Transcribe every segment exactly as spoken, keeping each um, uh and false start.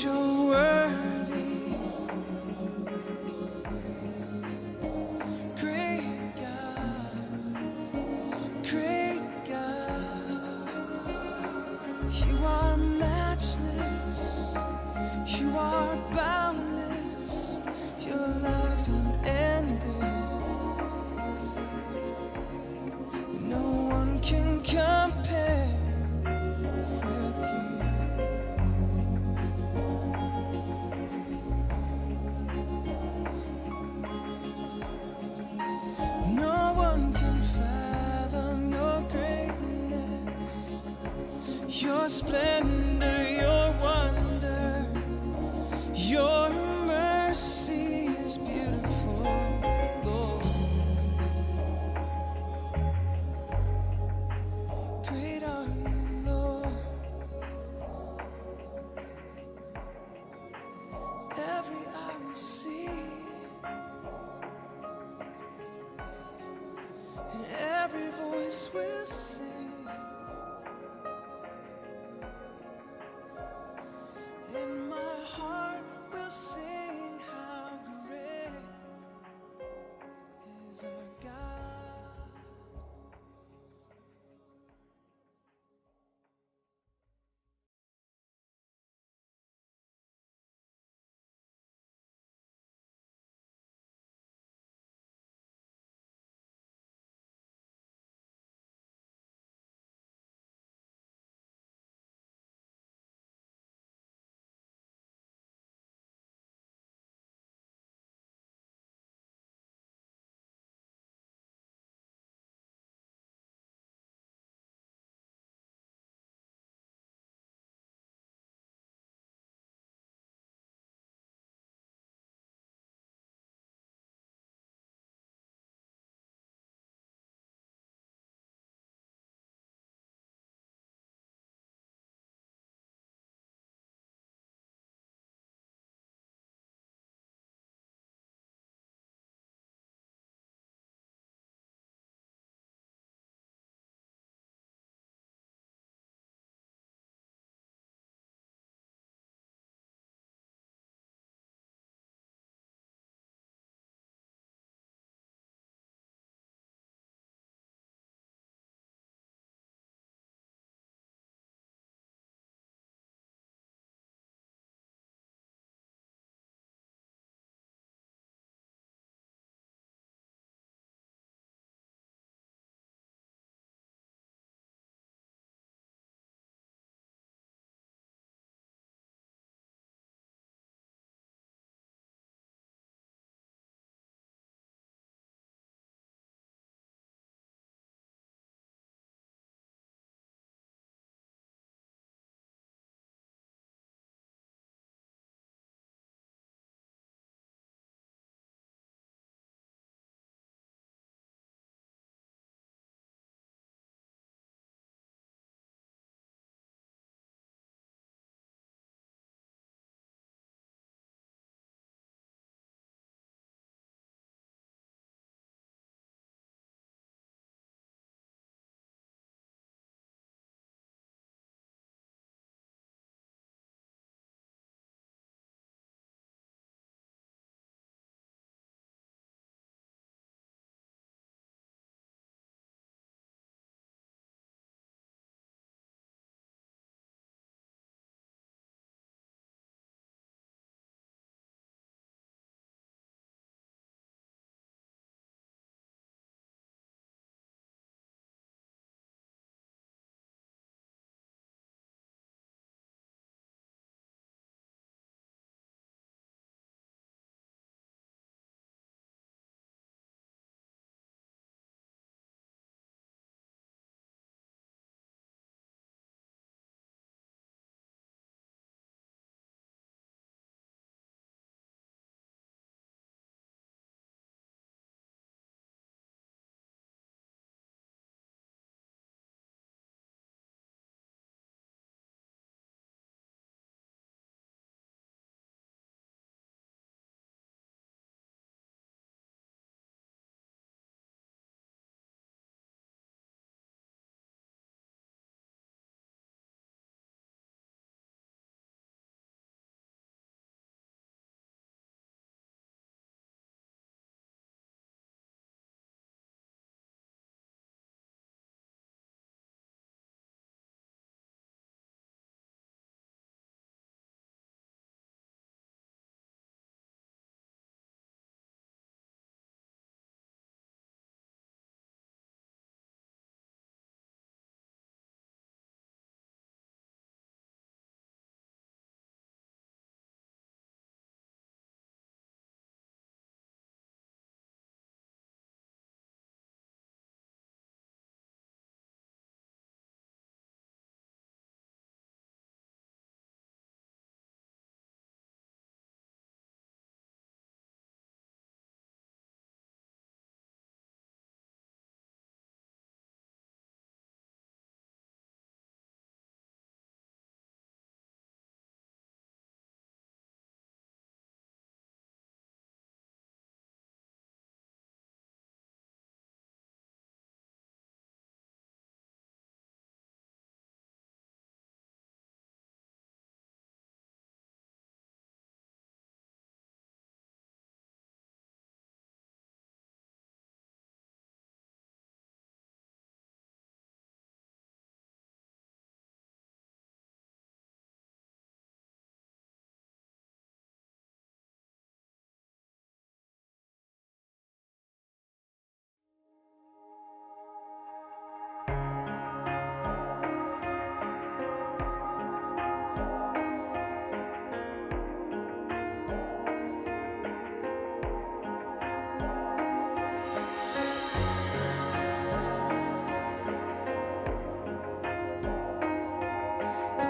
You're worthy, great God, great God. You are matchless, you are boundless, your love's unending. No one can compare with you. No one can fathom your greatness, your splendor, your wonder. Your mercy is beautiful, Lord. Great are you, Lord. Every eye will see, and every voice will sing.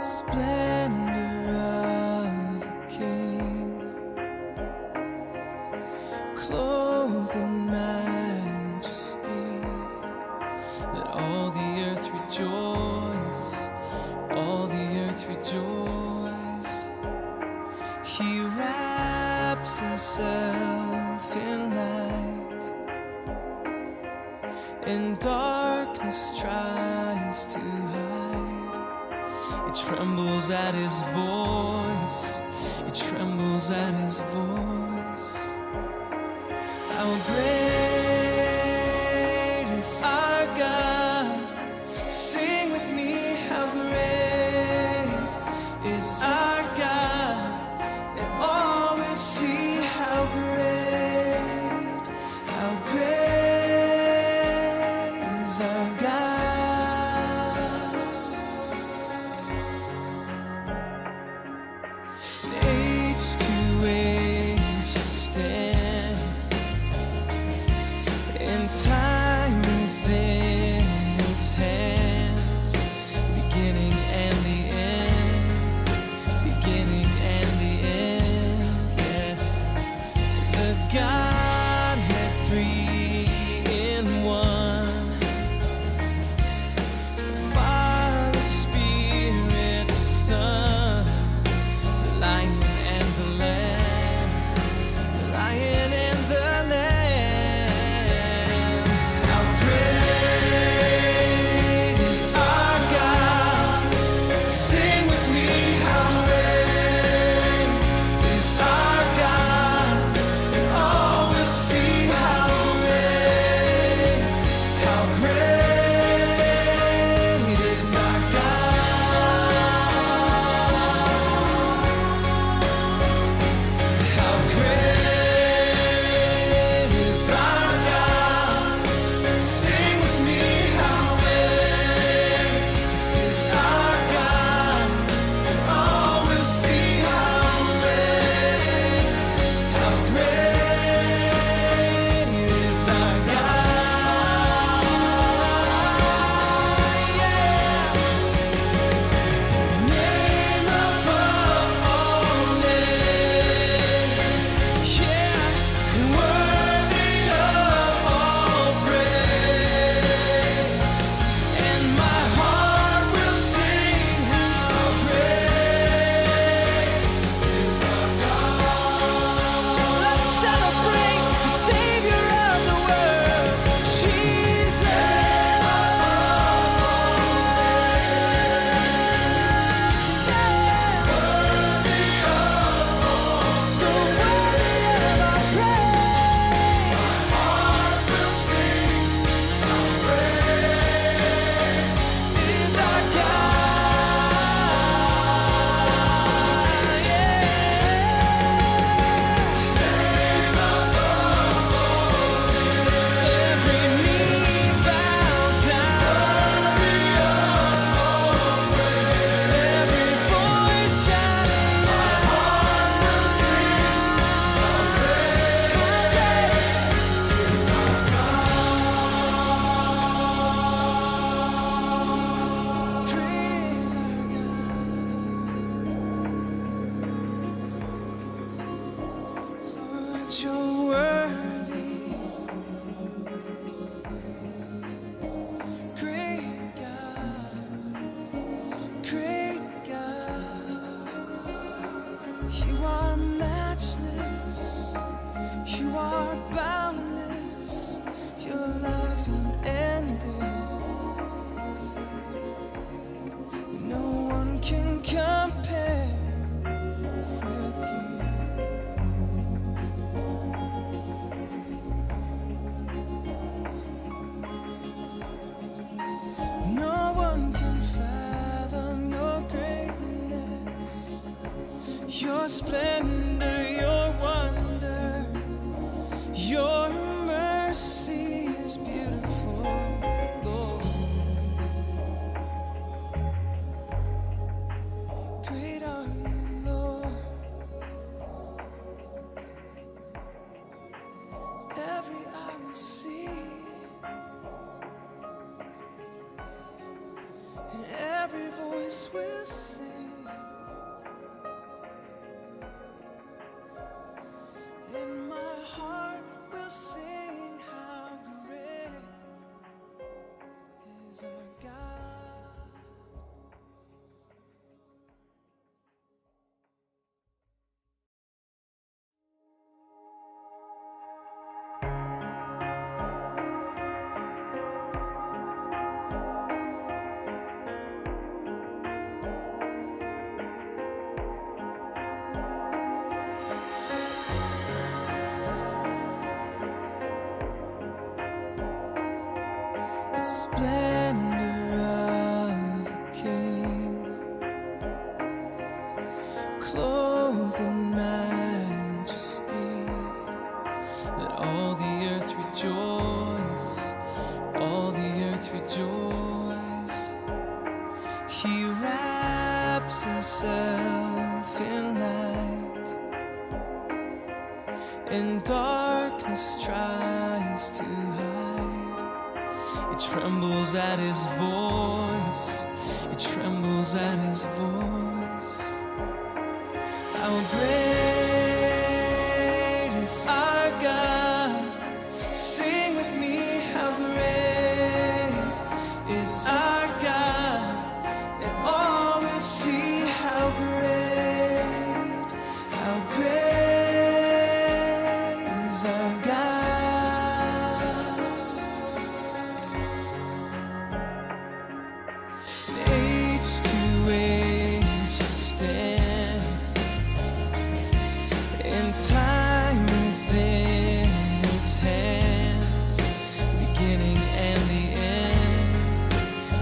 Splendor of a king, clothed in majesty. Let all the earth rejoice, all the earth rejoice. He wraps himself in light, and darkness tries to hide. It trembles at his voice. It trembles at his voice. How great is our God. Sing with me, how great is our God. And all will see how great, how great is our God. Age to age he stands, and time is in his hands. Beginning and the end, beginning and the end, yeah. The Godhead three in one. Father, Spirit, Son, the Lion and the Lamb, the Lion and the Lamb. How great is our God. Sing with me, how great is our God. And all will see how great, how great is our God. How great is our God. Sing with me, how great is our God. And all will see how great, how great is our God. Yeah. Name above all names. Yeah. Worthy of all praise. And my heart will sing how great is our God. Let's celebrate the Savior of the world, Jesus. Yeah. So worthy of our praise. Great is our God. Lord, you're worthy. Great God, great God. You are matchless. You are boundless. Your love's unending. No one can compare with you. No one can fathom your greatness, your splendor, your wonder. Your mercy is beautiful, Lord. Great are you, Lord. Every eye will see, and every voice Will sing, and my heart will sing how great is our God. The splendor of a king, clothed in majesty. Let all the earth rejoice, all the earth rejoice. He wraps himself in light, and darkness tries to hide. It trembles at his voice. It trembles at his voice. How great is our God. Sing with me, how great is our God. And all will see how great, how great is our God. Age to age he stands, and time is in his hands. Beginning and the end,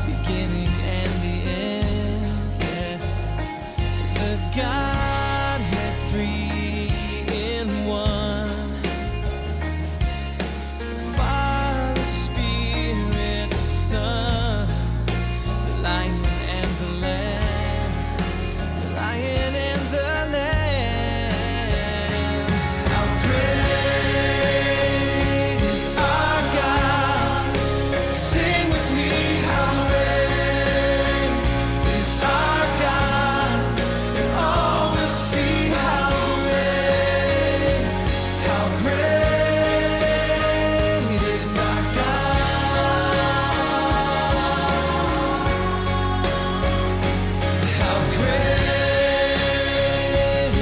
beginning and the end, yeah. The Godhead, three in one. Father, Spirit, Son, the Lion and the Lamb, the Lion and the Lamb. How great is our God. Sing with me, how great is our God, and all will see how great, how great is our God. How great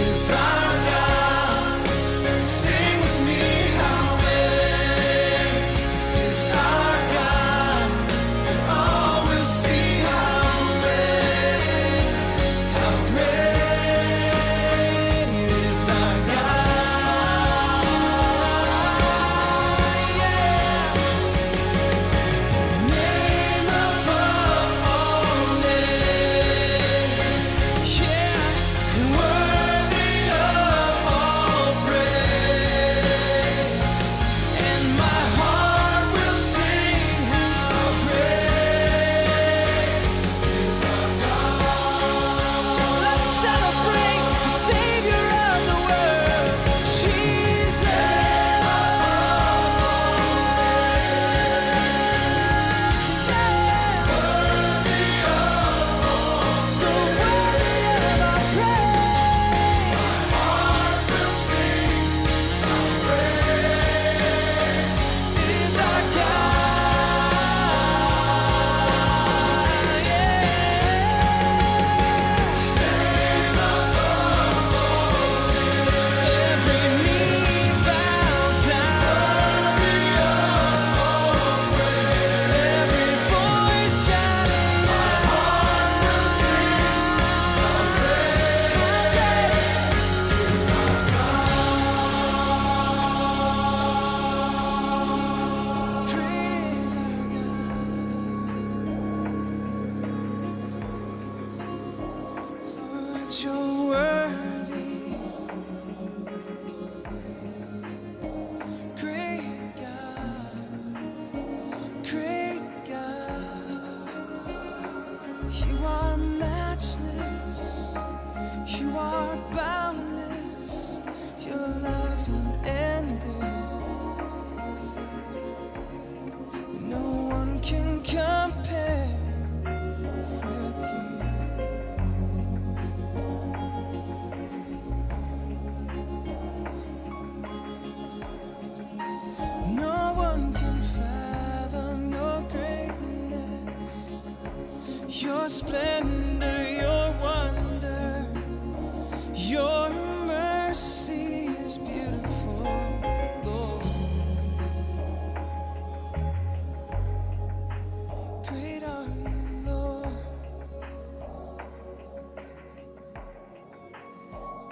is our God. Sing with me, how great is our God, and all will see how great, how great is our God. Yeah. Name above all names, yeah, worthy of all praise. And my heart will sing how great is our God. Let's celebrate the Savior of the world, Jesus. Yeah. Worthy of all, so worthy of our praise. Great is our God. Lord, you're worthy. Great God, great God. You are matchless. You are boundless. Your love's unending. No one can compare with you. Your splendor, your wonder, your mercy is beautiful, Lord. Great are you, Lord.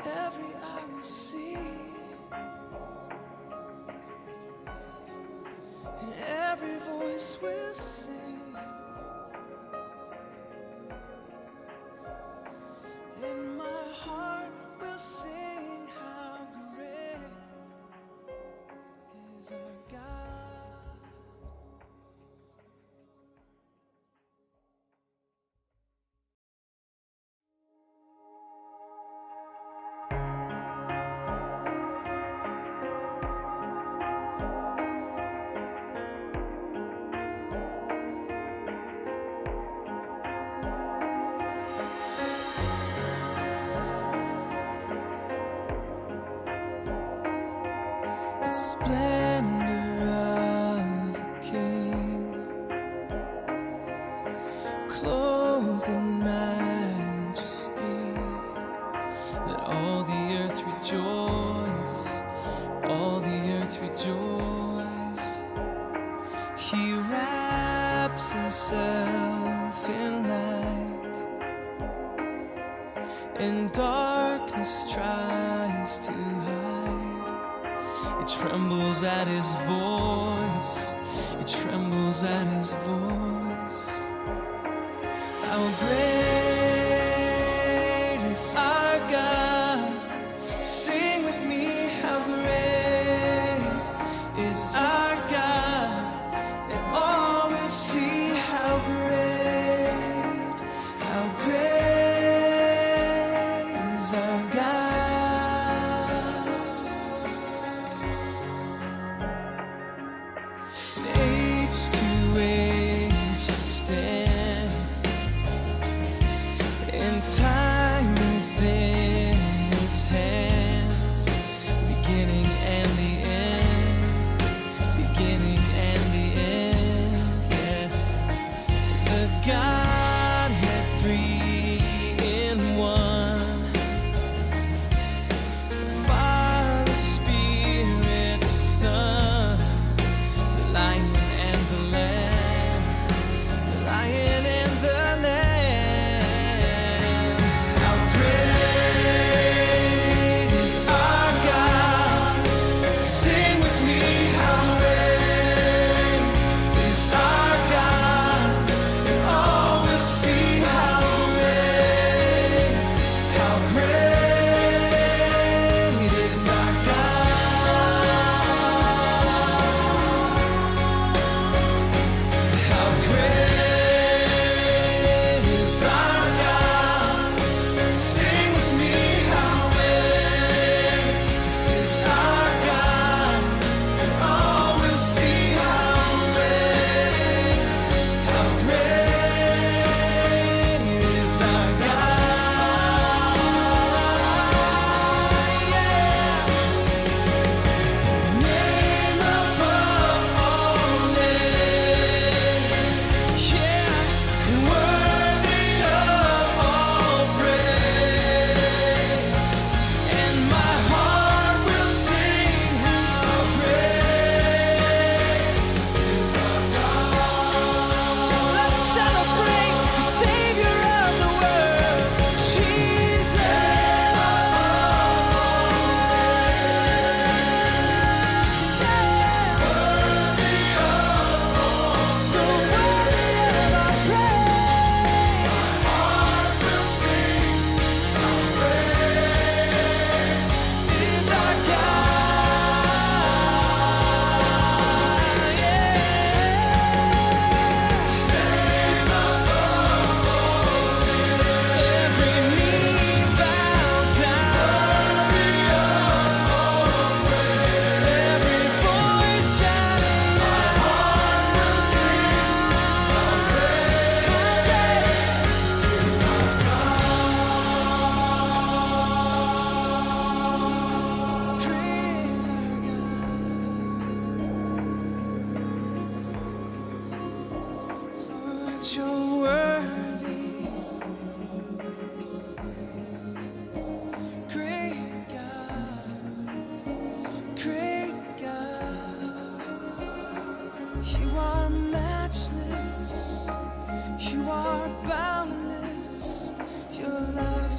Every eye will see, and every voice will sing, and my heart will sing how great is our God. The splendor of a king, clothed in majesty. Let all the earth rejoice, all the earth rejoice. He wraps himself in light, and darkness tries to hide. It trembles at his voice. It trembles at his voice. How great is our God. Sing with me, how great is our God. And all will see how great, how great is our God. Age to age he stands, and time is in his hands. Beginning and the end, beginning and the end, yeah. The Godhead three in one. Father, Spirit, Son, the Lion and the Lamb, the Lion and the Lamb.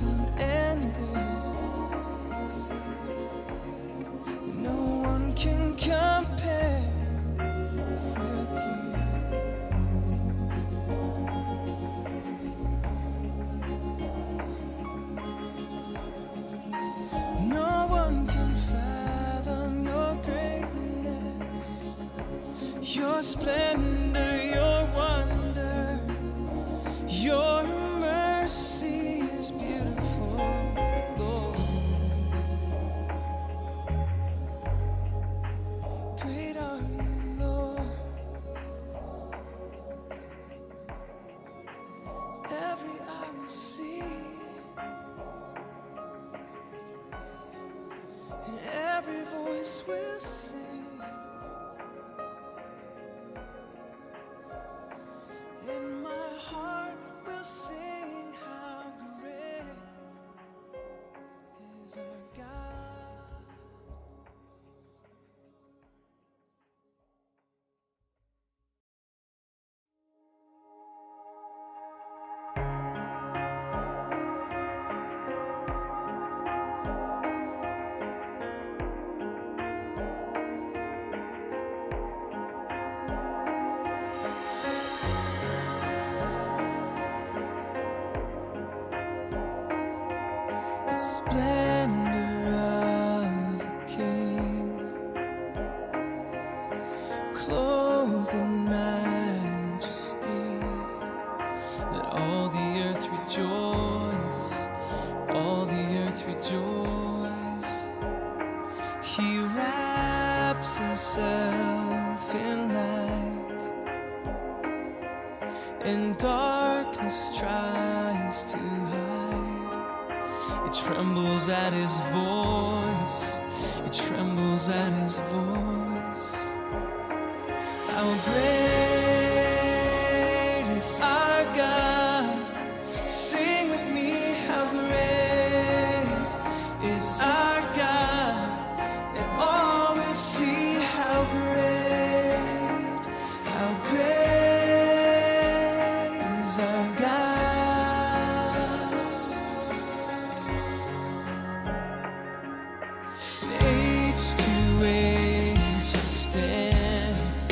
Ending. No one can compare with you. No one can fathom your greatness, your splendor, your wonder. Your mercy is beautiful, Lord. Great are you, Lord. Every eye will see, and every voice will sing, and my heart will sing, how great is our God. The splendor of a king, clothed in majesty. Let all the earth rejoice, all the earth rejoice. He wraps himself in light, and darkness tries to hide. It trembles at his voice. It trembles at his voice. How great is our God. Sing with me, how great is our God. Let all will see how great, how great is our God. Age to age he stands.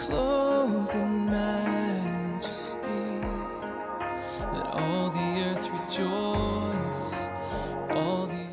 Clothed in majesty, let all the earth rejoice. All the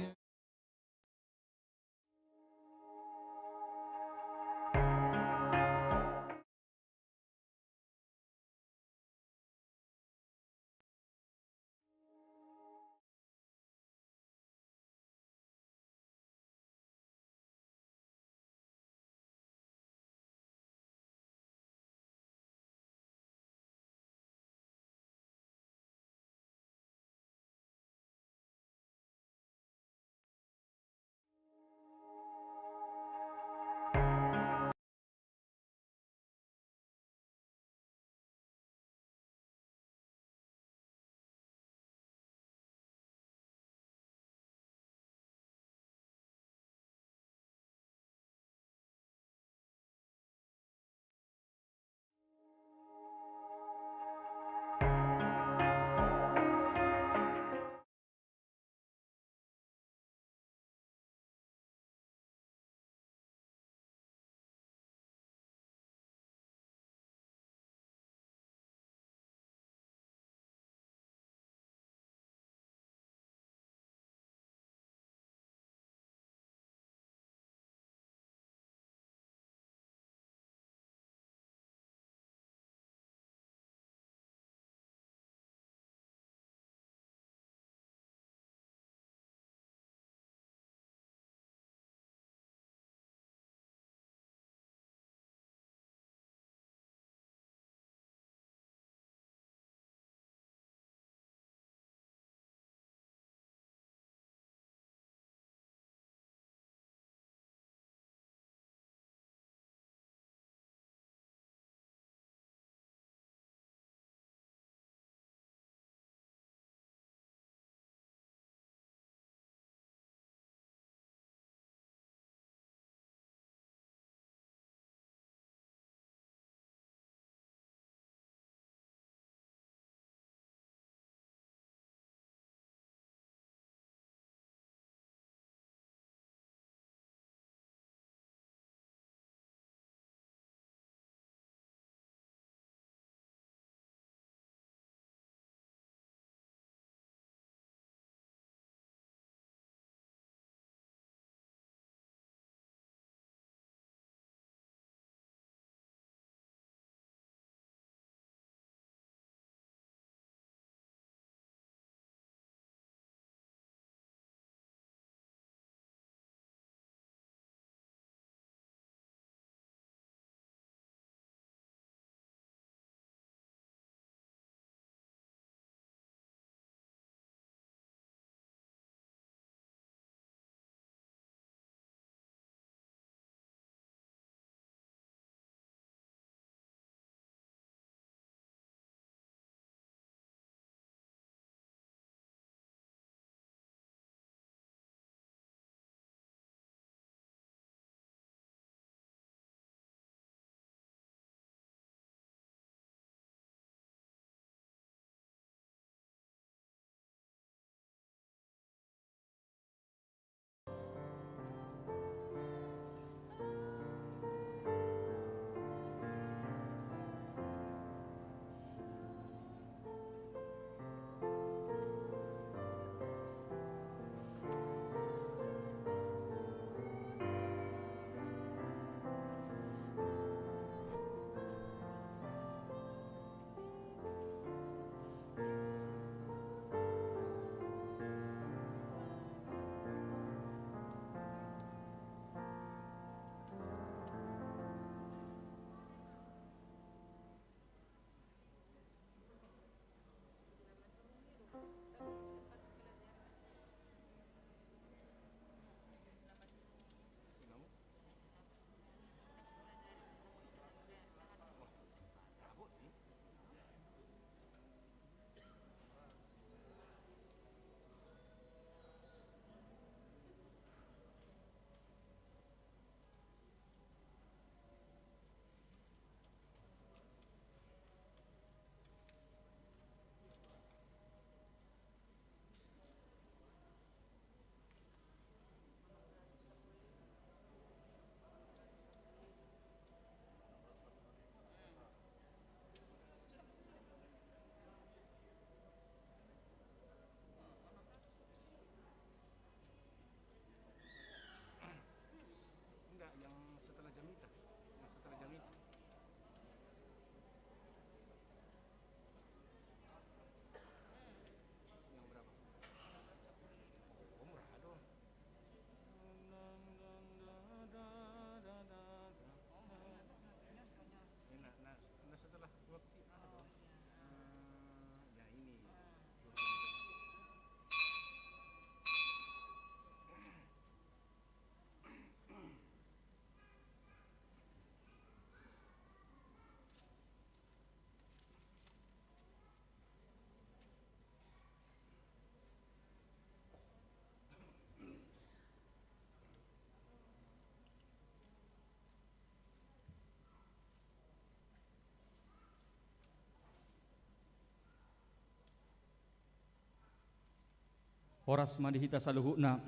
Horas ma di hita saluhutna,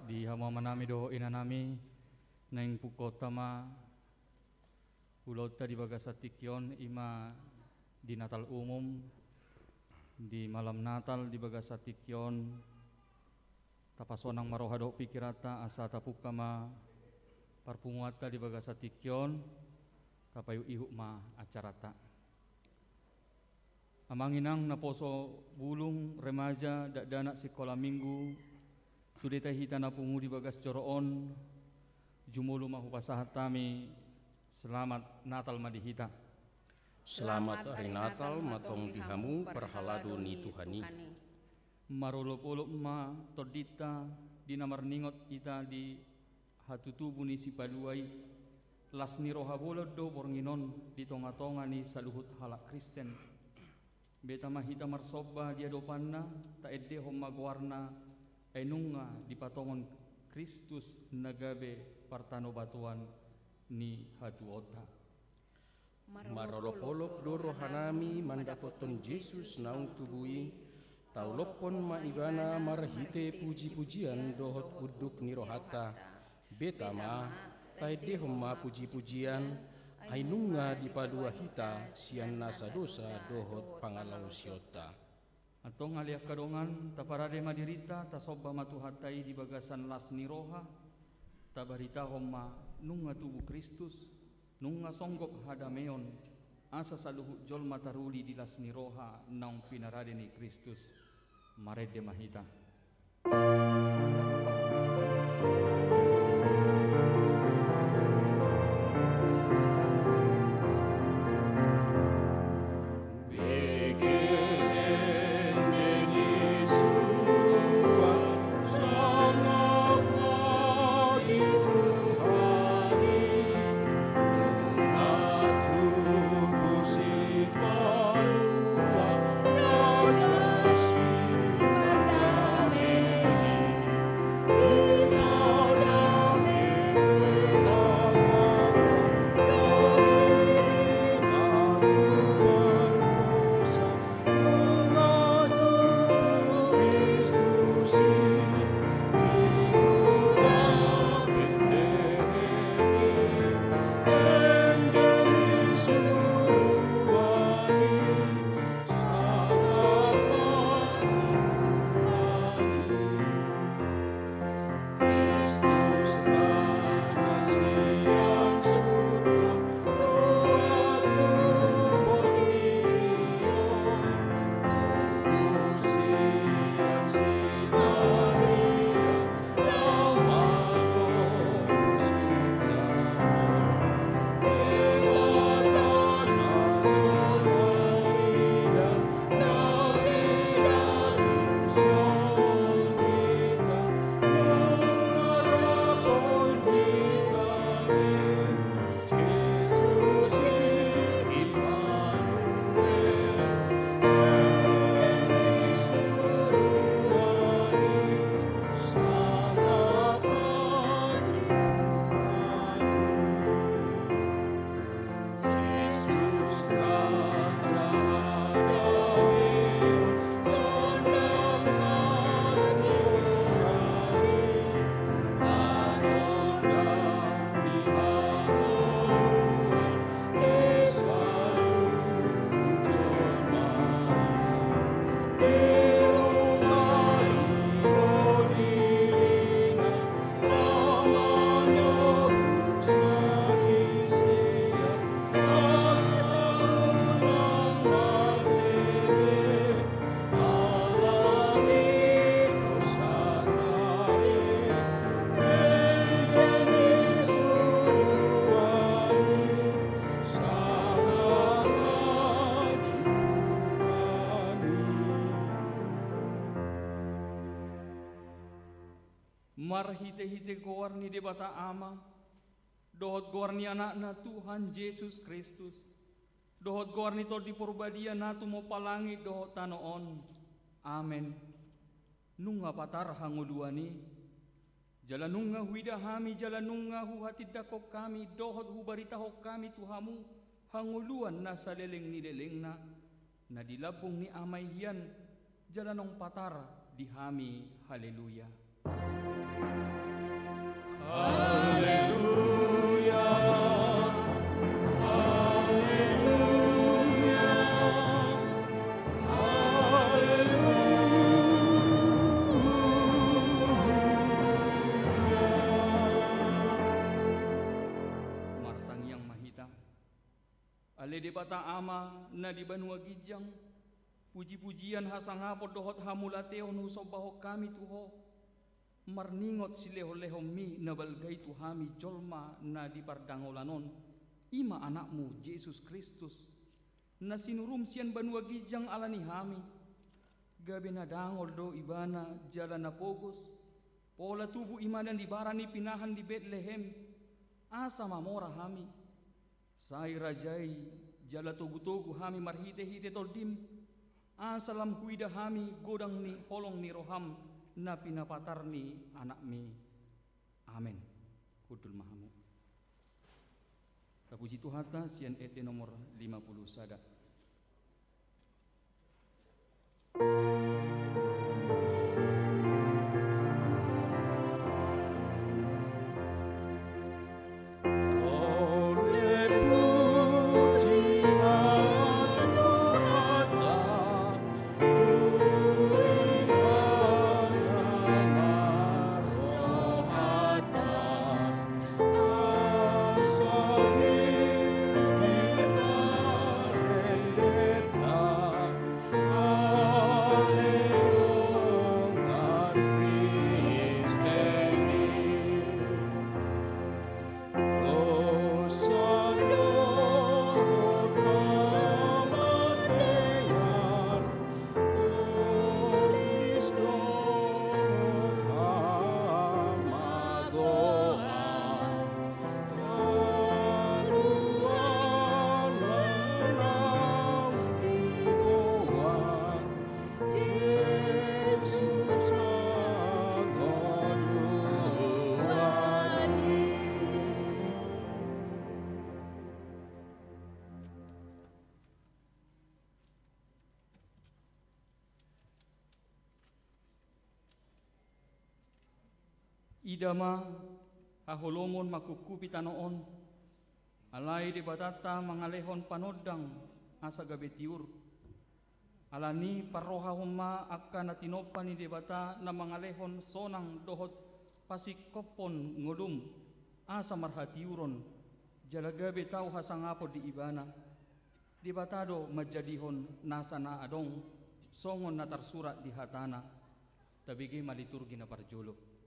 di hamu amanami dohot inanami, naeng pungkaonta ma ulaonta di bagasan tingki on, i ma di Natal umum, di malam Natal di bagasan tingki on, tapasonang ma roha dohot pingkiranta, asa tapungka ma parpunguanta di bagasan tingki on, tapaihutihut ma acaranta. Amang inang naposo bulung, remaja, dakdanak sikola minggu, sude hita na pungu di bagas joro on, jumolo ma hupasahat hami selamat Natal ma di hita. Selamat ari Natal ma tong di hamu parhalado ni Tuhan i. Marolopolop ma tondinta di na marningot hita di hatutubu ni Sipalua i. Las ni roha bolon do borngin on di tongatonga ni saluhut halak Kristen. Beta ma hita marsomba di adopanna, taendehon ma goarna, ai nunga dipatongon Kristus na gabe partanobatoan ni hatuaonta. Marolopolop do rohanami mandapothon Jesus naung tubu i, taolophon ma ibana marhite pujipujian dohot unduk ni rohanta. Beta ma, taendehon ma pujipujian, ai nunga dipalua hita sian nasa dosa dohot pangalaosionta. Antong ale angka dongan, taparade ma dirinta, tasomba ma Tuhanta i di bagasan las ni roha, tabaritahon ma nunga tubu Kristus, nunga songgop hadameon, asa saluhut jolma taruli di las ni roha naung pinarade ni Kristus. Marende ma hita. Marhitehite goar ni Debata Ama, dohot goar ni Anakna Tuhan Jesus Kristus, dohot goar ni Tondi Porbadia na tumompa langit dohot tano on. Amen. Nunga patar hangoluan i, jala nunga huida hami, jala nunga huhatindangkon hami, dohot hubaritahon hami tu hamu hangoluan na saleleng ni lelengna, na di lambung ni Ama i hian, jala naung patar di hami. Haleluya. Haleluya. Haleluya. Haleluya. Martangiang ma hita. Ale Debata Ama na di banua ginjang, puji-pujian, hasangapon dohot hamauliateon husombahon hami tu Ho, marningot silehon-lehonMi na balga i tu hami jolma na di pardangolan on, i ma Anakmu Jesus Kristus, na sinuruM sian banua ginjang ala ni hami. Gabe na dangol do Ibana jala na pogos, pola tubu Ibana di bara ni pinahan di Betlehem, asa mamora hami. Sai Raja i, jala togu-togu hami marhite-hite TondiM, asa lam huida hami godang ni holong ni rohaM na pinapatar ni AnakMi. Amen. Hundul ma hamu. Tapuji Tuhanta sian ende nomor lima puluh sada. Ida ma haholomon mangkuphupi tano on, alai Debatanta mangalehon panondang asa gabe tiur. Alani parrohahon ma angka na tinompa ni Debata na mangalehon sonang dohot pasingkophon ngolum, asa marhatiuron, jala gabe tau hasangapon di Ibana. Debata do manjadihon nasa na adong, songon na tarsurat di hatana. Tabege ma liturgi na parjolo.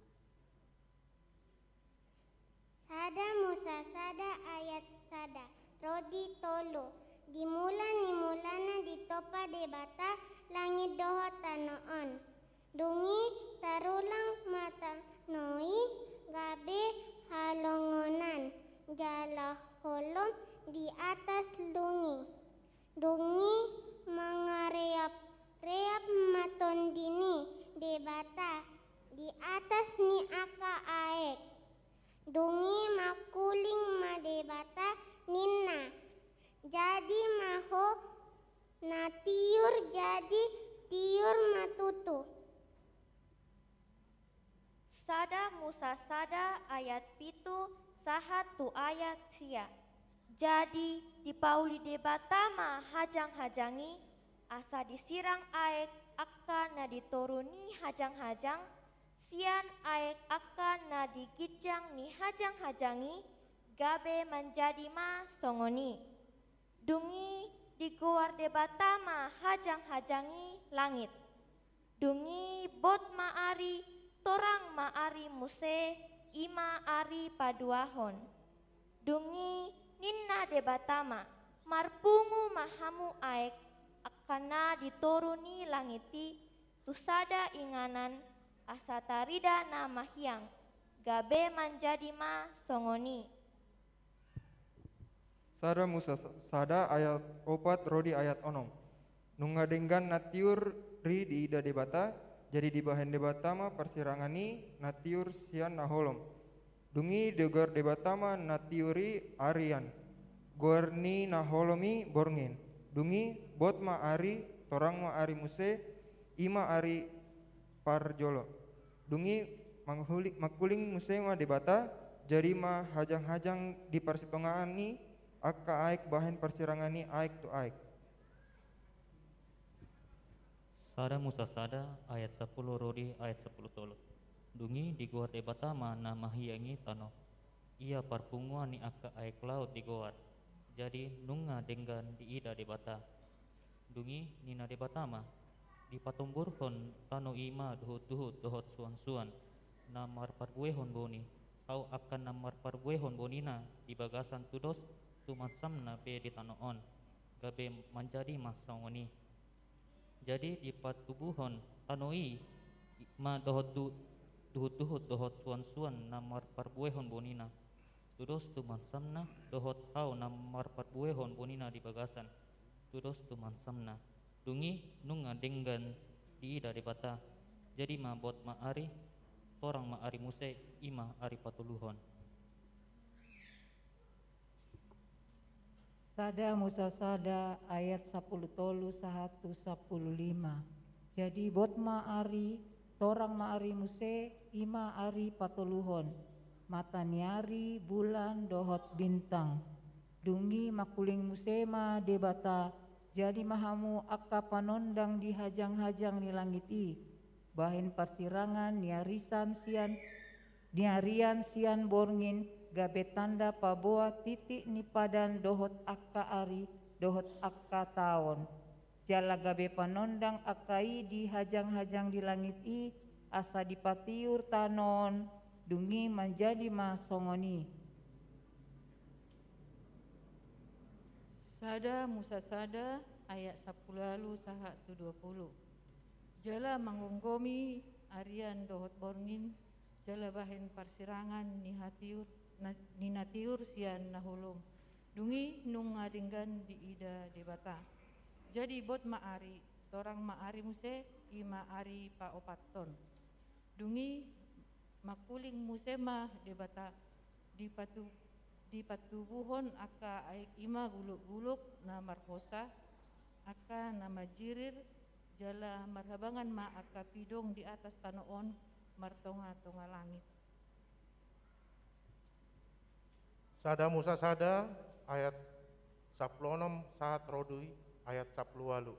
Sada Musa sada ayat sada ro di tolu. Di mula ni mulana ditompa Debata langit dohot tano on. Dung i tarulang ma tano i gabe halongonan jala holom di atas dung i. Dung i mangareap-reap ma Tondi ni Debata di atas ni angka aek. Dung i mangkuling ma Debata ninna, jadi ma ho na tiur, jadi tiur ma tutu. Sada Musa sada ayat pitu sahat tu ayat sia. Jadi dipauli Debata ma hajang-hajang i, asa disirang aek angka na di toru ni hajang-hajang, sian aek angka na di ginjang ni hajang-hajang i, gabe manjadi ma songon i. Dung i digoar Debata ma hajang-hajang i langit. Dung i bot ma ari, torang ma ari muse, i ma ari paduahon. Dung i ninna Debata ma, marpungu ma hamu aek angka na di toru ni langit i, tu sada inganan, asa tarida na mahiang, gabe manjadi ma songon i. Sada Musa sa-, sada ayat opat ro di ayat onom. Nunga denggan na tiur ri diida Debata, jadi dibahen Debata ma parsirangan i na tiur sian na holom. Dung i digoar Debata ma na tiur i arian, goar ni na holom i borngin. Dung i bot ma ari, torang ma ari muse, i ma ari parjolo. Dung i manghuling, mangkuling muse ma Debata, jadi ma hajang-hajang di parsitongaan ni angka aek bahen parsirangan ni aek tu aek. Sada Musa sada ayat sampulu ro di ayat sampulu tolu. Dung i digoar Debata ma na mahiang i tano. Ia parpunguan ni angka aek laut digoar. Jadi nunga denggan diida Debata. Dung i ninna Debata ma, dipatomburhon tano i ma duhut-duhut dohot suan-suan na marparbuehon boni, hau angka na marparbuehon bonina di bagasan tudos tumansamna be di tano on, gabe manjadi ma songon i. Jadi dipatubuhon tano i ma dohot du-, duhut-duhut dohot suan-suan na marparbuehon bonina. Tudos tumansamna dohot hau na marparbuehon bonina di bagasan. Tudos tumansamna. Dung i nunga denggan diida Debata. Jadi ma bot ma ari, torang ma ari muse, i ma ari patoluhon. Sada Musa sada ayat sampulu tolu sahat tu sampulu lima. Jadi bot ma ari, torang ma ari muse, i ma ari patoluhon, mata ni ari, bulan dohot bintang. Dung i mangkuling muse ma Debata, jadi ma hamu angka panondang di hajang-hajang ni langit i, bahen parsirangan ni arisan sian ni arian sian borngin, gabe tanda paboa titik ni padan dohot angka ari dohot angka taon. Jala gabe panondang angka i di hajang-hajang di langit i, asa dipatiur tano on. Dung i manjadi ma songon i. Sada Musa sada ayat sampulu ualu sahat tu dua pulu. Jala manggomgomi arian dohot borngin, jala bahen parsirangan ni hatiur, na, ni na tiur sian na holom. Dung i nunga denggan diida Debata. Jadi bot ma ari, torang ma ari muse, i ma ari paopathon. Dung i mangkuling muse ma Debata, dipatu, dipatubuhon angka aek i ma guluk-guluk na marhosa, angka na manjirir, jala marhabangan ma angka pidong di atas tano on martonga-tonga langit. Sada Musa sada ayat sampulu onom sahat ro di ayat sampulu ualu.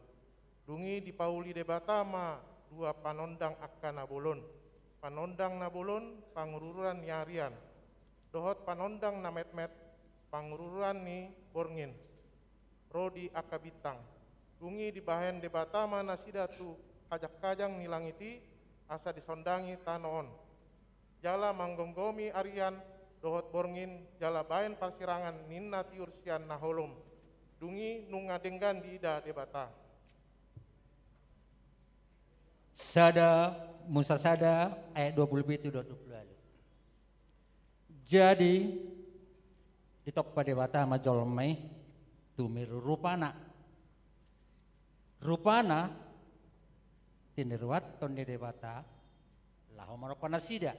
Dung i dipauli Debata ma dua panondang angka na bolon. Panondang na bolon pangururan ni arian. Dohot panondang na metmet pangururan ni borngin. Ro di angka bintang. Dung i dibahen Debata ma nasida tu hajang-hajang ni langit i, asa disondangi tano on. Jala manggomgomi arian dohot borngin jala baen parsirangan ni na tiur sian na holom. Dung i nunga denggan diida Debata. Sada Musa sada ayat dua pulu pitu dohot dua pulu ualu. Jadi ditompa Debata ma jolma i tu mirrupana. Rupana tiniruathon ni Debata laho manompa nasida.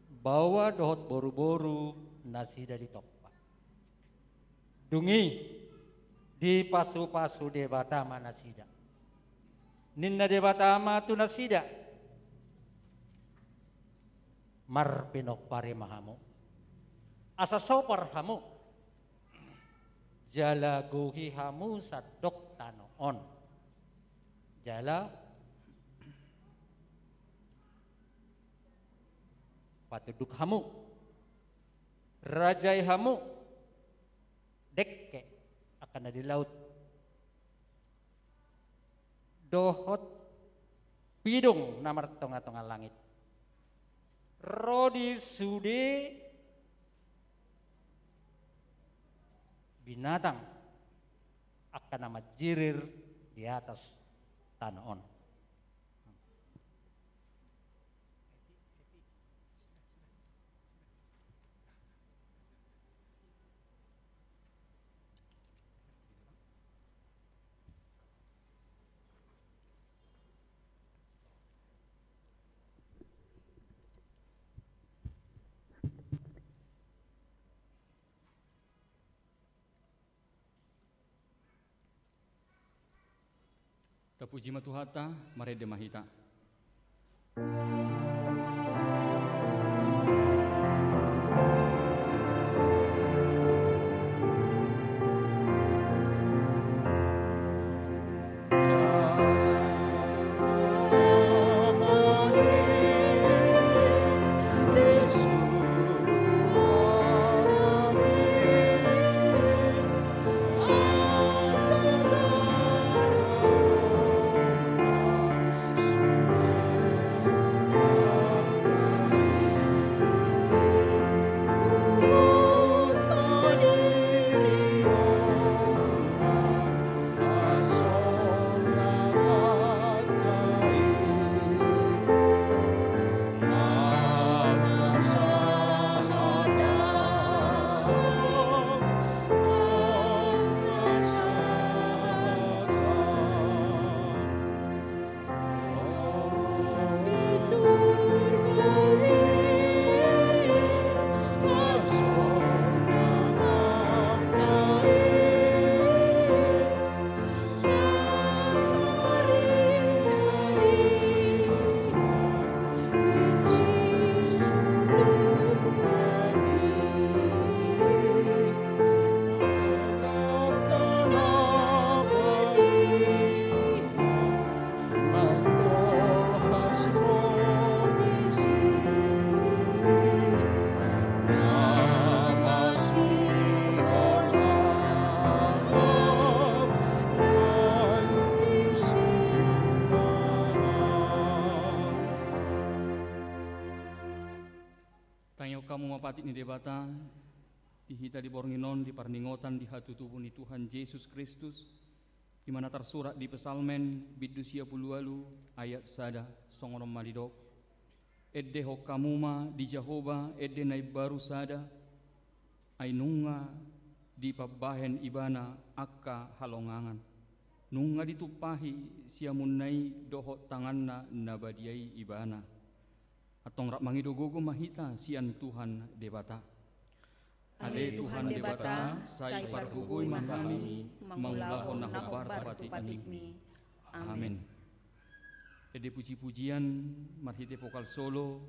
Baoa dohot boruboru nasida ditompa. Dung i dipasupasu Debata ma nasida. Ninna Debata ma tu nasida, marpinompari ma hamu, asa sopar hamu, jala gohi hamu sandok tano on, jala patunduk hamu, rajai hamu dengke angka na di laut dohot pidong na martonga-tonga langit. Ro di sude binatang angka na manjirir di atas tano on. Tapuji ma Tuhanta, marende ma hita. Tangihon hamu ma patik ni Debata, di hita di borngin on, di parningotan di hatutubu ni Tuhan Jesus Kristus, i ma na tarsurat di Psalmen bindu sia pulu ualu ayat sada, songon on ma didok: Endehon hamu ma di Jahowa ende na imbaru sada, ai nunga dipambahen Ibana angka halongangan. Nunga ditumpahi siamunna i dohot tanganna na badia i Ibana. Antong rap mangido gogo ma hita sian Tuhan Debata. Ale Tuhan Debata, sai pargogoi ma hami mangulahon na hombar tu patikmi. Amen. Ende pujipujian marhite vokal solo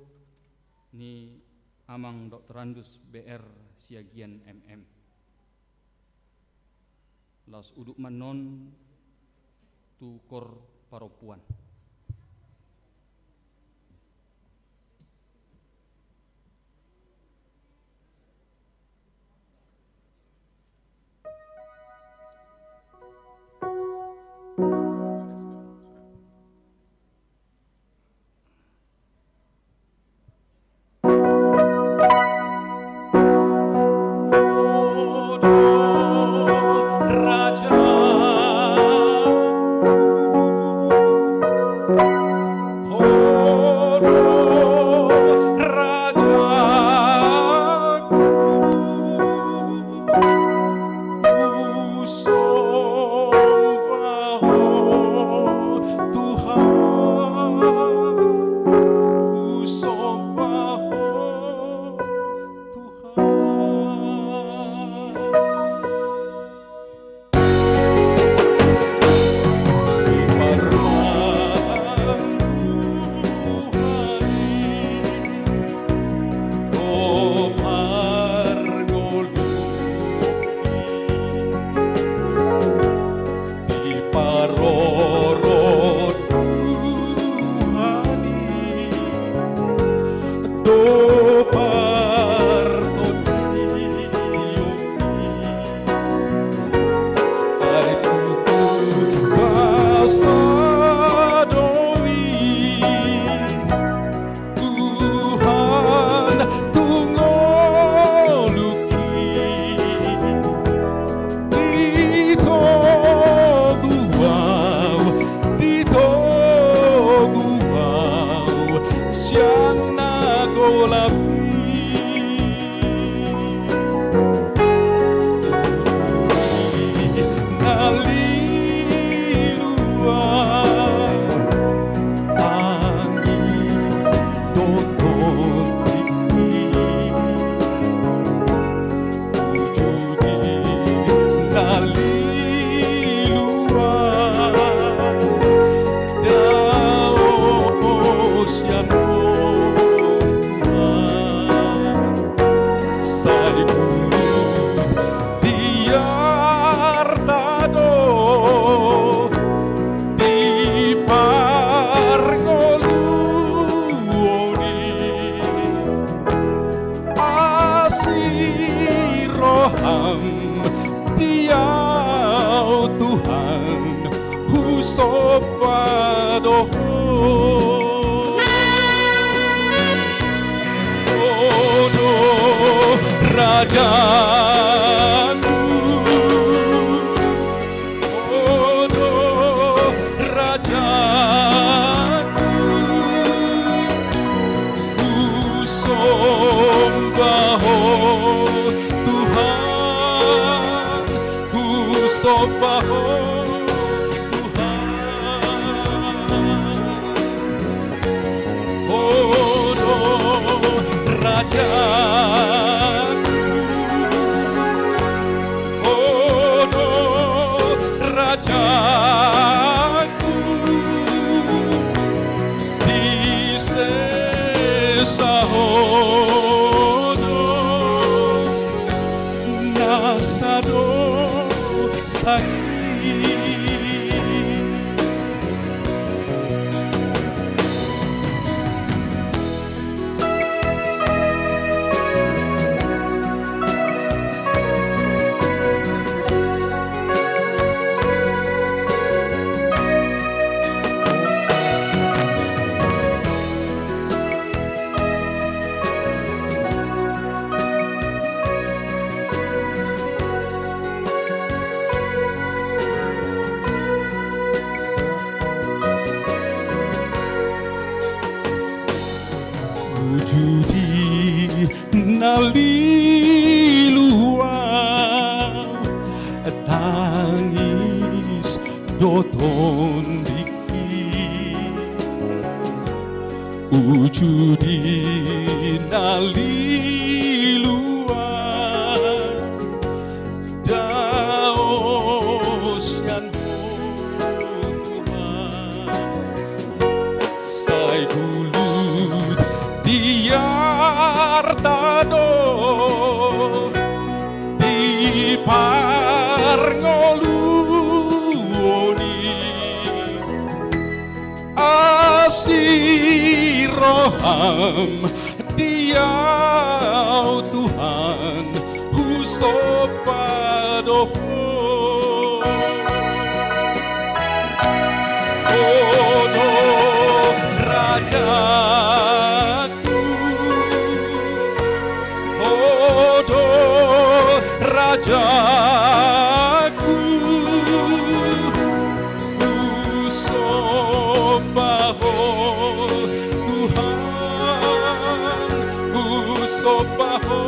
ni Amang Doktorandus B R Siagian M M. Laos uduk ma annon tu kor parompuan. dohot. Ho do rajaku, ho do rajaku, husomba Ho Tuhan, husomba Ho Tuhan. Ho do rajaku, ho do rajaku, di sesa Ho do na sadosa i. Uju di na lilu au, tangis do tondingki. Uju di na lilu au, dao sian Ho Tuhan. Sai gulut di arta do di parngoluon i. Asi roham di au Tuhan, husomba do Ho. Ho do rajaku, ho do rajaku, husomba Ho Tuhan, husomba Ho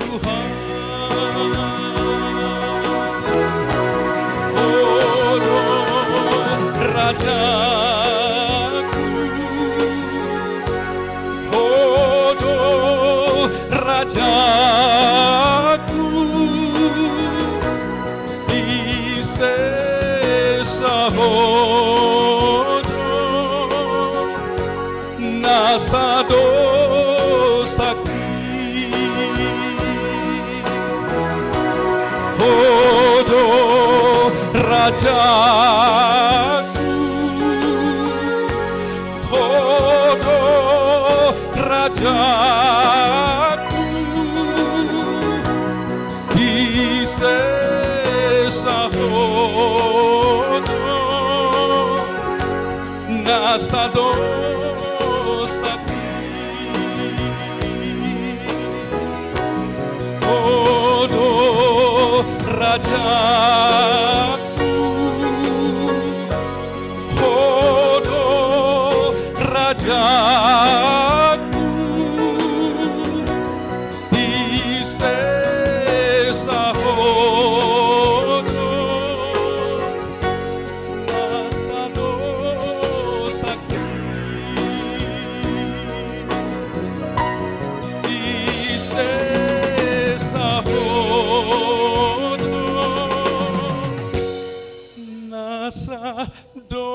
Tuhan. Ho do rajaku, ho do rajaku, di sesa ho do na sadosaki. Ho do rajaku, ho do rajaku, di sesa ho do na sadosaki. Ho do rajaku, ho do rajaku, di sesa ho do na sadosaki. Di sesa ho do na sadosaki.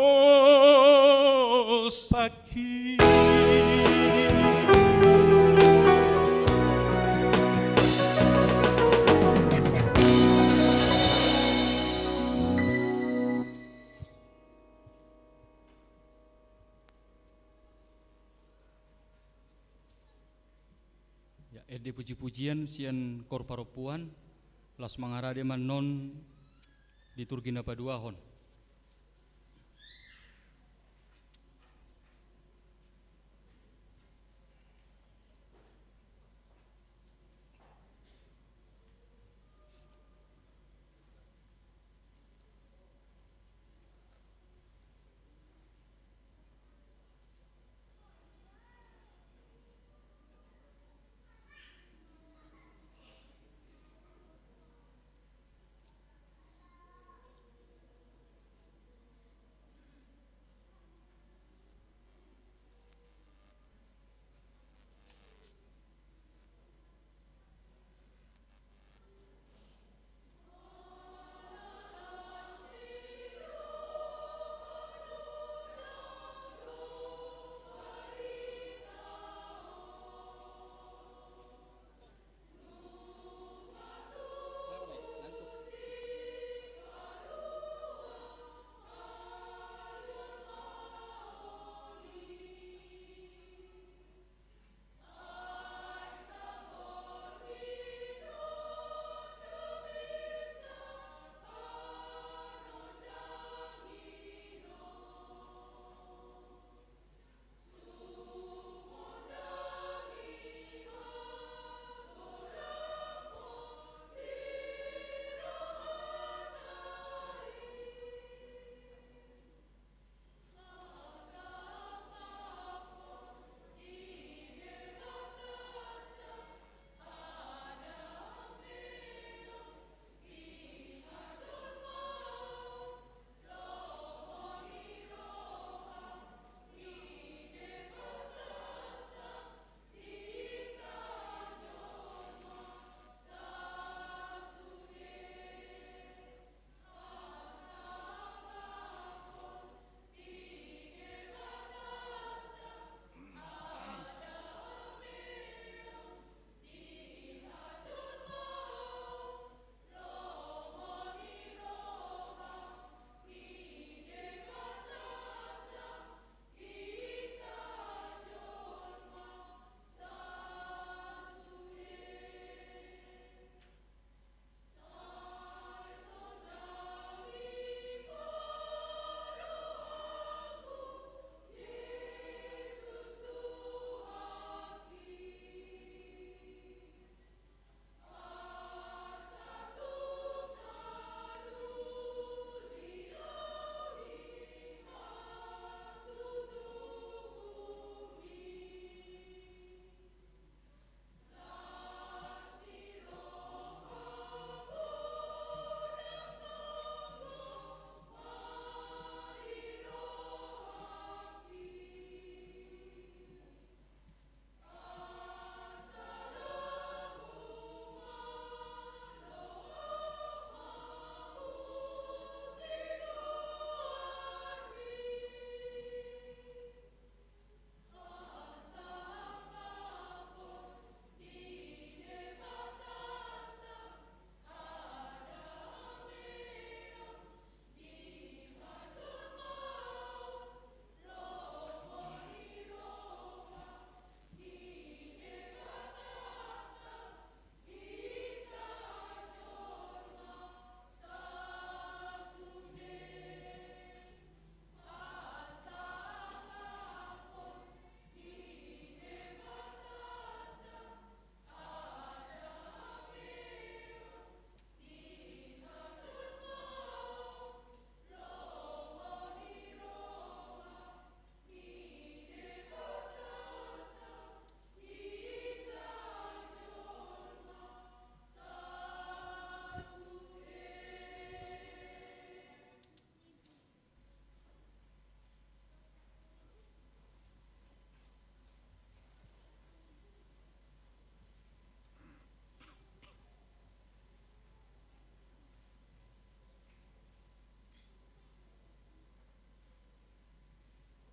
Ya, ende puji-pujian sian koor parompuan, laos mangarade ma annon liturgi na paduahon.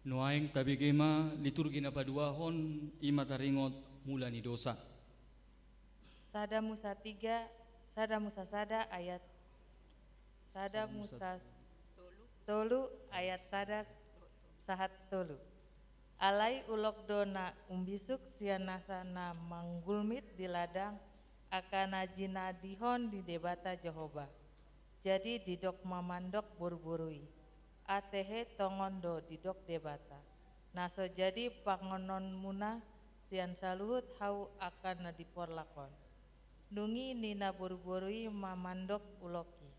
Nuaeng tabege ma liturgi na paduahon, i ma taringot mula ni dosa. Sada Musa tiga, Sada Musa sada ayat, Sada Musa tolu ayat sada sahat tolu. Alai ulok do na umbisuk sian nasa na manggulmit di ladang, angka na jinadihon ni Debata Jahowa. Jadi didok ma mandok boruboru i, atehe tongon do didok Debata, na so jadi panganonmuna sian saluhut hau angka na di porlak on. Dung i ninna boruboru i ma mandok ulok i,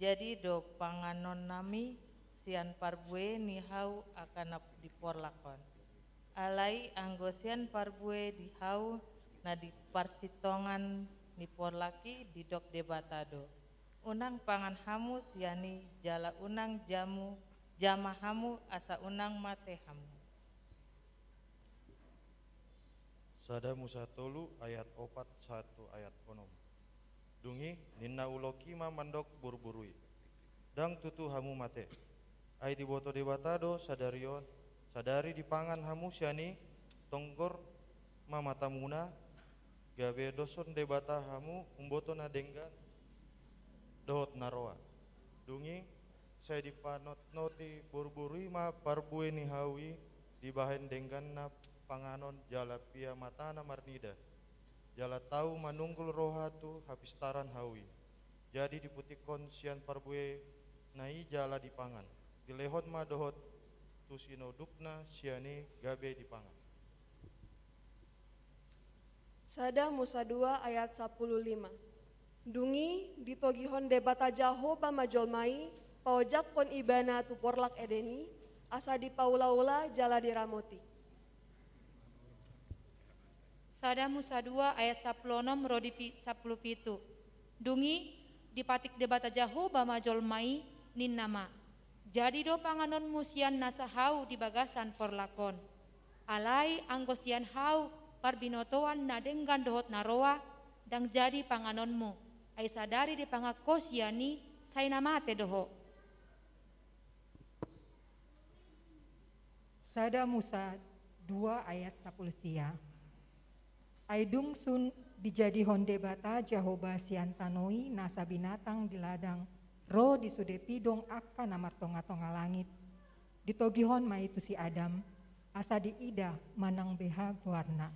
jadi do panganonnami sian parbue ni hau angka na di porlak on. Alai anggo sian parbue di hau na di parsintongan ni porlak i didok Debata do, unang pangan hamu sian i jala unang jamu, jama hamu asa unang mate hamu. Sada Musa tolu ayat opat sahat tu ayat onom. Dung i ninna ulok i ma mandok boruboru i, ndang tutu hamu mate. Ai diboto Debata do sadari on, sadari dipangan hamu sian i, tonggor ma matamuna, gabe doshon Debata hamu umboto na denggan dohot na roa. Dung i sai dipanotnoti boruboru i ma parbue ni hau i dibahen dengganna panganon jala pia matana marnida, jala tau manunggul roha tu hapistaran hau i. Jadi diputikkon sian parbuena i jala dipangan, dilehon ma dohot tu sinodupna sian i gabe dipangan. Sada Musa dua ayat sampulu lima. Dung i ditogihon Debata Jahowa ma jolma i, paojakkon ibana tu porlak Eden i, asa dipaulaula jala diramoti. Sada Musa dua ayat sampulu onom ro di pi-, sampulu pitu. Dung i dipatik Debata Jahowa ma jolma i, ninna ma, jadi do panganonmu sian nasa hau di bagasan porlak on. Alai anggo sian hau parbinotoan na denggan dohot na roa, ndang jadi panganonmu, ai sadari dipangan ho sian i, sai na mate do ho. Sada Musa dua ayat sampulu sia. Ai dung sun dijadihon Debata Jahowa sian tano i nasa binatang di ladang, ro di sude pidong angka na martongatonga langit, ditogihon ma i tu si Adam, asa diida manang beha goarna.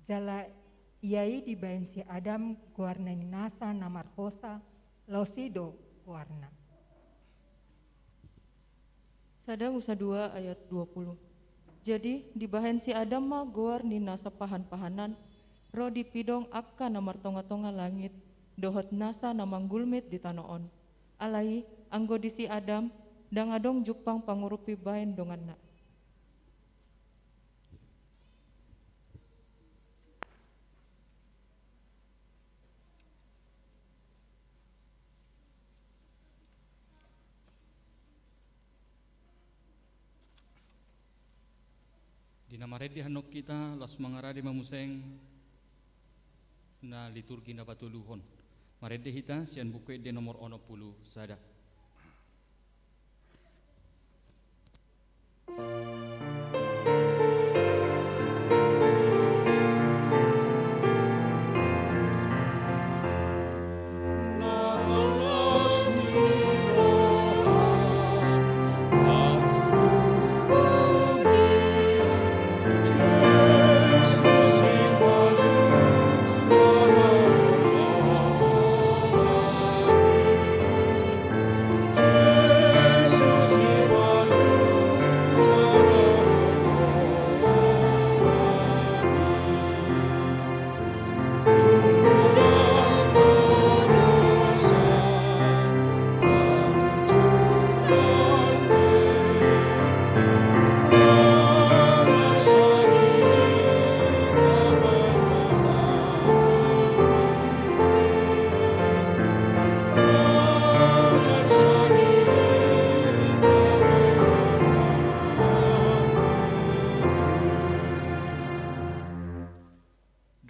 Jala ia i dibahen si Adam goarna ni nasa na marhosa, laos i do goarna. Sada Musa dua ayat dua pulu. Jadi dibahen si Adam ma goar ni nasa pahanpahanan, ro di pidong angka na martongatonga langit, dohot nasa na manggulmit di tano on. Alai anggo di si Adam, ndang adong jumpang pangurupi bahen donganna. Di na marende annon hita, laos mangarade ma muse na liturgi na patoluhon. Marende hita sian Buku Ende nomor onom pulu sada.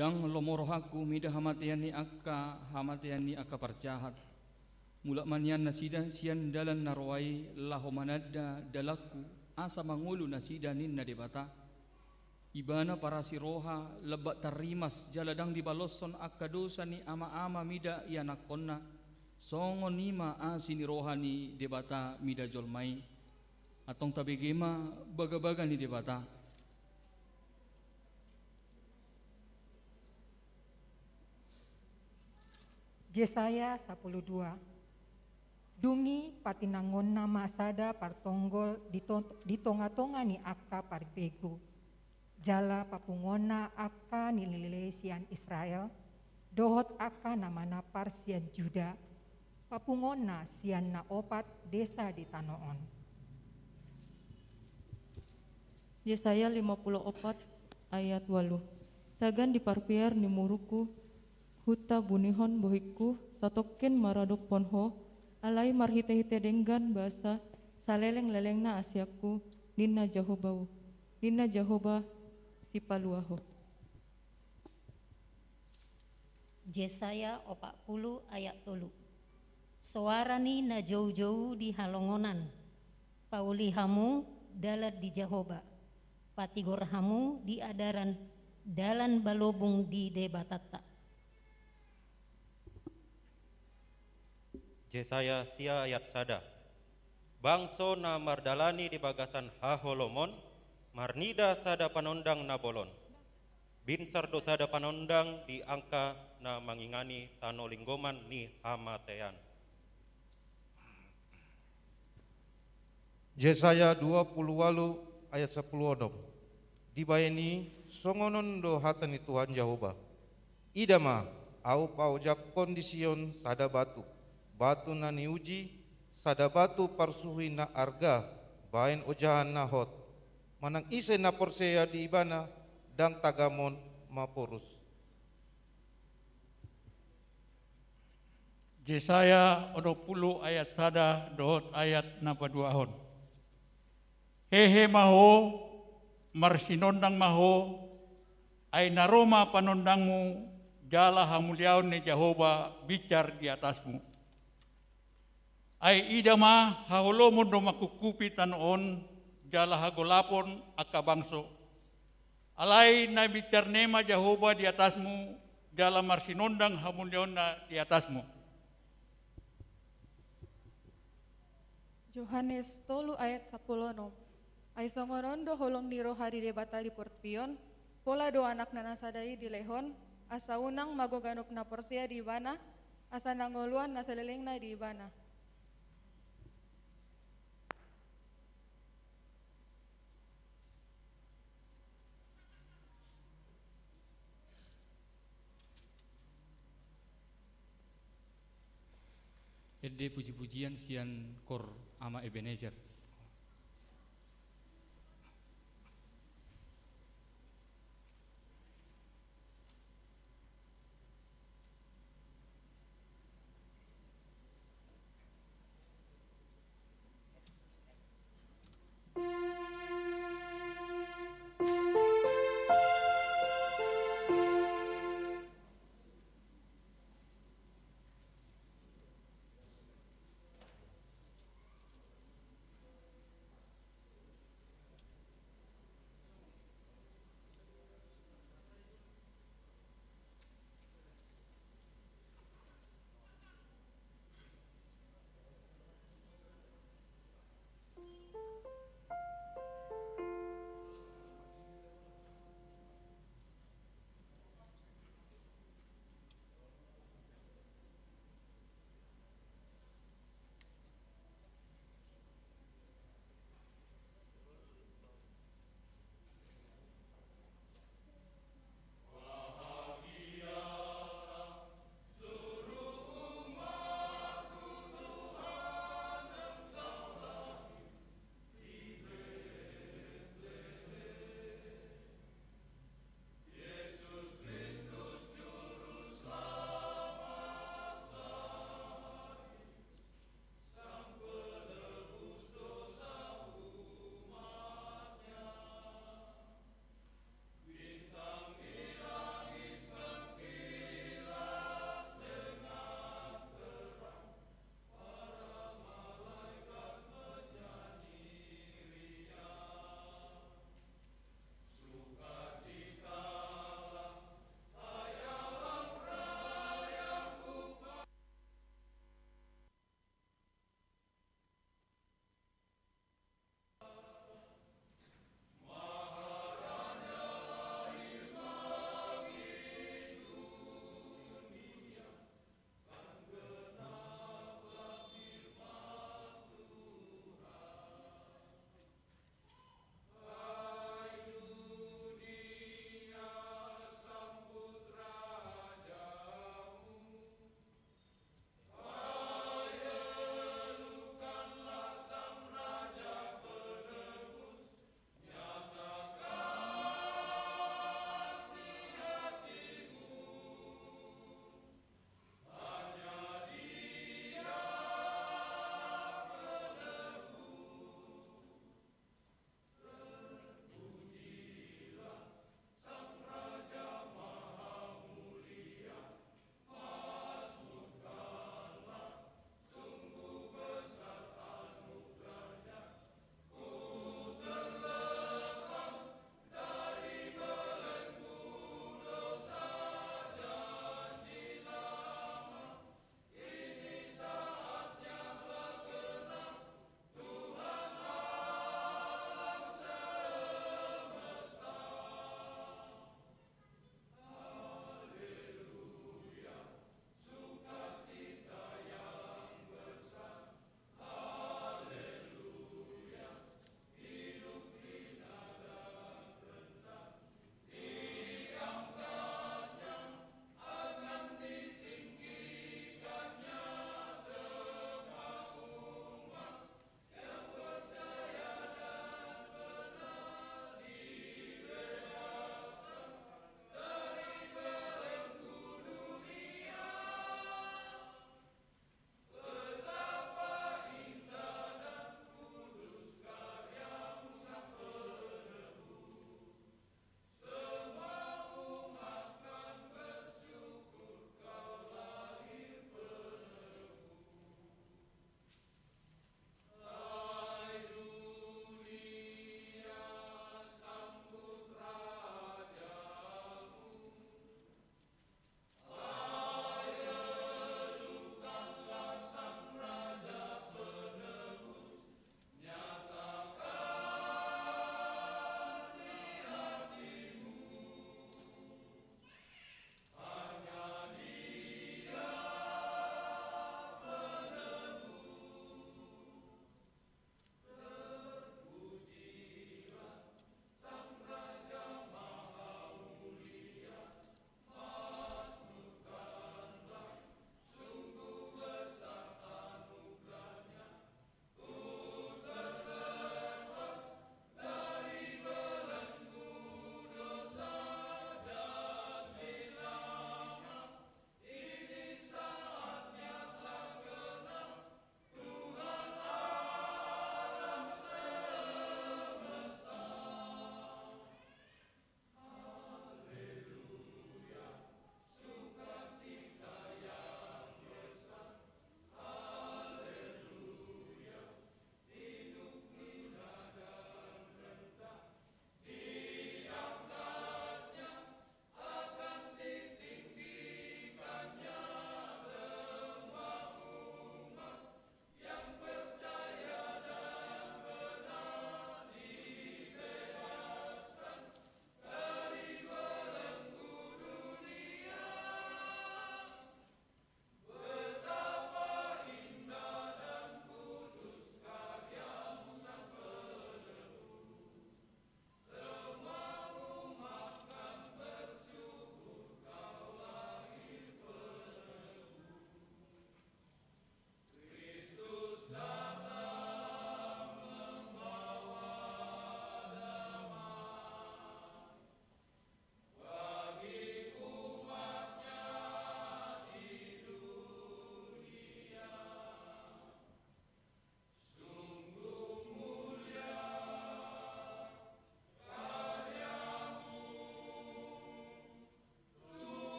Ndang lomo rohangku mida hamatean ni angka, hamatean ni angka parjahat. Mulak ma nian nasida sian dalan na roa i laho mananda dalanku, asa mangolu nasida ninna Debata. Ibana parasi roha, lambak tarrimas, jala ndang dibaloshon angka dosa ni ama-ama mida ianakhonna, songon i ma asi ni roha ni Debata mida jolma i. Antong tabege ma bagabaga ni Debata. Jesaya sampulu dua. Dung i patinangonna ma sada partonggol di to-, di tonga-tonga ni angka parbegu. Jala papunguonna angka nilele sian Israel, dohot angka na manampar sian Juda, papunguonna sian na opat desa di tano on. Jesaya lima pulu opat ayat ualu. Tagan di parpear ni murukku, huta bunihon bohingku, satongkin maradophon ho, alai marhite-hite denggan basa, saleleng-lelengna asiangku, ninna Jahowa, ninna Jahowa sipalua ho. Jesaya opat pulu ayat tolu. Soara ni na jou-jou di halongonan, pauli hamu dalan di Jahowa, patigor hamu di adaran dalan balobung di Debatanta. Jesaya sia ayat sada. Bangso na mardalani di bagasan haholomon, marnida sada panondang na bolon. Binsar do sada panondang di angka na mangingani tano linggoman ni hamatean. Jesaya dua pulu ualu ayat sampulu onom. Dibaen i, songon on do hata ni Tuhan Jahowa. Ida ma, Ahu paojakhon di Sion sada batu, batu na niuji, sada batu parsuhi na arga, baen ojahan na hot. Manang ise na porsea di ibana, ndang tagamon maporus. Jesaya onom pulu ayat sada dohot ayat na paduahon. Hehe ma ho, marsinondang ma ho, ai na ro ma panondangmu, jala hamuliaon ni Jahowa binsar di atasmu. Ai ida ma, haholomon do mangkungkupi tano on, jala hagolapon angka bangso. Alai na binsar ni ma Jahowa di atasmu, jala marsinondang hamuliaonna di atasmu. Johannes tolu ayat sampulu onom. Ai songon on do holong ni roha ni Debata di portibi on, pola do Anakna na sada i dilehon, asa unang mago ganup na porsea di Ibana, asa na ngoluan na salelengna di Ibana. Ende puji-pujian sian Kor Ama Ebenezer.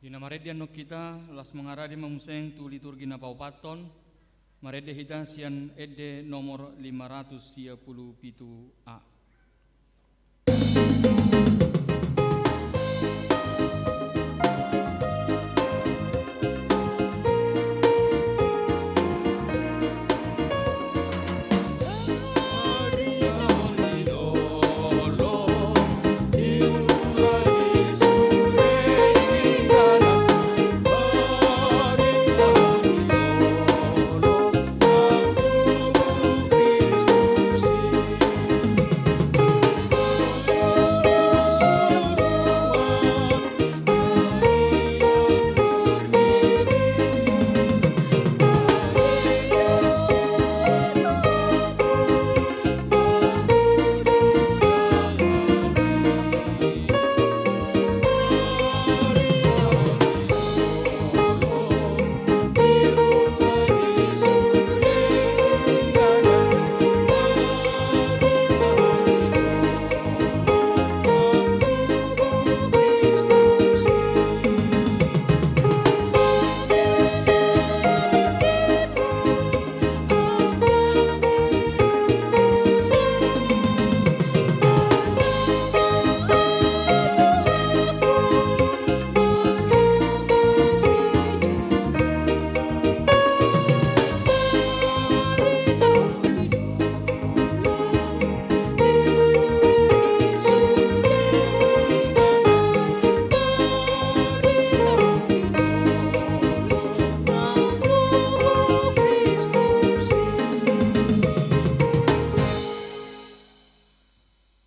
Di na marende annon hita, las mangarade ma muse tu liturgi na paopathon, marende hita sian ende nomor lima ratus sia pulu pitu A.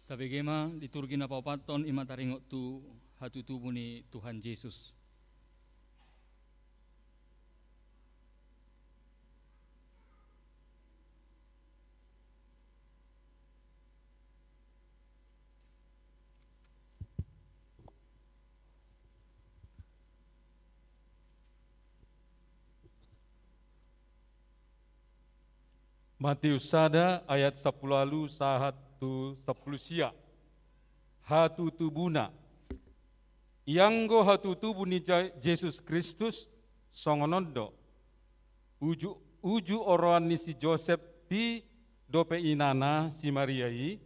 Tabege ma liturgi na paopathon, i ma taringot tu hatutubu ni Tuhan Jesus. Mateus sada ayat sampulu ualu sahat tu sampulu sia. Hatutubuna. Ianggo hatutubu ni Ja-, Jesus Kristus, songon on do. Uju, uju oroan ni si Josep i dope inana si Maria i,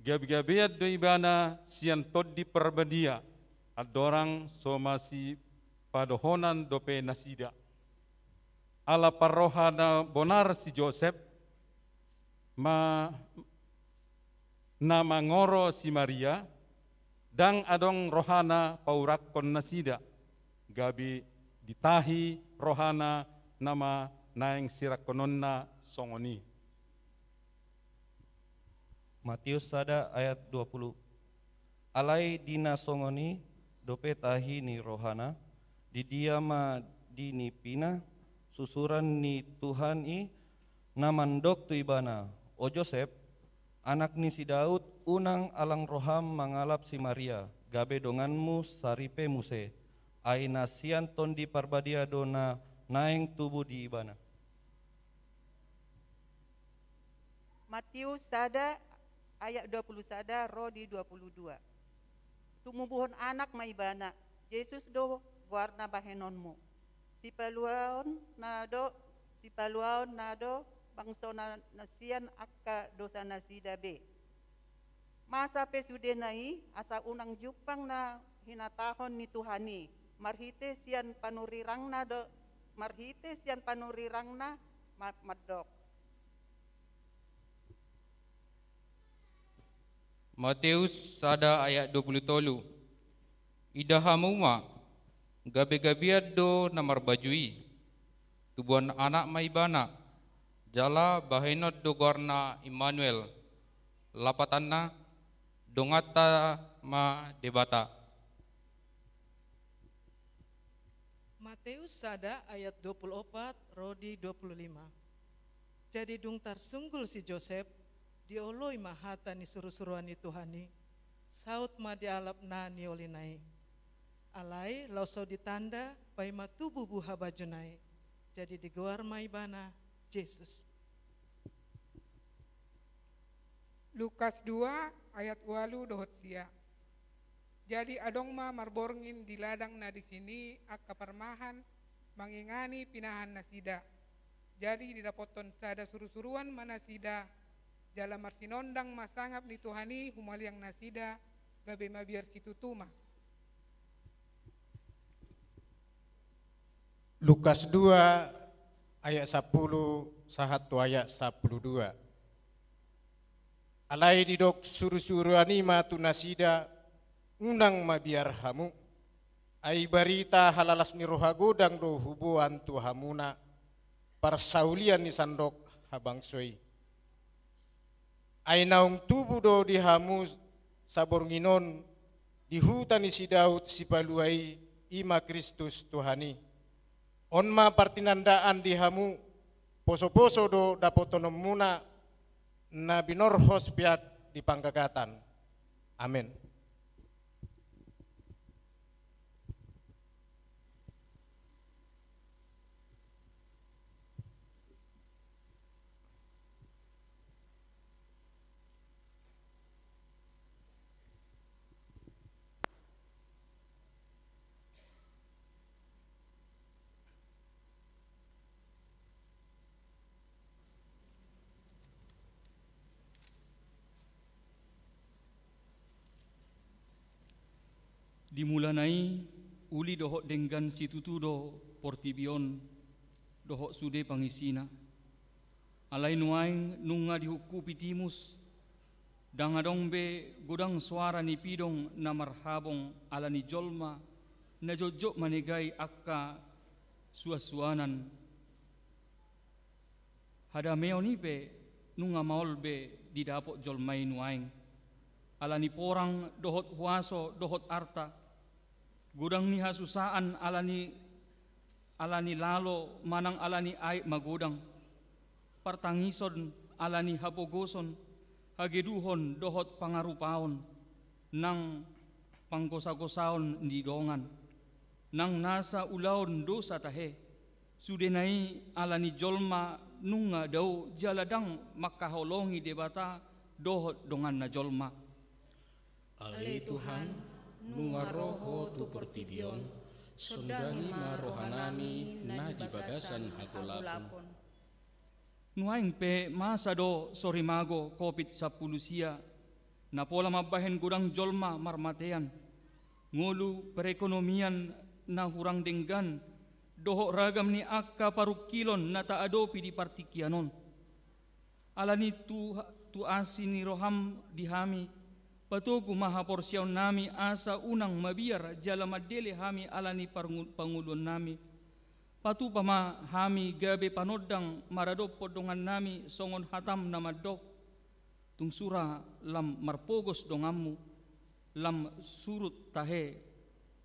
gabegabean do ibana sian Tondi Parbadia, andorang so masipadohonan dope nasida. Ala parroha na bonar si Josep, ma-, na mangoro si Maria, ndang adong rohana paurakkon nasida, gabe ditahi rohana nama naeng sirangkononna songon i. Mateus sada ayat dua pulu. Alai di na songon i dope tahi ni rohana, di dia ma di nipina, susuran ni Tuhan i na mandok tu ibana, O Josep, anak ni si Daud, unang alang roham mangalap si Maria, gabe donganmu saripe muse, ai na sian Tondi Parbadia do na naeng tubu di ibana. Mateus sada ayat dua pulu sada ro di dua pulu dua. Tumubuhon anak ma ibana, Jesus do goarna bahenonmu. Sipaluaonna do, sipaluaonna do bangsona na sian angka dosa nasida be. Masa pe sudena i, asa unang jumpang na hinatahon ni Tuhan i, marhite sian panurirangna do, marhite sian panurirangna ma-, mandok. Mateus sada ayat dua pulu tolu. Ida hamu ma, gabegabean do na marbaju i. Tubuan anak ma ibana, jala bahenon do goarna Immanuel. Lapatanna, donganta ma Debata. Mateus sada ayat dua pulu opat ro di dua pulu lima. Jadi dung tarsunggul si Josep, dioloi ma hata ni surusuruan ni Tuhan i, saut ma dialap na niolina i. Alai laos so ditanda, paima tubu buha bajuna i. Jadi digoar ma ibana Jesus. Lukas dua ayat ualu dohot sia. Jadi adong ma marborngin di ladang na disi i angka parmahan mangingani pinahan nasida. Jadi didapothon sada surusuruan ma nasida, jala marsinondang ma sangap ni Tuhan i humaliang nasida, gabe mabiar situtu ma. Lukas dua ayat sampulu sahat tu ayat sampulu dua. Alai didok surusuruan i ma tu nasida: Unang mabiar hamu, ai barita halalas ni roha godang do huboan tu hamuna parsaulian ni sandok habangso i. Ai naung tubu do di hamu saborngin on di huta ni si Daud Sipalua i, i ma Kristus Tuhan i. On ma partinandaan di hamu: posoposo do dapothononmuna na binorhos peak di panggagatan. Amen. Di mulana i, uli dohot denggan situtu do portibi on dohot sude pangisina. Alai nuaeng nunga dihungkupi timus, ndang adong be godang soara ni pidong na marhabong ala ni jolma na jotjot manegai angka suansuanan. Hadameon i pe nunga maol be didapot jolma i nuaeng, ala ni porang dohot huaso dohot arta. Godang ni hasusaan ala ni, ala ni lalo manang ala ni aek magodang, partangison ala ni hapogoson, hageduhon dohot pangarupaon, nang panggosagosaon ni dongan, nang nasa ulaon dosa tahe. Sudena i ala ni jolma nunga dao jala ndang mangkaholongi Debata dohot donganna jolma. Ale Tuhan, nunga ro Ho tu portibi on, sondangi ma rohanami na di bagasan hagolapon. Nuaeng pe masa do sorimago covid sampulu sia, na pola mambahen godang jolma marmatean, ngolu perekonomian na hurang denggan, dohot ragam ni angka parungkilon na taadopi di partingkian on. Ala ni tu, tu asi ni roham di hami, patogu ma haporseaonnami asa unang mabiar jala mandele hami ala ni parngu-, pangoluonnami. Patupa ma hami gabe panondang maradophon dongannami songon hatam na mandok: Tung sura lam marpogos donganmu, lam surut tahe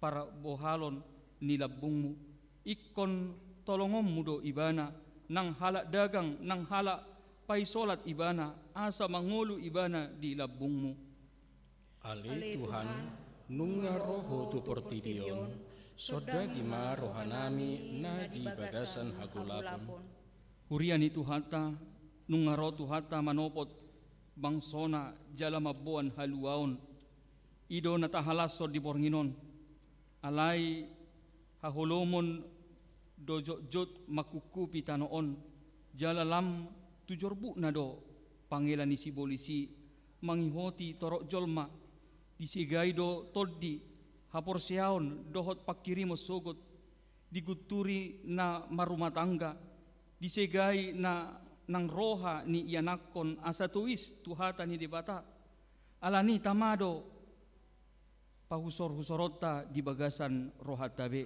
parbohalon ni lambungmu. Ingkon tolongonmu do ibana, nang halak dagang, nang halak paisolat ibana, asa mangolu ibana di lambungmu. Ale Tuhan, nunga ro Ho tu portibi on, sondangi ma rohanami na di bagasan hagolapon. Huria ni Tuhanta, nunga ro Tuhanta manopot bangsona jala mamboan haluaon. I do na tahalashon di borngin on. Alai haholomon do jotjot manghungkupi tano on, jala lam tu jorbutna do pangela ni sibolis i mangihoti torop jolma. Disegai do tondi, haporseaon dohot panghirimon sogot, digunturi na marrumah tangga, disegai na nang roha ni ianakhon asa tois tu hata ni Debata. Alani i tama do pahusorhusoronta di bagasan rohanta be.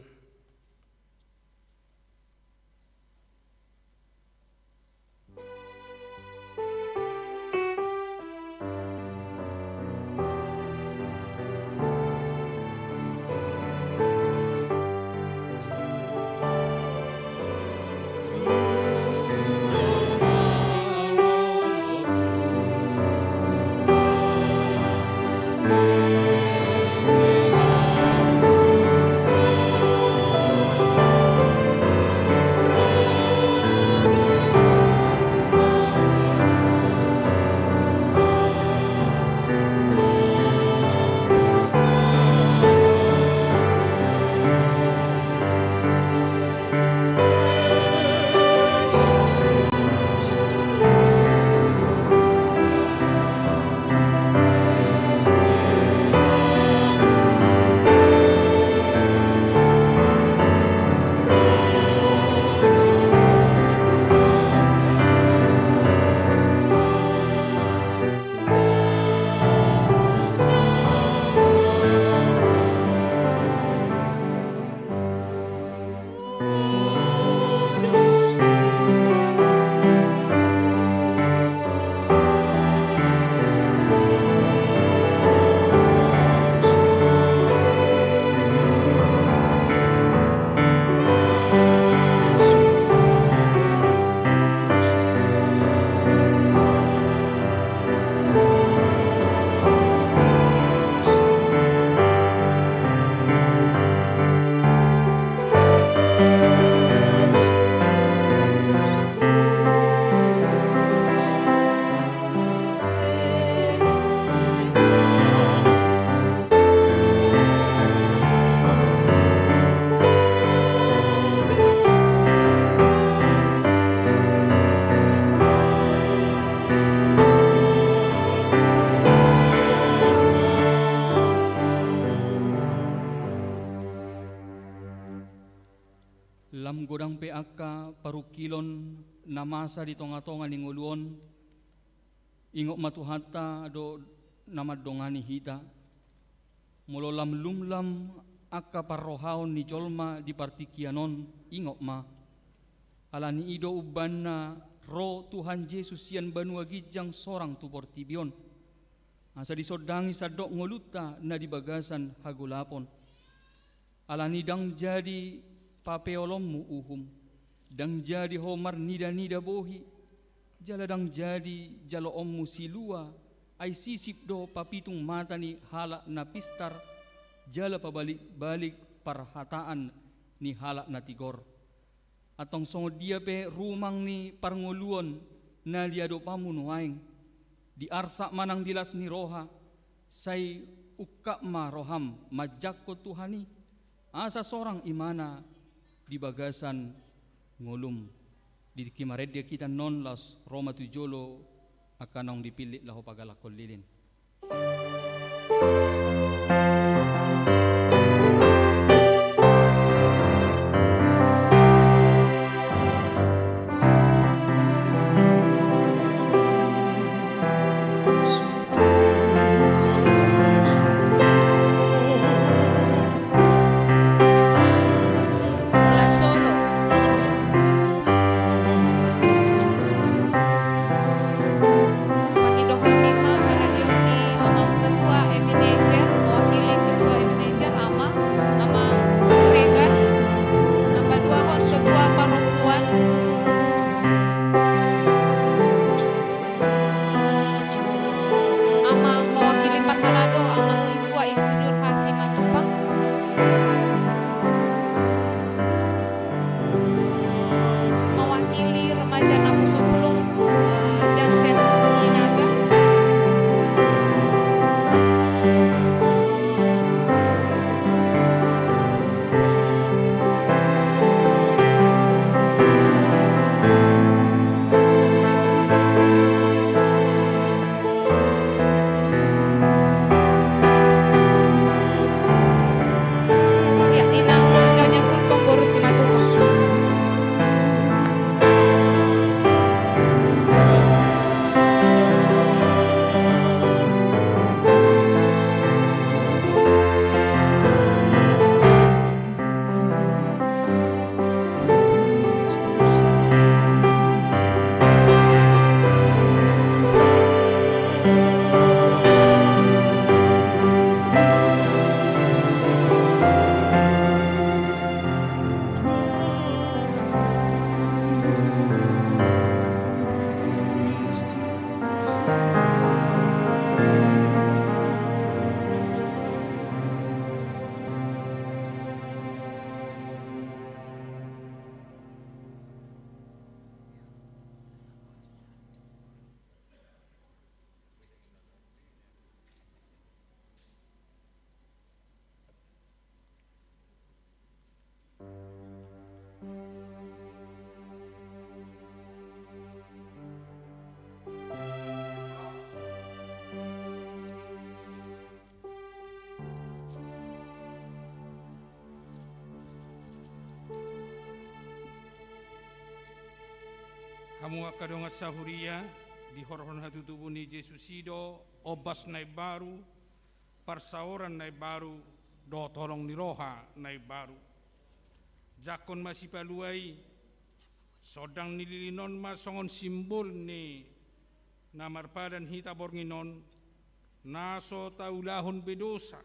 Godang pe angka parungkilon na masa di tonga-tonga ni ngolu on, ingot ma Tuhanta do na mandongani hita. Molo lam lumlam angka parrohaon ni jolma di partingkian on, ingot ma. Ala ni i do umbahen na ro Tuhan Jesus sian banua ginjang sorang tu portibi on, asa disondangi sandok ngolunta na di bagasan hagolapon. Ala ni i ndang jadi papeolonmu uhum, ndang jadi ho marnida-nida bohi, jala ndang jadi jaloonmu silua, ai sisip do papitung mata ni halak na pistar, jala pabalik-balik parhataan ni halak na tigor. Antong songon dia pe rumang ni parngoluon na diadopanmu nuaeng, di arsak manang di las ni roha, sai ungkap ma roham manjangkon Tuhan i, asa sorang imana di bagasan ngolum. Di tingki marende hita annon, laos ro ma tu jolo angka naung dipillit laho pagalakkon lilin. Pangidoan ni ma, haradeon ni amang ketua Ebenezer, mewakili ketua Ebenezer, amang, amang Siregar, amang dua hot ketua parompuan. Amang mewakili parhalado, amang Situa Insinyur H. Simatupang. Mewakili remaja Naposobulung, eh, Jansen Sinaga. Ia, inang Dania Gultom boru Simatupang. Hamu angka dongan sahuria, dihorhon hatutubu ni Jesus i do ombas na imbaru, parsaoran na imbaru, dohot holong ni roha na imbaru. Jangkon ma Sipalua i, sondang ni lilin on ma songon simbol ni na marpadan hita borngin on, na so taulahon be dosa,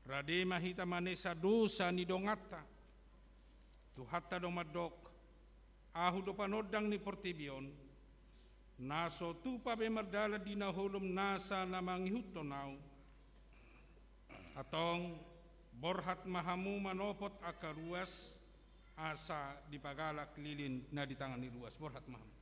rade ma hita manesa dosa ni donganta. Tuhanta do mandok, Ahu do panondang ni portibi on, na so tupa be mardalan di na holom nasa na mangihuthon Ahu. Antong, borhat ma hamu manopot angka ruas, asa dipagalak lilin na di tangan ni ruas. Borhat ma hamu.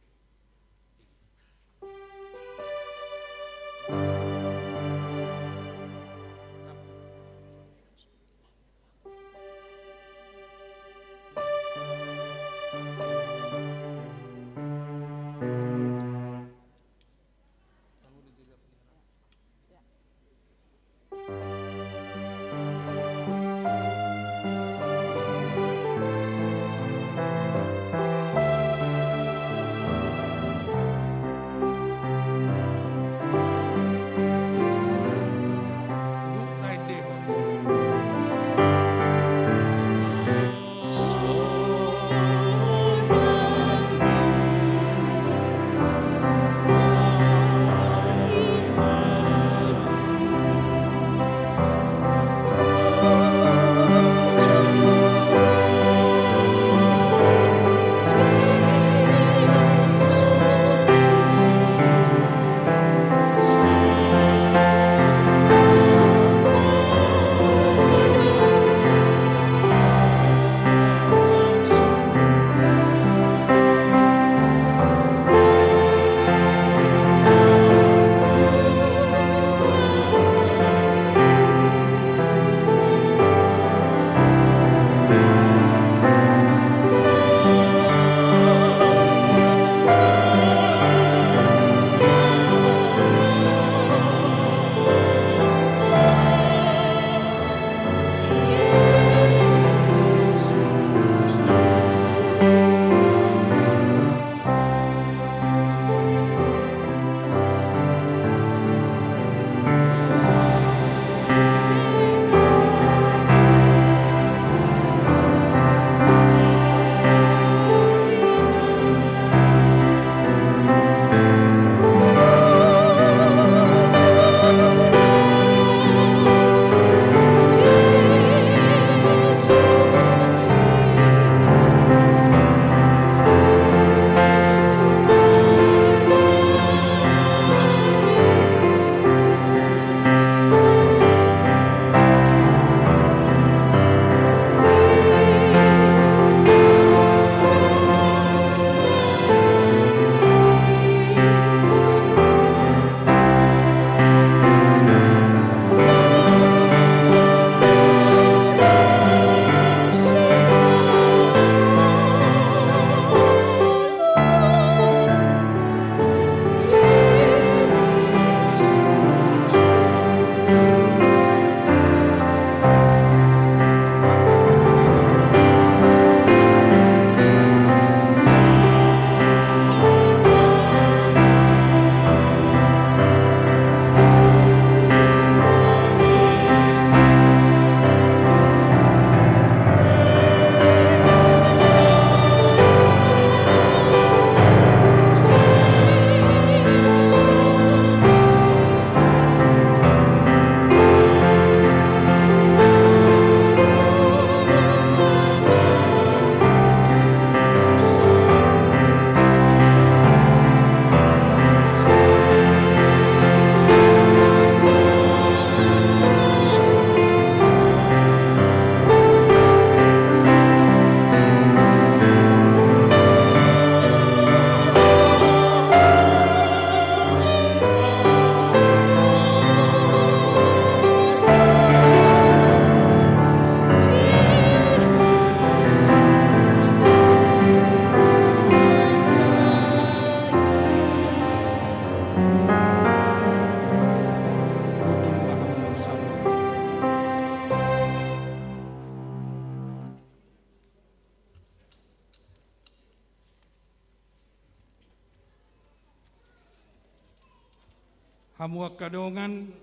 Hamu angka dongan,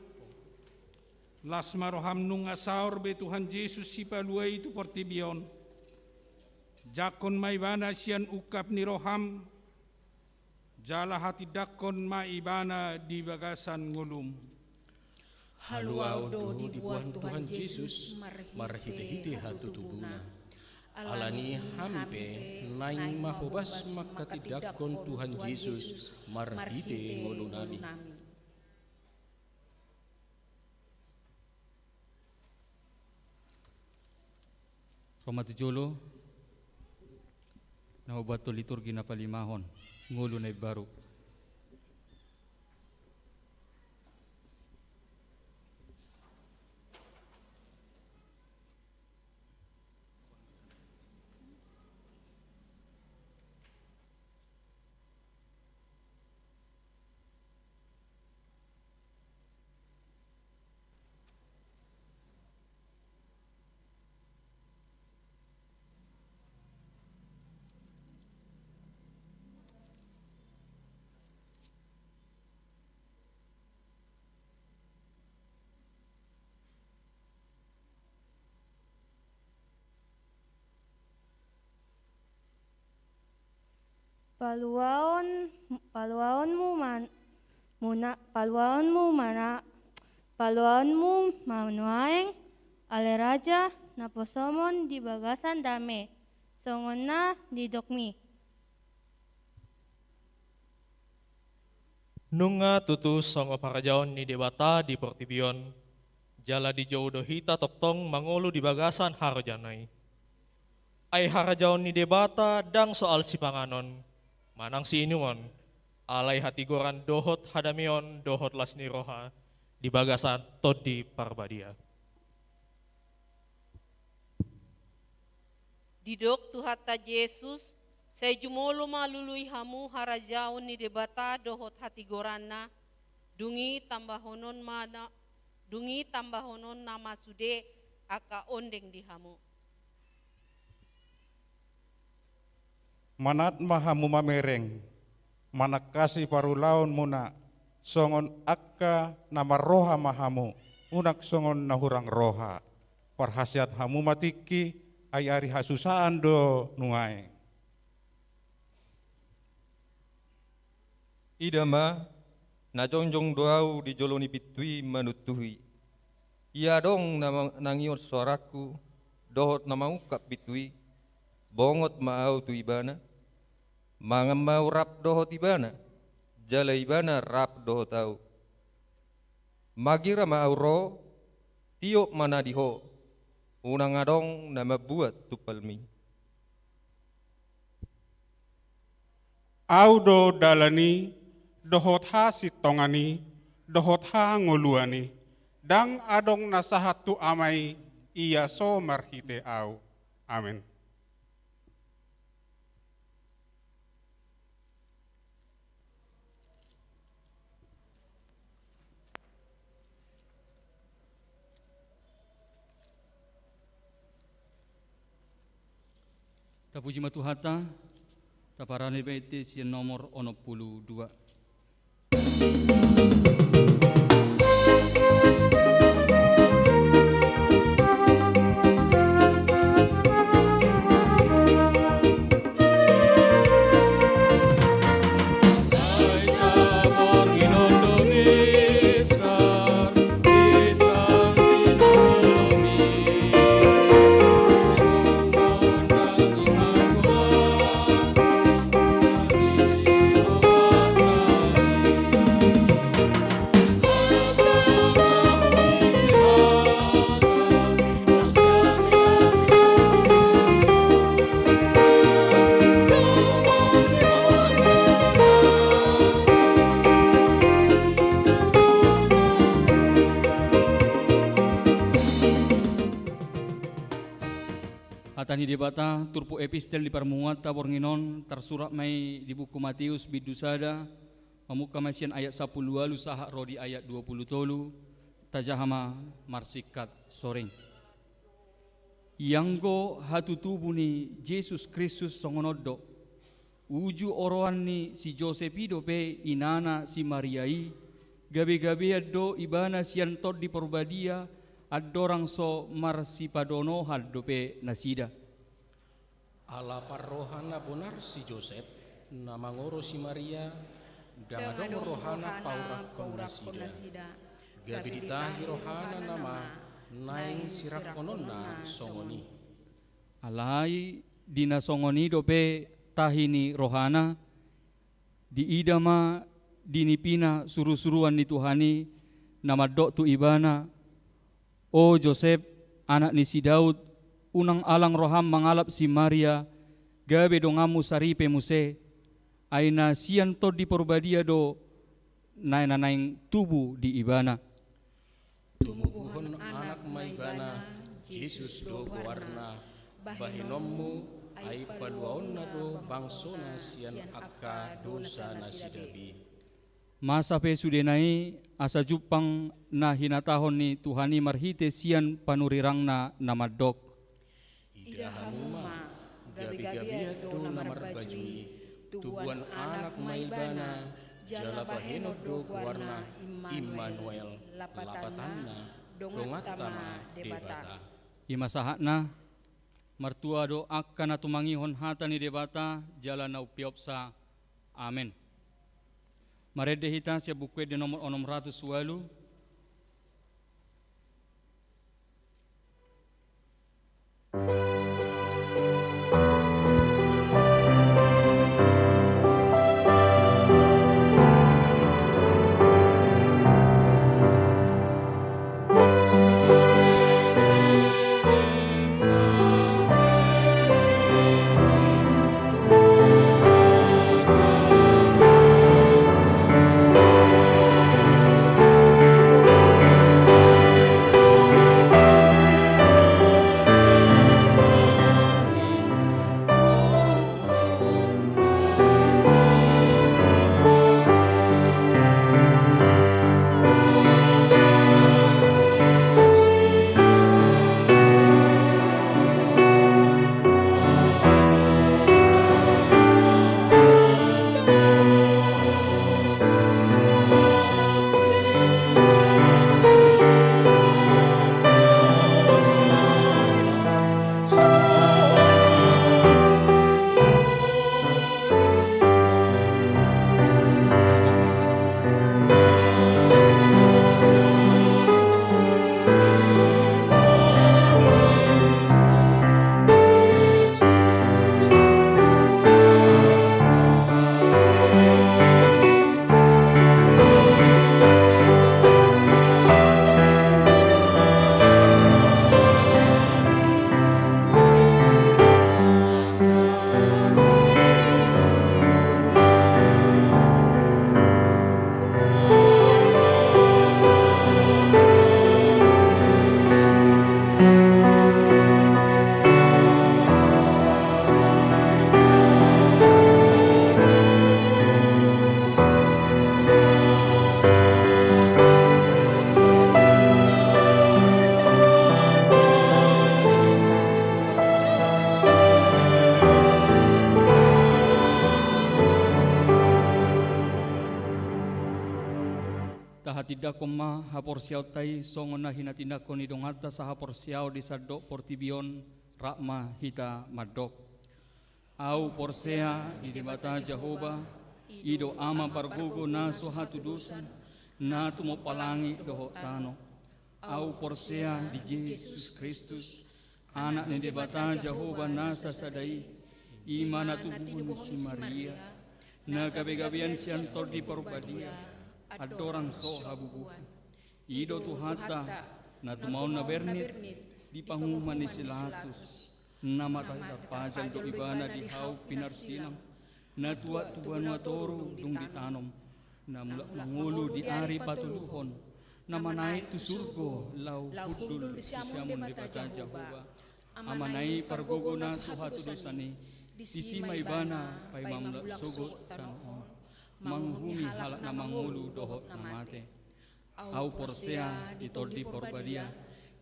las ma roham nunga saor be Tuhan Jesus Sipalua i tu portibi on. Jangkon ma Ibana sian ungkap ni roham, jala hatindangkon ma Ibana di bagasan ngolum. Haluaon do diboan Tuhan Jesus marhitehite hatutubuna. Alani i hami pe naeng ma hobas mangkatindangkon Tuhan Jesus marhite ngolunami. Ro ma tu jolo, na huboan liturgi na palimahon, ngolu na imbaru. Paluaon, paluaonmu man-, muna-, paluaonmu mana-, paluaonmu ma nuaeng, ale Raja, naposomon di bagasan dame, songon na nidokmi. Nunga tutu songon harajaon ni Debata di portibi on, jala dijou do hita tongtong mangolu di bagasan harajaonna i. Ai harajaon ni Debata ndang soal sipanganon, manang siinumon, alai hatigoran dohot hadameon dohot las ni roha di bagasan Tondi Parbadia. Didok Tuhanta Jesus, sai jumolo ma lului hamu harajaon ni Debata dohot hatigoranna, dung i tambahonon ma na, dung i tambahononna ma sude angka ondeng di hamu. Manat ma hamu mamereng, manangkasi parulaonmuna, songon angka na marroha ma hamu, unang songon na hurang roha. Parhaseat hamu ma tingki, ai ari hasusaan do nuaeng. Ida ma, na jongjong do ahu di jolo ni pintu i manuntuhi. Ia adong na ma-, na mangihut soarangku, dohot na mangungkap pintu i, bongot ma ahu tu ibana, mangan ma ahu rap dohot ibana, jala ibana rap dohot ahu. Magira ma ahu ro, tiop ma na di ho, unang adong na mambuat tumpalmi. Ahu do dalan i, dohot hasintongan i, dohot hangoluan i. Ndang adong na sahat tu Ama i, ia so marhite ahu. Amen. Tapuji ma Tuhanta, taparade ma i sian nomor onom pulu dua. Hata ni Debata, turpuk epistel di parmingguonta borngin on, tarsurat ma i di buku Mateus bindu sada, mamungka ma i sian ayat sampulu ualu sahat ro di ayat dua pulu tolu, tajaha ma marsingkat soring. Ianggo hatutubu ni Jesus Kristus songon on do. Uju oroan ni si Josep i dope inana si Maria i, gabe-gabean do ibana sian Tondi Parbadia, andorang so marsipadonohan dope nasida. Ala parroha na bonar si Josep, na mangoro si Maria, ndang adong rohana paurakkon nasida. Gabe ditahi rohana nama naeng sirangkononna songon i. Alai di na songon i dope tahi ni rohana, diida ma di nipina surusuruan ni Tuhan i, na mandok tu ibana, "O Josep, anak ni si Daud, unang alang roham mangalap si Maria, gabe donganmu saripe muse, ai na sian Tondi Parbadia do na naeng tubu di ibana." Tumubuhon anak ma ibana, Jesus do goarna, bahenonmu, ai paluaonna do bangsona sian angka dosa nasida be. Masa pe sudena i, asa jumpang na hinatahon ni Tuhan i marhite sian panurirangna na mandok. Ida hamu ma, gabe-gabean do na marbaju i, tubuan anak ma ibana, jala bahenon do goarna Immanuel, lapatanna, donganta ma Debata. I ma sahatna, martua do angka na tumangihon hata ni Debata, jala na umpeopsa. Amen. Marende hita sian Buku Ende nomor onom ratus ualu. Tahatindangkon ma haporseaonta i songon na hinatindangkon ni donganta sahaporseaon di sandok portibi on, rap ma hita mandok. Ahu porsea di Debata Jahowa, i do Ama pargogo na so hatudosan, na tumompa langit dohot tano. Ahu porsea di Jesus Kristus, Anak ni Debata Jahowa na sasada i, i ma na tubu ni si Maria, na gabegabean sian Tondi Parbadia, andorang so habubuhan. I do Tuhanta, na tumaon na bernit di panguhuman ni si Pilatus, na marhite tarpajal do ibana di hau pinarsilang, na tuat tu banua toru dung ditanom, na mulak mangolu di ari patoluhon, na manaek tu surgo laho hundul di siamun Debata Jahowa, Amana i pargogo na so hatudosan i, disi ma ibana paima mulak sogot tano on, manguhumi halak na mangolu dohot na mate. Ahu porsea di Tondi Parbadia,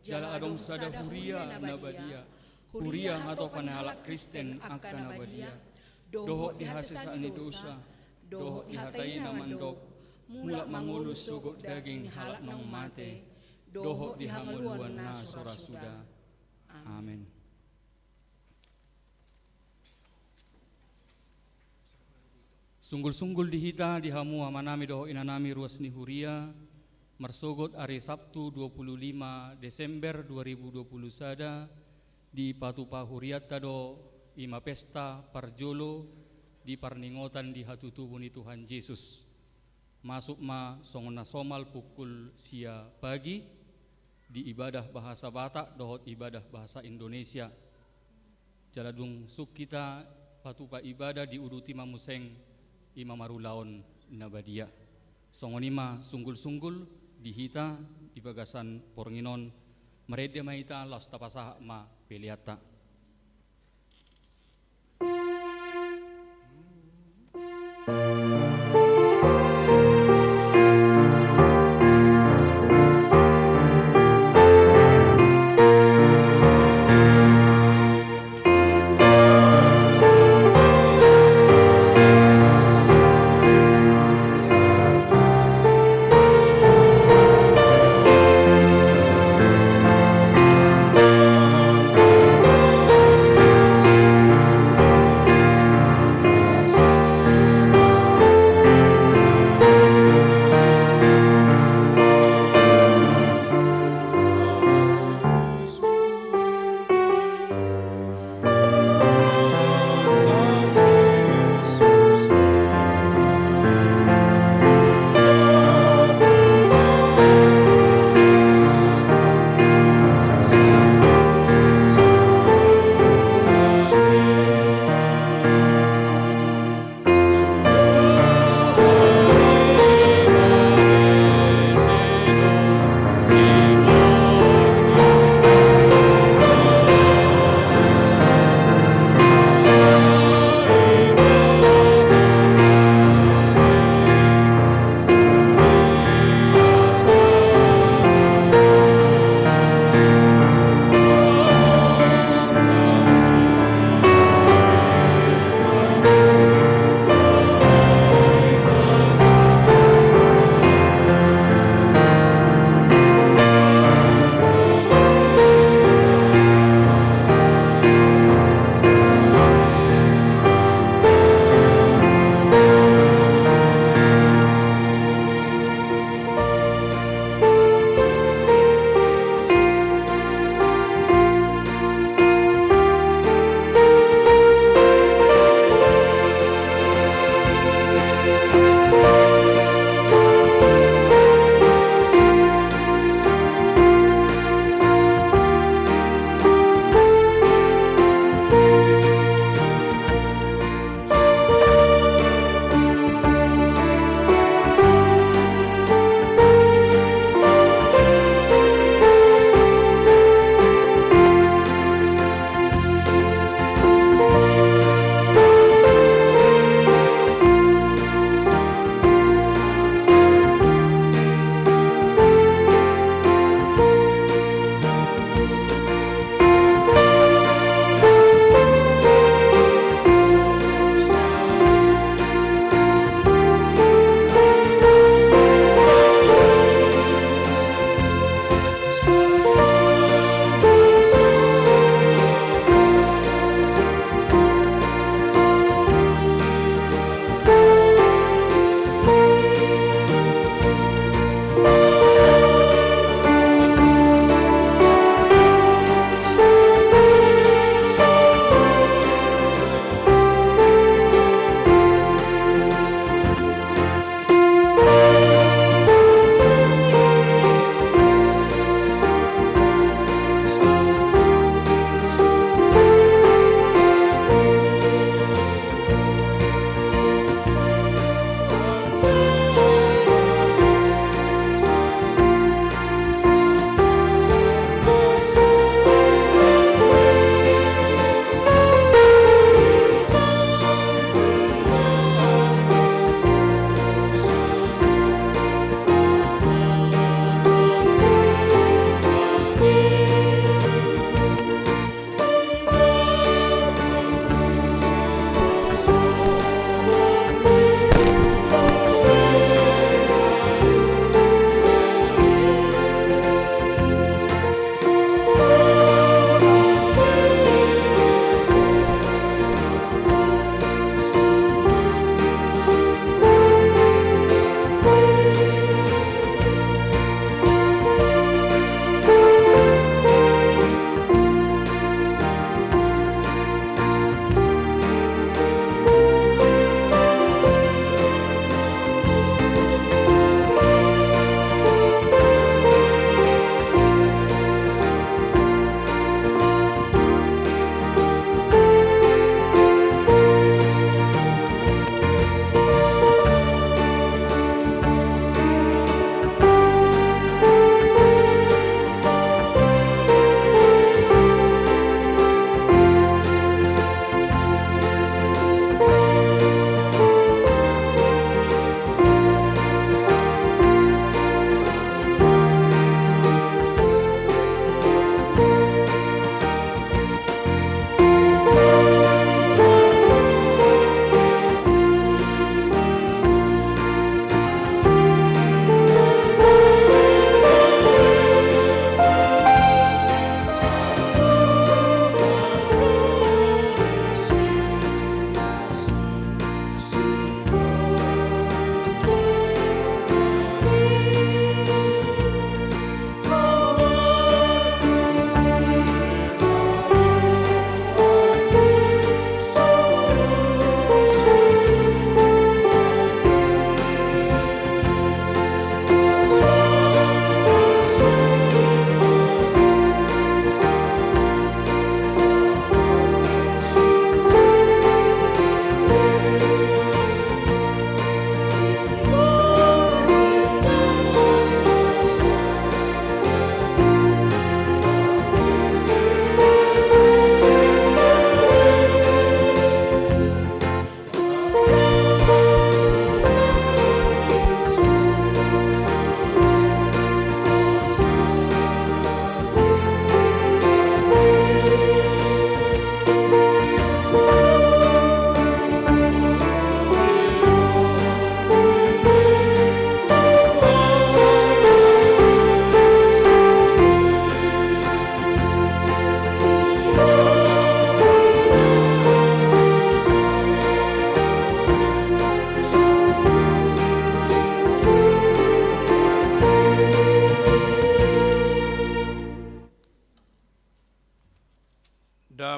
jala adong sada huria na badia, huria hatopan ni halak Kristen angka na badia, dohot di hasesaan ni dosa, dohot di hata i na mandok, mulak mangolu sogot daging halak naung mate, dohot di hangoluan na so ra suda. Amen. Sunggul-sunggul di hita, di hamu amanami dohot inanami ruas ni huria, marsogot ari Sabtu dua puluh lima Desember dua ribu dua puluh sada, dipatupa hurianta do i ma pesta parjolo di parningotan di hatutubu ni Tuhan Jesus. Masuk ma songon na somal pukul sia pagi di ibadah bahasa Batak dohot ibadah bahasa Indonesia. Jala dung sung hita patupa ibadah, diuduti ma muse i ma marulaon na badia. Songon i ma sunggul-sunggul di hita di bagasan borngin on, marende ma hita laos tapasahat ma peleanta.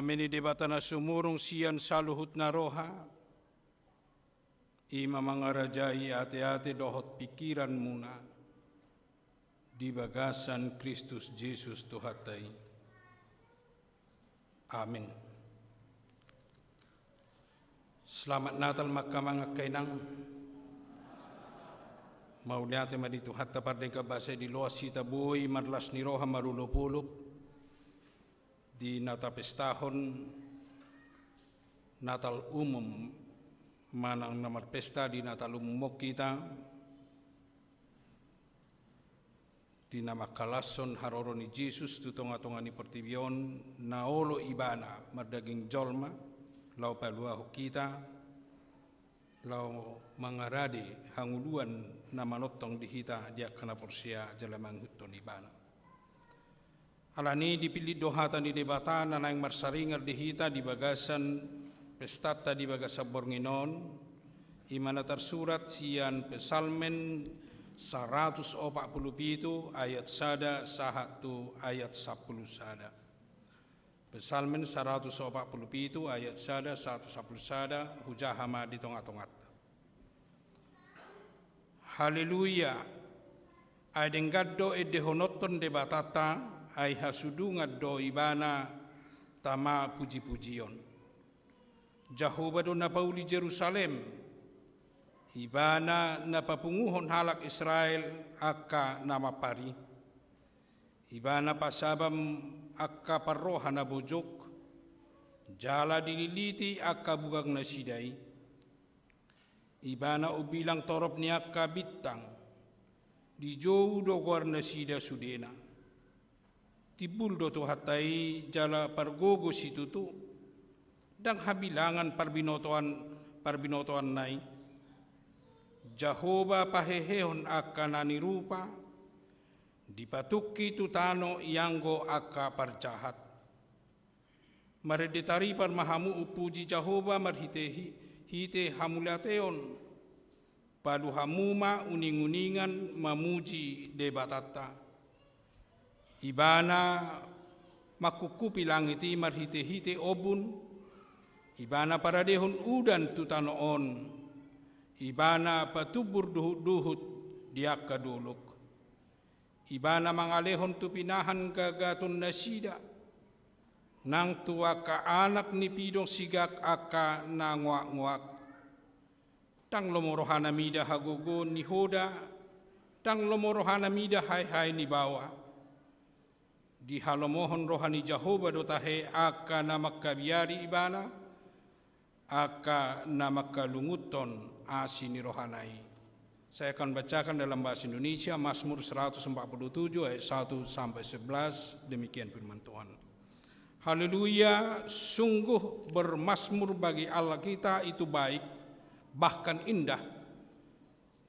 Dame ni Debata na sumurung sian saluhutna roha, i ma mangarajai ateate dohot pingkiranmuna di bagasan Kristus Jesus Tuhanta i. Amin. Selamat Natal ma angka amang, angka inang. Mauliate ma di Tuhanta pardenggan basa i, diloas hita boi marlas ni roha marolopolop di na tapestahon Natal umum manang na marpesta di Natal umum on hita, di na mangkalashon haroro ni Jesus tu tongatonga ni portibi on, na olo Ibana mardaging jolma, laho paluahon hita, laho mangarade hangoluan na manongtong di hita di angka na porsea jala mangihuthon Ibana. Alani i dipillit do hata ni Debata na naeng marsaringar di hita di bagasan pestanta di bagasan borngin on, i ma na tarsurat sian Psalmen saratus opat pulu pitu ayat sada sahat tu ayat sampulu sada. Psalmen saratus opat pulu pitu ayat sada sahat tu sampulu sada, hujaha ma di tongatonganta. Haleluya! Ai denggan do endehononhon Debatanta, ai hasudungan do Ibana tama pujipujion. Jahowa do na pauli Jerusalem, Ibana na papunguhon halak Israel angka na mampar i. Ibana pasabam angka parroha na bojok, jala dililiti angka bugang nasida i. Ibana umbilang torop ni angka bintang, dijou do goar nasida sudena. Timbul do Tuhanta i jala pargogo situtu, ndang habilangan parbinotoan, parbinotoanna i. Jahowa pahehehon angka na nirupa, dipatungki tu tano ianggo angka parjahat. Marende taripar ma hamu umpuji Jahowa marhite hi-, hite hamuliateon. Palu hamu ma uninguningan mamuji Debatanta. Ibana mangkungkupi langit i marhitehite ombun, Ibana paradehon udan tu tano on, Ibana patumbur duhutduhut di angka dolok. Ibana mangalehon tu pinahan gagatonnasida, nang tu angka anak ni pidong sigak angka na ngoakngoak. Ndang lomo rohana mida hagogoon ni hoda, ndang lomo rohana mida haehae ni baoa. Dihalomohon roha ni Jahowa do tahe angka na mangkabiari Ibana, angka na mangkalungunhon asi ni rohana i. Saya akan bacakan dalam bahasa Indonesia, Mazmur seratus empat puluh tujuh ayat satu sampai sebelas, demikian firman Tuhan. Haleluya, sungguh bermazmur bagi Allah kita itu baik, bahkan indah,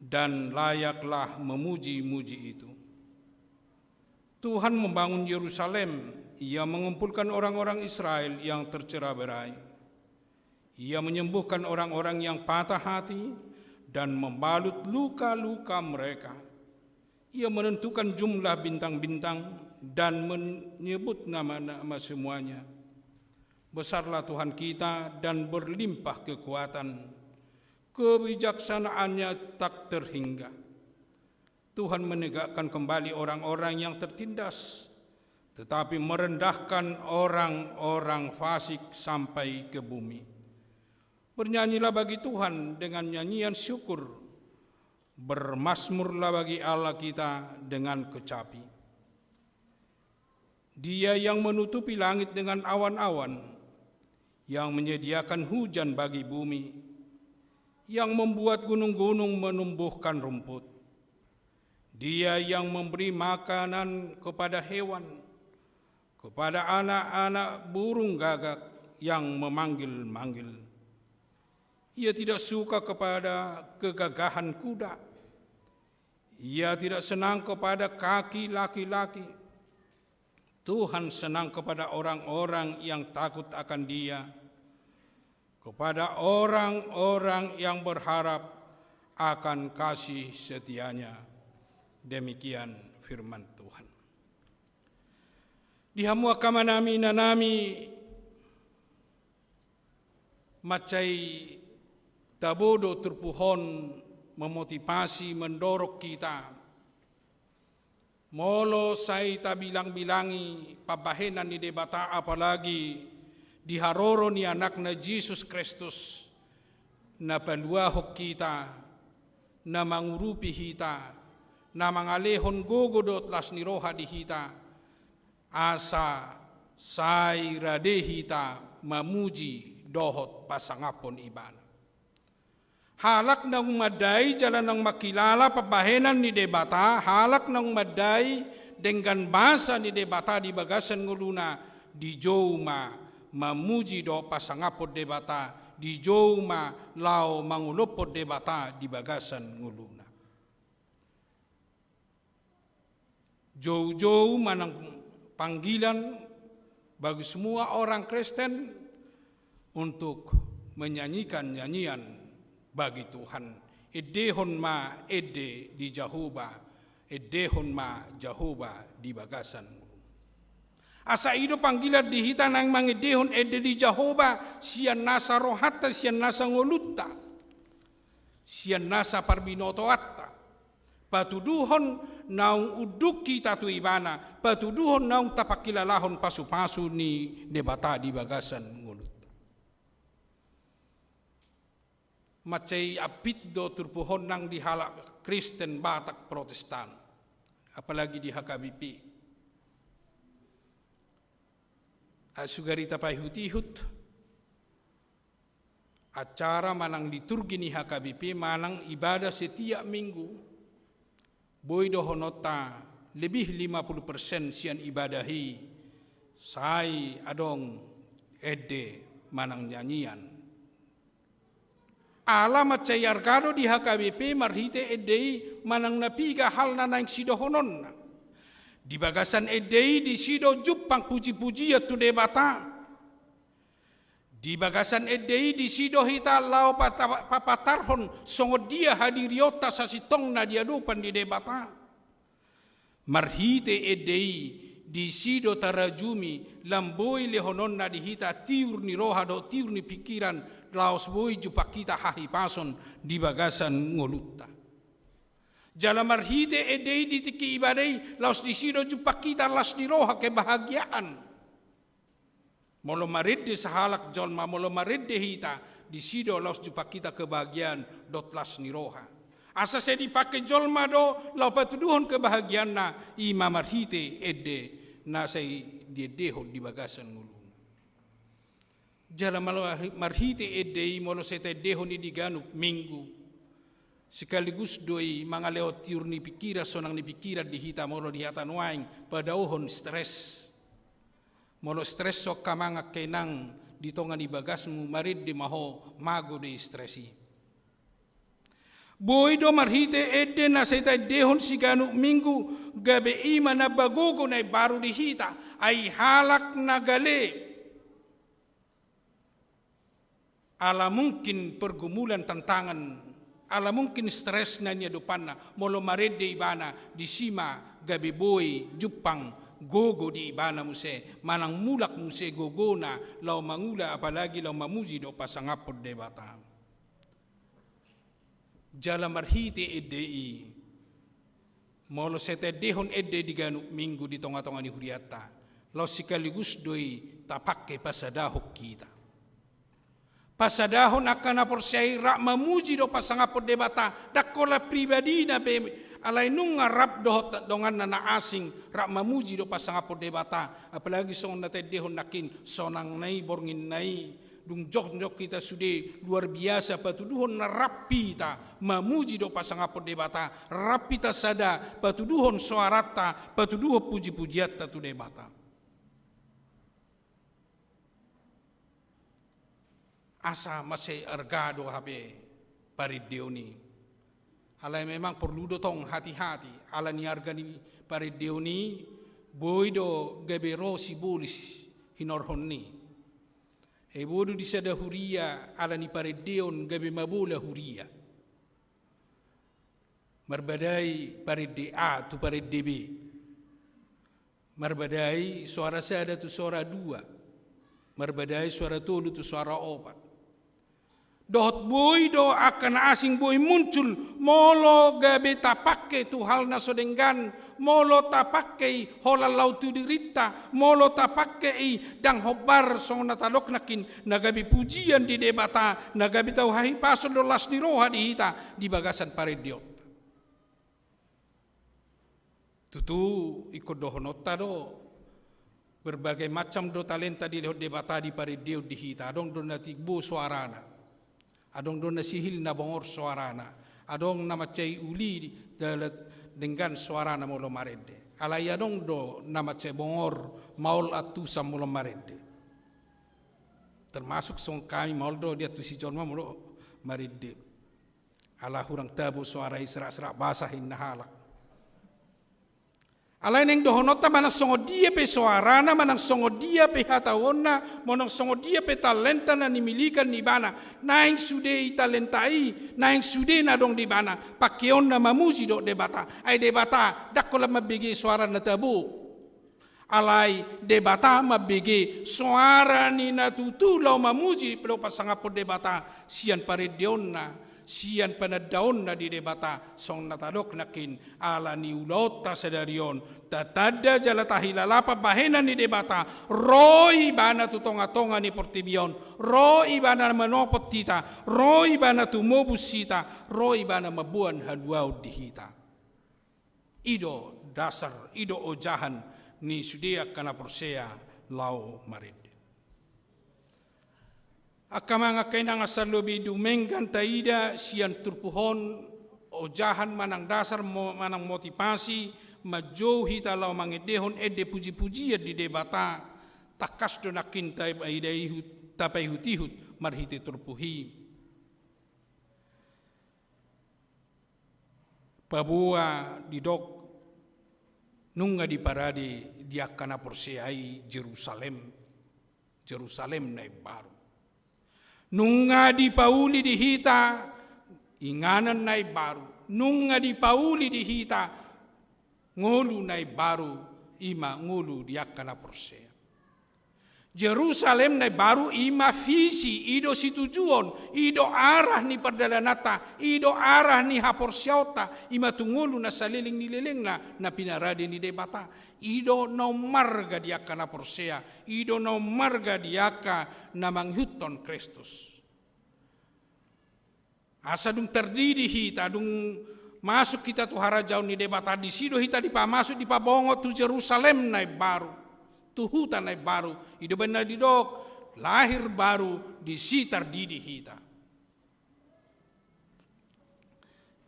dan layaklah memuji-muji itu. Tuhan membangun Yerusalem, Ia mengumpulkan orang-orang Israel yang tercera berai. Ia menyembuhkan orang-orang yang patah hati dan membalut luka-luka mereka. Ia menentukan jumlah bintang-bintang dan menyebut nama-nama semuanya. Besarlah Tuhan kita dan berlimpah kekuatan. Kebijaksanaan-Nya tak terhingga. Tuhan menegakkan kembali orang-orang yang tertindas, tetapi merendahkan orang-orang fasik sampai ke bumi. Bernyanyilah bagi Tuhan dengan nyanyian syukur, bermazmurlah bagi Allah kita dengan kecapi. Dia yang menutupi langit dengan awan-awan, yang menyediakan hujan bagi bumi, yang membuat gunung-gunung menumbuhkan rumput. Dia yang memberi makanan kepada hewan, kepada anak-anak burung gagak yang memanggil-manggil. Ia tidak suka kepada kegagahan kuda. Ia tidak senang kepada kaki laki-laki. Tuhan senang kepada orang-orang yang takut akan Dia, kepada orang-orang yang berharap akan kasih setia-Nya. Demikian firman Tuhan. Di hamu angka amanami, inanami, Mansai tabo do turpuk on memotivasi, mendorong hita. Molo sai tabilang-bilangi pambahenan ni Debata, apalagi di haroro ni Anakna Jesus Kristus, na paluahon hita, na mangurupi hita, na mangalehon gogo dohot las ni roha di hita, asa sai rade hita mamuji dohot pasangaphon Ibana. Halak naung mandai jala naung mangkilala pambahenan ni Debata, halak naung mandai denggan basa ni Debata di bagasan ngoluna, dijou ma mamuji dohot pasangaphon Debata, dijou ma laho mangolophon Debata di bagasan ngoluna. Joujou manang panggilan bagi semua orang Kristen untuk menyanyikan nyanyian bagi Tuhan. Endehon ma ende di Jahowa, endehon ma Jahowa di bagasan ngolu. Asa i do panggilan di hita naeng mangendehon ende di Jahowa sian nasa rohanta, sian nasa ngolunta, sian nasa parbinotoanta. Patuduhon naung unduk hita tu Ibana, patuduhon naung tapangkilalahon pasupasu ni Debata di bagasan ngolunta. Mansai ampit do turpuk on nang di halak Kristen Batak Protestan, apalagi di H K B P. Sugari tapaihut-ihut, acara manang liturgi ni H K B P manang ibadah setiap minggu, boi dohononta lebih lima puluh persen sian ibadah i sai adong ende manang nyanyian. Ala mansai arga do di H K B P marhite ende i manang na piga hal na naeng sidohononna. Di bagasan ende i disi do jumpang puji-pujian tu Debata. Di bagasan ende i disi do hita laho pata-, papatarhon songon dia hadirionta sasintongna di adopan ni Debata. Marhite ende i disi do tarajumi lam boi lehononna di hita tiur ni roha dohot tiur ni pingkiran, laos boi jumpang hita hahipason di bagasan ngolunta. Jala marhite ende i di tingki ibadah i laos disi do jumpang hita las ni roha, kebahagiaan. Molo marende sahalak jolma, molo marende hita, disi do laos jumpang hita kebahagiaan dohot las ni roha. Asa sai dipake jolma do laho patuduhon kebahagiaanna, i ma marhite ende na sai diendehon di bagasan ngoluna. Jala molo marhite ende i molo sai taendehon i di ganup minggu, sekaligus do i mangalehon tiur ni pingkiran, sonang ni pingkiran di hita molo di hata nuaeng padaohon stres. Molo stres ho angka amang, angka inang, di tonga ni bagasmu, marende ma ho mago do i stres i. Boi do marhite ende na sai taendehon siganup minggu, gabe i manamba gogo na imbaru di hita, ai halak na gale. Ala mungkin pergumulan, tantangan, ala mungkin stres na niadopanna, molo marende ibana, disi ma gabe boi jumpang gogo di ibana muse, manang mulak muse gogona laho mangula, apalagi laho mamuji dohot pasangaphon Debata. Jala marhite ende i, molo sai taendehon ende di ganup minggu di tonga-tonga ni hurianta, laos sekaligus do i tapake pasadahon hita. Pasadahon angka na porsea i rap mamuji dohot pasangaphon Debata, ndang holan pribadina be, alai nunga rap dohot donganna na asing rap mamuji dohot pasangaphon Debata, apalagi songon na taendehon nangkin, sonangna i, bornginna i, dung jongjong hita sude, luar biasa patuduhon na rap hita mamuji dohot pasangaphon Debata, rap hita sada patuduhon soaranta, patuduhon puji-pujianta tu Debata. Asa mansai arga do hape parendeon i. Alai memang porlu do tong hati-hati, ala ni arga ni parendeon i, boi do gabe ro sibolis hinorhon ni. Ai boi do di sada huria ala ni parendeon gabe mabola huria. Marbadai parende A tu parende B. Marbadai soara sada tu soara dua. Marbadai soara tolu tu soara opat. Dohot boi do angka na asing boi muncul, molo gabe tapangke tu hal na so denggan, molo tapangke i holan laho tu dirinta, molo tapangke i ndang hombar songon na tadok nangkin, na gabe pujian di Debata, na gabe tau hahipason dohot las ni roha di hita di bagasan parendeonta. Tutu ingkon dohononta do, berbagai macam do talenta dilehon Debata di parendeon di hita. Adong do na timbo soarana, adong do na sihil na bongor soarana, adong na mansai uli dalan denggan soarana molo marende. Alai adong do na mansai bongor, maol antusan molo marende. Termasuk songon hami, maol do diantusi jolma molo marende. Ala hurang tabo soara i, serak-serak basah inna halak. Alai naeng dohononta, manang songon dia pe soarana, manang songon dia pe hataonna, manang songon dia pe talenta na nimilikan ibana, naeng sude i talenta i, naeng sude na adong di ibana, pangkeonna mamuji dohot Debata. Ai Debata ndang holan mambege soara na tabo. Alai Debata mambege soara ni na tutu laho mamuji dohot pasangaphon Debata sian parendeonna, sian panandaonna di Debata, songon na tadok nangkin, ala ni ulaonta sadari on, tatanda jala tahilala pambahenan ni Debata, ro ibana tu tonga-tonga ni portibi on, ro ibana manopot hita, ro ibana tumobus hita, ro ibana mamboan haluaon di hita. I do dasar, i do ojahan ni sude angka na porsea laho marende. Angka amang, angka inang, asa lobi dumenggan taida sian turpuk on, ojahan manang dasar mo-, manang motivasi manjou hita laho mangendehon ende puji-pujian di Debata, tangkas do nangkin taida ihut, tapaihut-ihut marhite turpuk i. Paboa didok, nunga diparade di angka na porsea i Jerusalem, Jerusalem na imbaru. Nunga dipauli di hita inganan na imbaru, nunga dipauli di hita ngolu na imbaru, i ma ngolu di angka na porsea. Jerusalem na imbaru i ma visi, i do situjuon, i do arah ni pardalananta, i do arah ni haporseaonta, i ma tu ngolu na saleleng ni lelengna na pinarade ni Debata. I do naung marga di angka na porsea, i do naung marga di angka na mangihuthon Kristus. Asa dung tardidi hita, dung masuk hita tu harajaon ni Debata, disi do hita dipamasuk, dipabongot tu Jerusalem na imbaru, tu huta na imbaru, i do umbahen na didok, lahir baru, disi tardidi hita.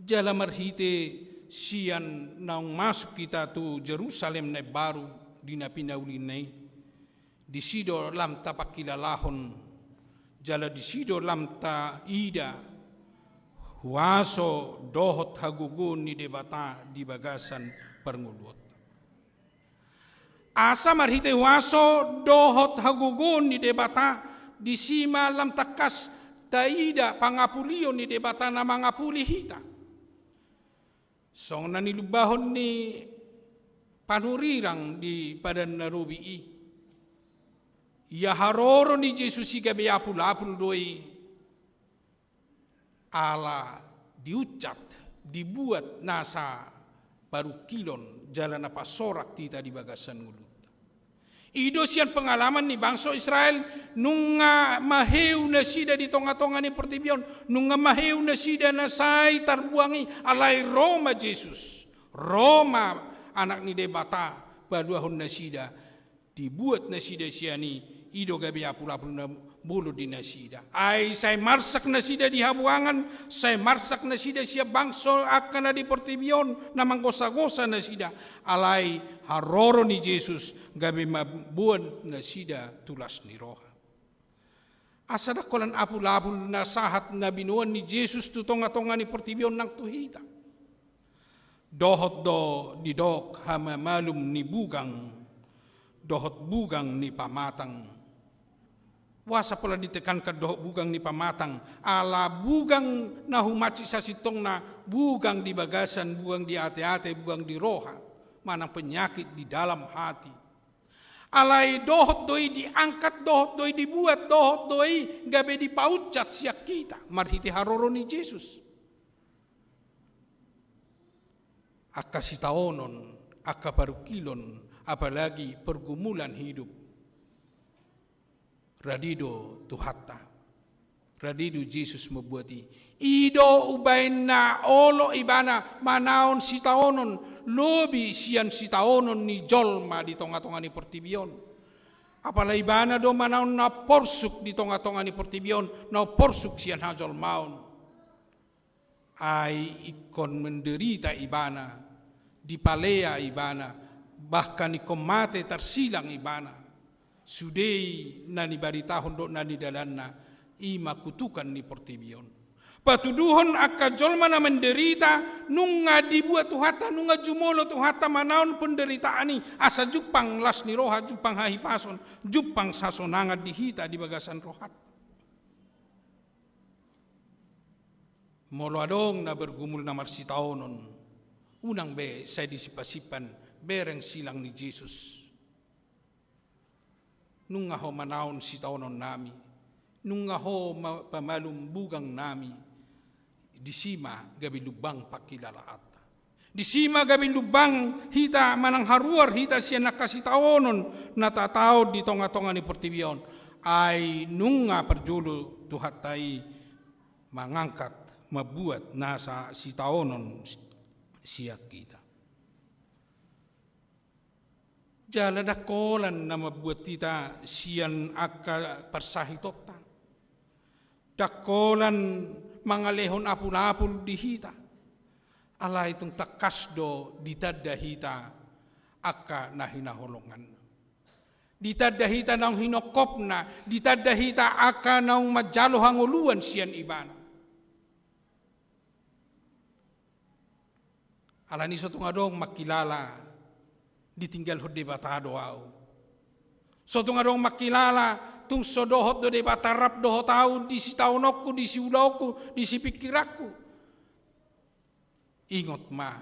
Jala marhite sian naung masuk hita tu Jerusalem na imbaru di na pinaulina i, disi do lam tapangkilalahon, jala disi do lam taida huaso dohot hagogoon ni Debata di bagasan parngoluonta. Asa marhite huaso dohot hagogoon ni Debata, disi ma lam tangkas taida pangapulion ni Debata na mangapuli hita. Songon na nilumbahon ni panurirang di Padan na Robi i. Ia haroro ni Jesus i gabe apul-apul do i. Ala diuncap, dibuat nasa parungkilon jala na pasorat hita di bagasan ngolunta. I do sian pengalaman ni bangso Israel, nunga maheu nasida di tonga-tonga ni portibi on, nunga maheu nasida na sai tarbuang i, alai ro ma Jesus, ro ma Anak ni Debata, paluahon nasida, dibuat nasida sian i, i do gabe apul-apul na bolon di nasida. Ai sai marsak nasida di habuangan, sai marsak nasida sian bangso angka na di portibi on na manggosa-gosa nasida, alai haroro ni Jesus gabe mamboan nasida tu las ni roha. Asa ndang holan apul-apul na sahat na binoan ni Jesus tu tonga-tonga ni portibi on nang tu hita. Dohot do didok hamamalum ni bugang dohot bugang ni pamatang. Boasa pola ditekankan dohot bugang ni pamatang? Ala bugang na humansai sasintongna, bugang di bagasan, bugang di ate-ate, bugang di roha, manang penyakit di dalam hati. Alai dohot do i diangkat, dohot do i dibuat, dohot do i gabe dipaunsat sian hita marhite haroro ni Jesus. Angka sitaonon, angka parungkilon, apalagi pergumulan hidup. Radi do Tuhanta. Radi do Jesus mambuat i. I do umbahen na olo ibana manaon sitaonon, lobi sian sitaonon ni jolma di tonga-tonga ni portibi on. Apala ibana do manaon na porsuk di tonga-tonga ni portibi on, na porsuk sian hajolmaon. Ai ingkon menderita ibana, dipalea ibana, bahkan ingkon mate tarsilang ibana. Sude i na nibaritahon dohot na nidalanna, i ma kutukan ni portibi on. Patuduhon angka jolma na menderita, nunga dibuat Tuhanta, nunga jumolo Tuhanta manaon penderitaan i, asa jumpang las ni roha, jumpang hahipason, jumpang hasonangan di hita di bagasan rohanta. Molo adong na bergumul na marsitaonon, unang be sai disimpan-simpan, bereng silang ni Jesus. Nunga ho manaon sitaonon nami, nunga ho ma-, pamalum bugang nami, disi ma gabe lumbang pangkilalaanta. Disi ma gabe lumbang hita manang haruar hita sian angka sitaonon na tataon di tonga-tonga ni portibi on. Ai nunga parjolo Tuhanta i mangangkat, mambuat nasa sitaonon si-, sian hita. Jala ndang holan na mambuat hita sian angka parsahitonta. Ndang holan mangalehon apul-apul di hita. Alai tung tangkas do ditanda hita angka na hinaholonganna. Ditanda hita naung hinongkopna, ditanda hita angka naung manjalo hangoluan sian ibana. Alani so tung adong mangkilala ditinggalhon Debata do ahu. So tung adong mangkilala tung so dohot do Debata rap dohot ahu di sitaononku, di siulaonku, di sipingkiranku. Ingot ma,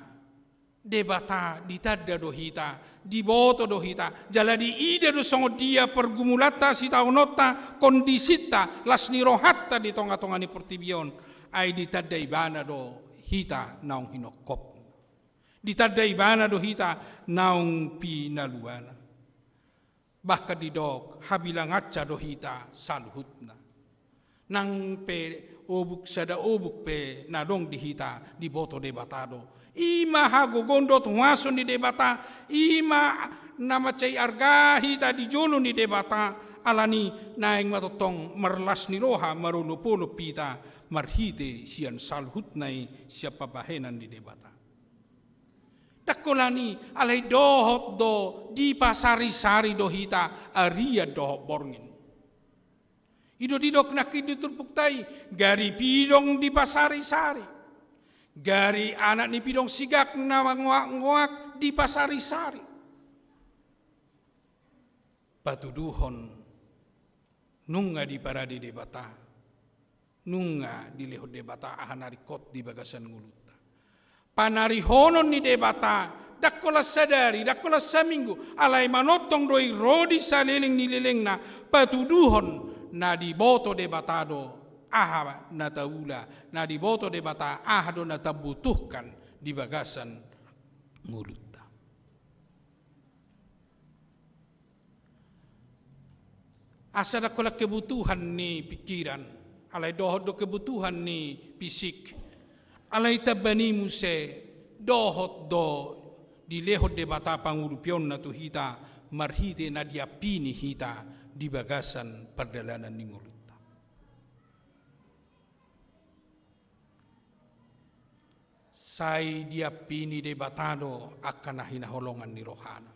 Debata ditanda do hita, diboto do hita, jala diida do songon dia pergumulanta, sitaononta, kondisinta, las ni rohanta di tonga-tonga ni portibi on, ai ditanda ibana do hita naung hinongkopna. Ditanda ibana do hita naung pinaluana. Bahkan didok, habilangansa do hita saluhutna. Nang pe obuk sada obuk pe na adong di hita diboto Debata do. I ma hagogoon dohot huaso ni Debata, i ma na mansai arga hita di jolo ni Debata, alani naeng ma tongtong marlas ni roha marolopolop hita marhite sian saluhutna i sian pambahenan ni Debata. Ndang holan i, alai dohot do dipasarisari do hita arian dohot borngin. I do didok nangkin di turpukta i, gari pidong dipasarisari. Gari anak ni pidong sigak na mangoak-ngoak dipasarisari. Patuduhon nunga diparade Debata, nunga dilehon Debata aha na ringkot di bagasan ngolunta. Panarihonon ni Debata, ndang holan sadari, ndang holan saminggu, alai manongtong do i ro di saleleng ni lelengna, patuduhon na diboto Debata do aha na taula, na diboto Debata aha do na tabutuhkan di bagasan ngolunta. Asa ndang holan kebutuhan ni pikiran, alai dohot do kebutuhan ni fisik. Alai tamba ni muse dohot do dilehon Debata pangurupionna tu hita marhite na diampini hita di bagasan pardalanan ni ngolunta. Sai diampini Debata do angka na hinaholongan ni rohana.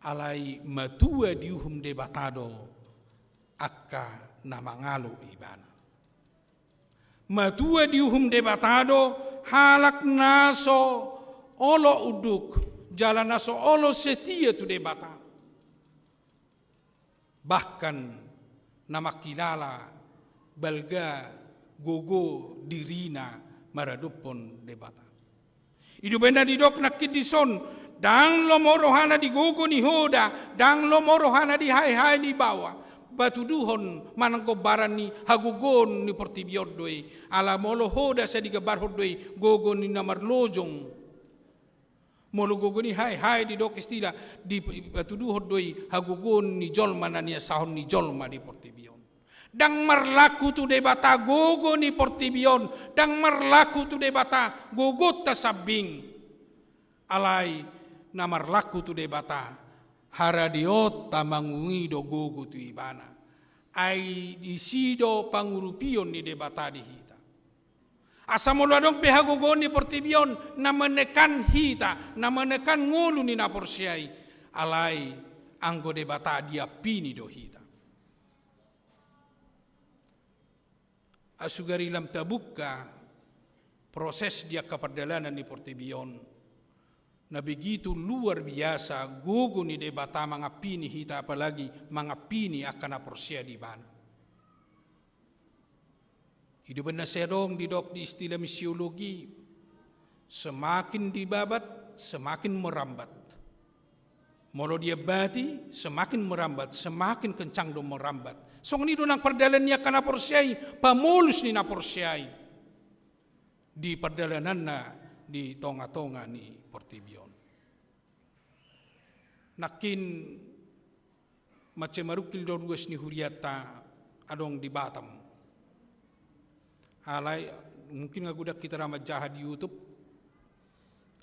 Alai matua diuhum Debata do angka na mangalo ibana. Matua diuhum Debata do halak na so olo unduk, jala na so olo setia tu Debata. Bahkan na mangkilala balga gogo dirina maradophon Debata. I do umbahen na didok nangkin dison, Ndang lomo rohana di gogo ni hoda, ndang lomo rohana di hae-hae ni baoa. Patuduhon manang gombaran ni hagogoon ni portibi on do i. Ala molo hoda sai digambarhon do i gogo ni na marlojong. Molo gogo ni hae-hae didok Istila, dipatuduhon do i hagogoon ni jolma na niasahon ni jolma di portibi on. Ndang marlaku tu Debata gogo ni portibi on, ndang marlaku tu Debata gogonta sambing. Alai na marlaku tu Debata, haradeonta mangungi do gogo tu Ibana. Ai disi do pangurupion ni Debata di hita. Asa molo adong pe hagogoon ni portibi on na menekan hita, na menekan ngolu ni na porsea i, alai anggo Debata diampini do hita. Asugari lam tabuka proses di angka pardalanan ni portibi on, na begitu luar biasa gogo ni Debata mangampini hita, apalagi mangampini angka na porsea di Ibana. I do umbahen na sai adong didok di istilah misiologi, semakin dibabat, semakin merambat. Molo diambati, semakin merambat, semakin kencang do merambat. Songon i do nang pardalan ni angka na porsea i, pamolus ni na porsea i di pardalananna di tonga-tonga ni portibi on. Nangkin mansai marungkil do ruas ni hurianta adong di Batam. Ala mungkin nga godang hita ra manjaha di YouTube,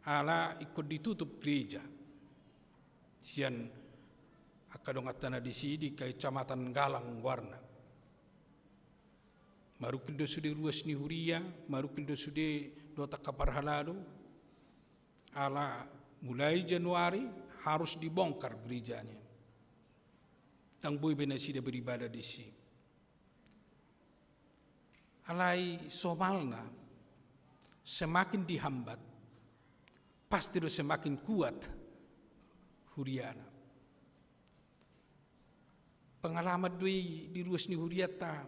ala ingkon ditutup gereja sian angka donganta na disi di Kecamatan Galang goarna. Marungkil do sude ruas ni huria, marungkil do sude dohot angka parhalado. Ala mulai Januari harus dibongkar gerejana. Ndang boi be nasida beribadah disi. Alai somalna, semakin dihambat, pasti do semakin kuat huriana. Pengalaman do i di ruas ni hurianta.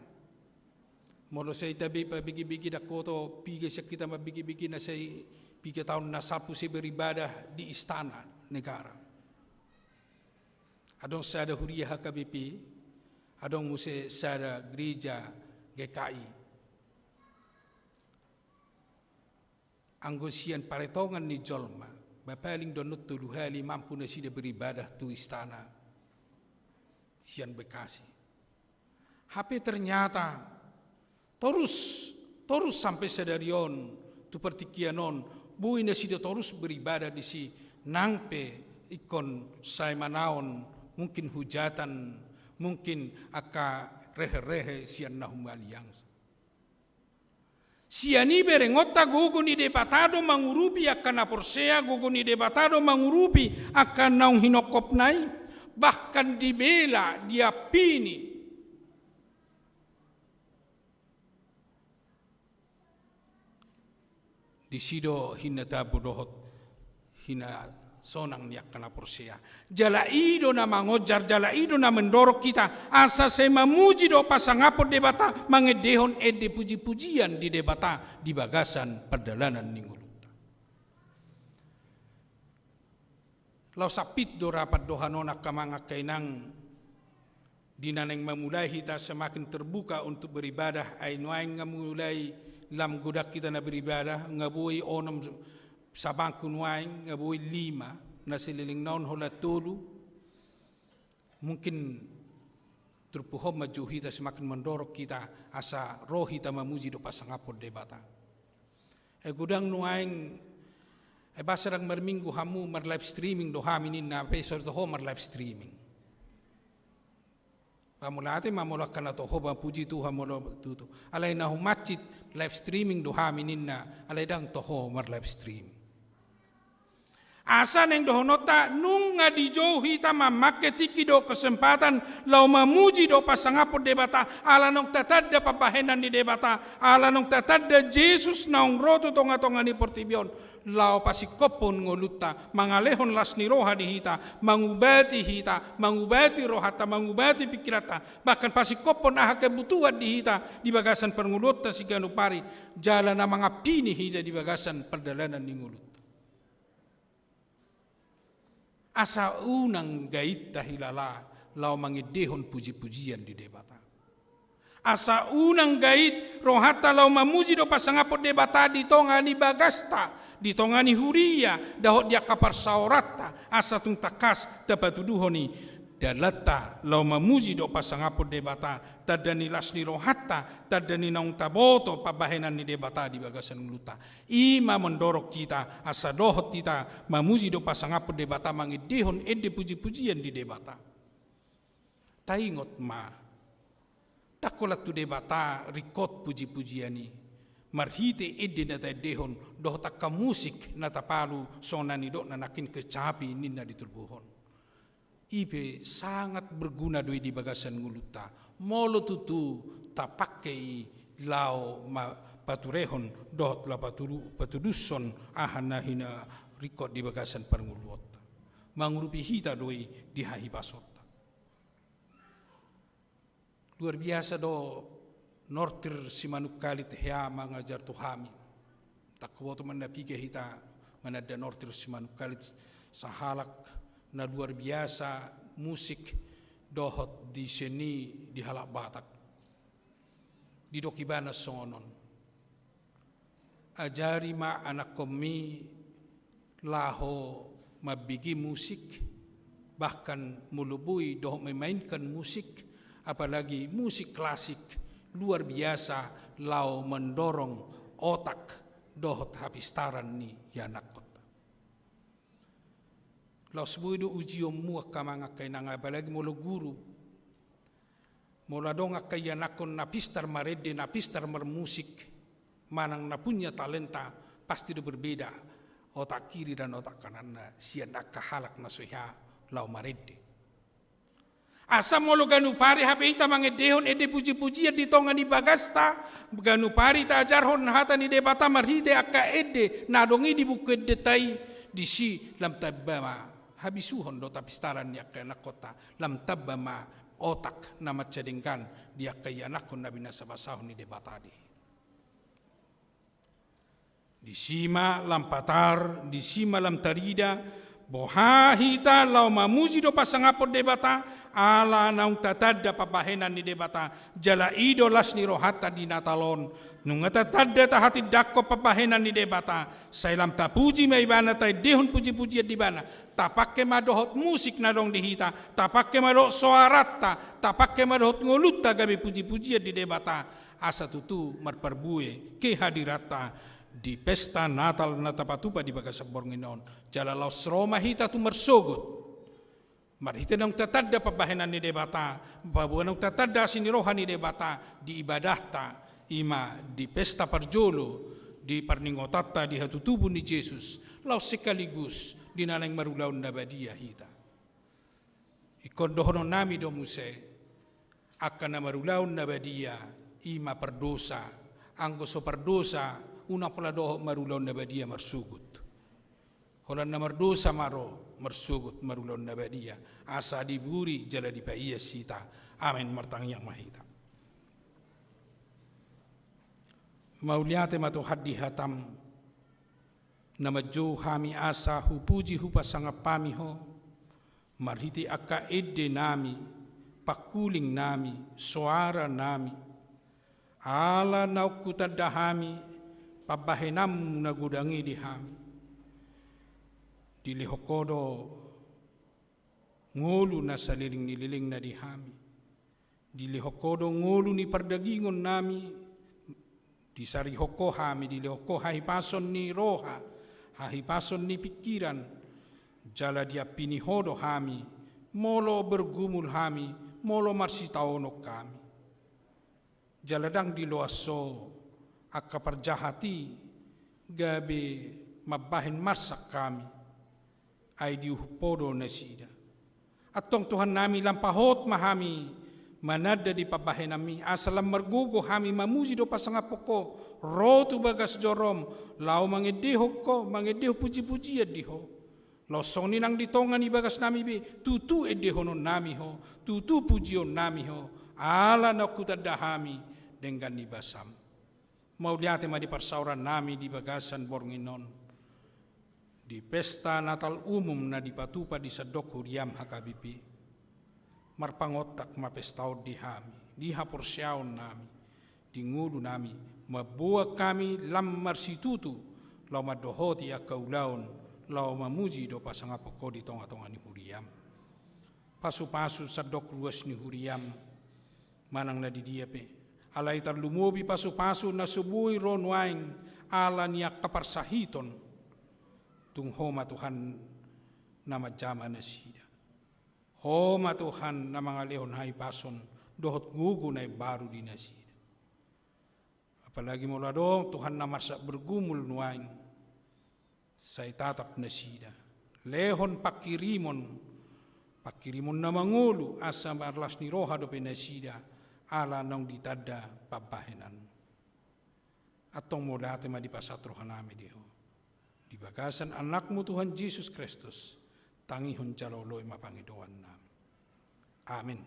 Molo sai tabe pabege-bege, ndang hoto piga sian hita mambege-bege na sai piga taon na salpu sai beribadah di Istana Negara. Adong sada huria H K B P, adong muse sada gereja G K I. Anggo sian paretongan ni jolma, ba paling do annon tolu hali mampu nasida beribadah tu istana sian Bekasi. Hape ternyata torus, torus sampe sadari on, tu partingkian on, boi nasida torus beribadah disi, nang pe ingkon sai manaon mungkin hujatan, mungkin angka rehe-rehe sian na humaliang. Sian i berengonta gogo ni Debata do mangurupi angka na porsea, gogo ni Debata do mangurupi angka naung hinongkopna i, bahkan dibela, diampini. Disi do hinna tabo dohot hinasonang ni angka na porsea. Jala i do na mangonjar, jala i do na mandorong hita asa sai mamuji dohot pasangaphon Debata, mangendehon ende puji-pujian di Debata di bagasan pardalanan ni ngolunta. Laos sempit do ra pandohan on angka amang angka inang, di na naeng mamulai hita semakin terbuka untuk beribadah, ai nuaeng nga mulai lam godang hita na beribadah, nga boi onom sabangku nuaeng, nga boi lima, na saleleng na on holan tolu. Mungkin turpuk on manjou hita semakin mandorong hita asa ro hita mamuji dohot pasangaphon Debata. Ai godang nuaeng, ai boasa ndang marminggu hamu, mar live streaming do hami ninna, pe so toho mar live streaming. Ba molo ate ma molo angka na toho ba puji Tuhan molo tutu. Alai na humansit live streaming do hami ninna, alai ndang toho mar live streaming. Asa naeng dohononta, nunga dijou hita mamangke tingki dohot kesempatan laho mamuji dohot pasangaphon Debata, ala naung tatanda pambahenan ni Debata, ala naung tatanda Jesus naung ro tu tonga-tonga ni portibi on, laho pasingkophon ngolunta, mangalehon las ni roha di hita, mangubati hita, mangubati rohanta, mangubati pingkiranta, bahkan pasingkophon aha kebutuhan di hita di bagasan parngoluonta siganup ari, jala na mangampini hita di bagasan pardalanan ni ngolunta. Asa unang gait tahilala laho mangendehon puji-pujian di Debata. Asa unang gait rohanta laho mamuji dohot pasangaphon Debata di tonga ni bagasta, di tonga ni huria, dohot di angka parsaoranta, asa tung tangkas tapatuduhon i dalanta laho mamuji dohot pasangaphon Debata, tanda ni las ni rohanta, tanda ni naung taboto pambahenan ni Debata di bagasan ngolunta. I ma mandorong hita asa dohot hita mamuji dohot pasangaphon Debata, mangendehon ende puji-pujian di Debata. Taingot ma, ndang holan tu Debata ringkot puji-pujian i marhite ende na taendehon dohot angka musik na tapalu, songon na nidokna nangkin kecapi ninna di turpuk on. I pe sangat berguna do i di bagasan ngolunta, molo tutu tapangke i laho ma-, paturehon dohot laho patudu-, patudushon aha na hinaringkot di bagasan parngoluonta. Mangurupi hita do i di hahipasonta. Luar biasa do nortir Simanungkalit hea mangajar tu hami. Ndang huboto ma na piga hita mananda nortir Simanungkalit, sahalak na luar biasa musik dohot di seni di halak Batak. Didok ibana songon on: Ajari ma anakkonmi laho mambege musik, bahkan molo boi dohot memainkan musik, apalagi musik klasik, luar biasa laho mandorong otak dohot hapistaran ni ianakkonta. Laos boi do ujionmu angka amang angka inang, apalagi molo guru. Molo adong angka ianakkon na pistar marende, na pistar marmusik, manang na punya talenta, pasti do berbeda otak kiri dan otak kananna sian angka halak na so hea laho marende. Asa molo ganup ari hape hita mangendehon ende puji-pujian di tonga ni bagasta, ganup ari taajarhon hata ni Debata marhite angka ende na adong i di buku endenta i, disi lam tamba ma habisuhon dohot hapistaran ni angka ianakkonta, lam tamba ma otak na mansai denggan di angka ianakkon na binasabasahon ni Debata di. Disi ma lam patar, disi ma lam tarida, boha hita laho mamuji dohot pasangaphon Debata, ala naung tatanda pambahenan ni Debata, jala i do las ni rohanta di Natal on. Nunga tatanda tahatindangkon pambahenan ni Debata, sai lam tapuji ma Ibana, taendehon puji-pujian di Ibana, tapangke ma dohot musik na adong di hita, tapangke ma dohot soaranta, tapangke ma dohot ngolunta gabe puji-pujian di Debata, asa tutu marparbue kehadiranta di pesta Natal na tapatupa di bagasan borngin on. Jala laos ro ma hita tu marsogot. Marhite naung tatanda pambahenan ni Debata, paboa naung tatanda asi ni roha ni Debata di ibadahta, i ma di pesta parjolo, di parningotanta di hatutubu ni Jesus, laos sekaligus di na naeng marulaon na badia hita. Ingkon dohononnami do muse, angka na marulaon na badia, i ma pardosa, anggo so pardosa, unang pola dohot marulaon na badia marsogot. Holan na mardosa ma ro marsogot marulaon na badia, asa diburi jala dipaias hita. Amen. Martangiang ma hita. Mauliate ma Tuhan di hatam, na manjou hami asa hupuji hupasangap hami Ho, marhite angka ende nami, pangkuling nami, soara nami, ala naung hutanda hami pambahenanmu na godang i di hami. Dilehon Ho do ngolu na saleleng ni lelengna di hami. Dilehon Ho do ngolu ni pardagingon nami, disarihon Ho hami, dilehon Ho hahipason ni roha, hahipason ni pingkiran, jala diampini Ho do hami, molo bergumul hami, molo marsitaonon hami. Jala ndang diloas Ho angka parjahat i gabe mambahen marsak hami, ai diuhum Ho do nasida. Antong Tuhan nami, lam pahot ma hami mananda di pambahenanmi, asa lam margogo hami mamuji dohot pasangaphon Ho, ro tu bagas jorom, laho mangendehon Ho, mangendehon puji-pujian di Ho. Laos songon i nang di tonga ni bagas nami be, tutu endehononnami Ho, tutu pujionnami Ho, ala naung hutanda hami denggan ni basam. Mauliate ma di parsaorannami di bagasan borngin on. Di pesta Natal umum na dipatupa di sandok huriaM H K B P, marpangontak ma pesta on di hami, di haporseaon nami, di ngolu nami, mamboan hami lam marsitutu, laho mandohoti angka ulaon, laho mamuji dohot pasangaphon Ho di tongatonga ni huriaM. Pasupasu sandok ruas ni huriaM, manang na di dia pe. Alai tarlumobi pasupasu na so boi ro nuaeng ala ni angka parsahiton, tung Ho ma Tuhan na manjama nasida. Ho ma Tuhan na mangalehon hahipason dohot gogo na imbaru di nasida. Apalagi molo adong Tuhan na marsak bergumul nuaeng, sai tatap nasida. Lehon pangkirimon, pangkirimon na mangolu, asa marlas ni roha dope nasida, ala naung ditanda pambahenanMu. Antong mauliate ma dipasahat rohanami di Ho. Di bagasan AnakMu Tuhan Jesus Kristus, tangihon jala oloi ma pangidoannami. Amen.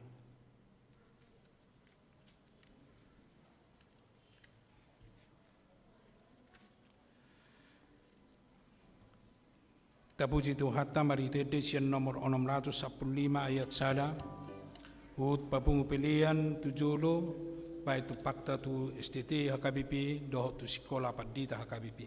Tapuji Tuhanta marhite ende sian nomor onom ratus sampulu lima ayat sada. Huhut papungu pelean tu jolo, bahen tumpakta tu S T T H K B P, dohot tu Sikola Pandita H K B P.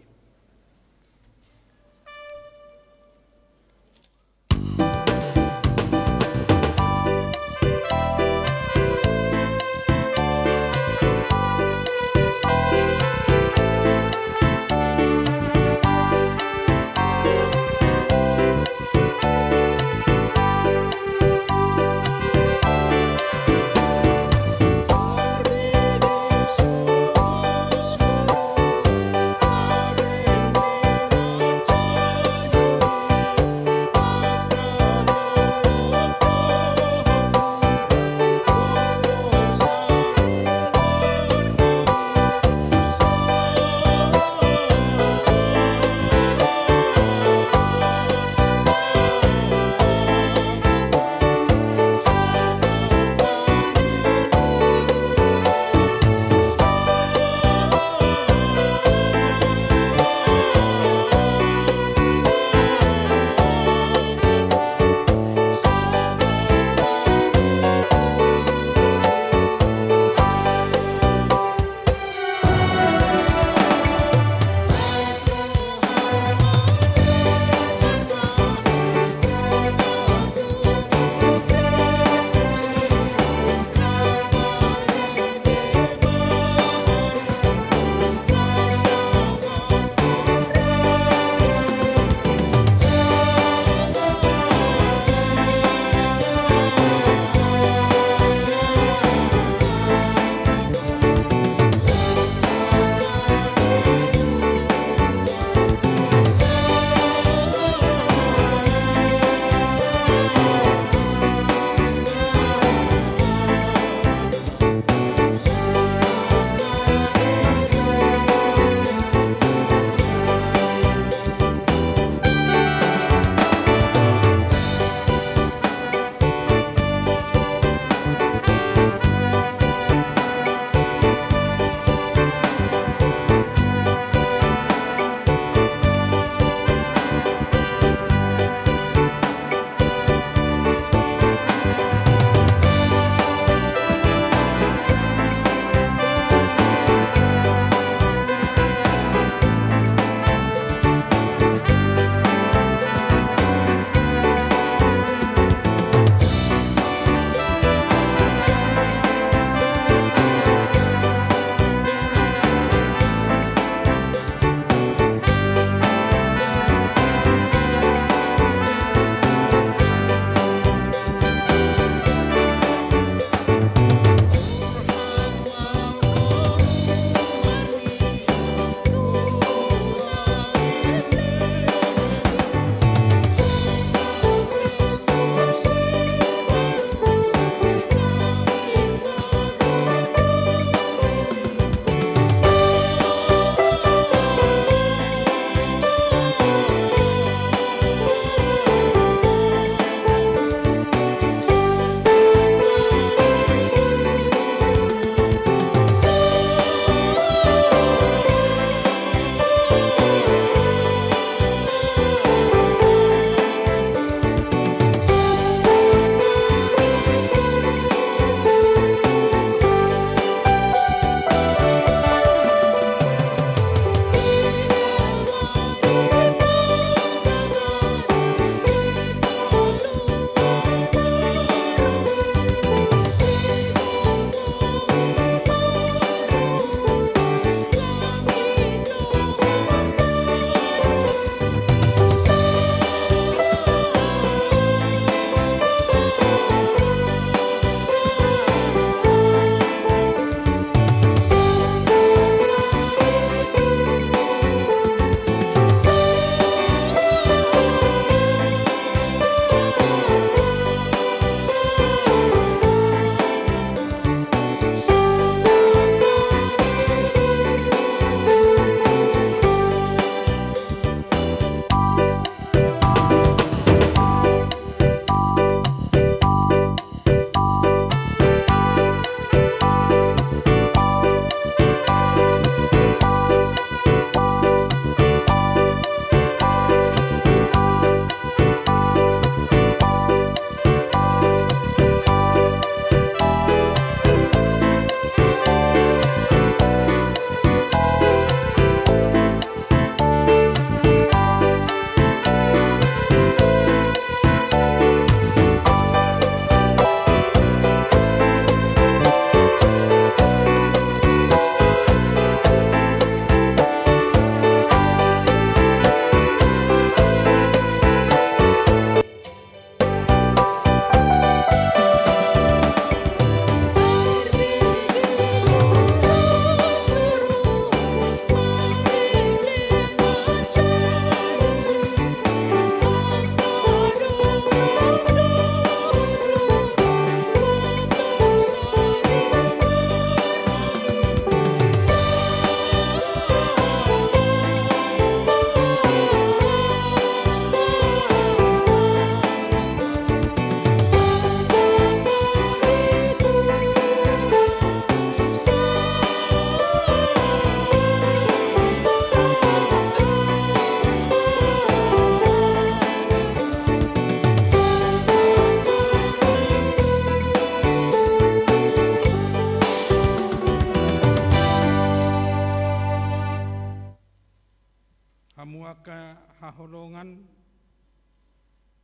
Hamu angka haholongan,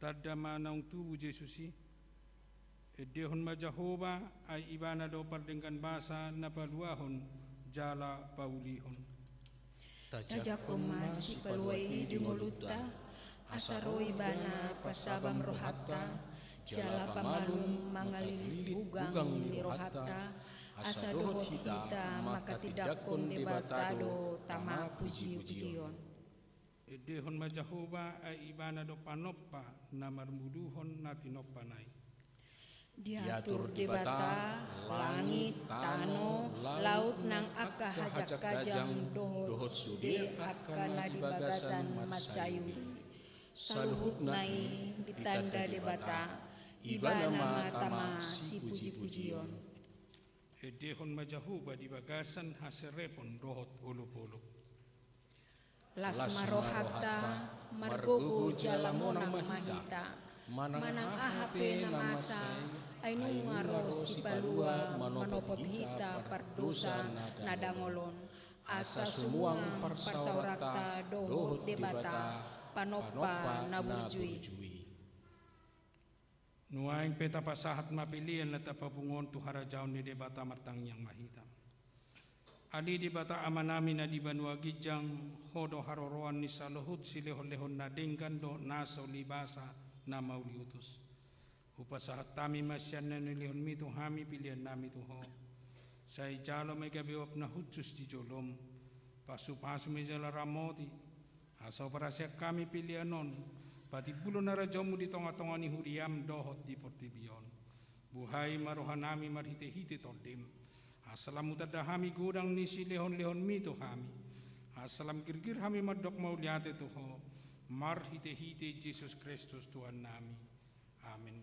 tanda ma naung tubu Jesus i. Endehon ma Jahowa, ai Ibana do pardenggan basa na paluahon jala paulihon. Tajangkon ma Sipalua i di ngolunta, asa ro Ibana pasabam rohanta, jala pamalum mangalilit gugang ni rohanta, asa dohot hita manghatindanghon Debata do tama pujipujion. Endehon ma Jahowa, ai Ibana do panompa na marmuduhon na tinompana i. Diatur Debata langit, tano, laut nang angka hajanghajang dohot sude angka na di bagasan mansai uli. Saluhutna i ditanda Debata, Ibana ma tama sipujipujion. Endehon ma Jahowa di bagasan haserepon dohot olopolop. Las ma rohanta, margogo jala monang ma hita. Manang aha pe na masa i, ai nunga ro Sipalua manopot hita pardosa na dangol on. Asa sumuang parsaoranta dohot Debata, panompa na burju i. Nuaeng pe tapasahat ma pelean na tapapungu on tu harajaon ni Debata, martangiang ma hita. Ale Debata Amanami na di banua ginjang, Ho do haroroan ni saluhut silehonlehon na denggan dohot na so uli basa na mauliutus. Hupasahat hami ma sian na nilehonmi tu hami peleannami tu Ho. Sai jalo ma i gabe uap na hushus di jolom. Pasupasu ma i jala ramoti, asa huparhaseang hami pelean on patimbulon harajaonmu di tongatonga ni huriam dohot di portibi on. Buhai ma rohanami marhitehite Tondim, asa lam hutanda hami godang ni silehonlehonmi tu hami, asa lam girgir hami mandok mauliate tu Ho, marhitehite Jesus Kristus Tuhannami. Amen.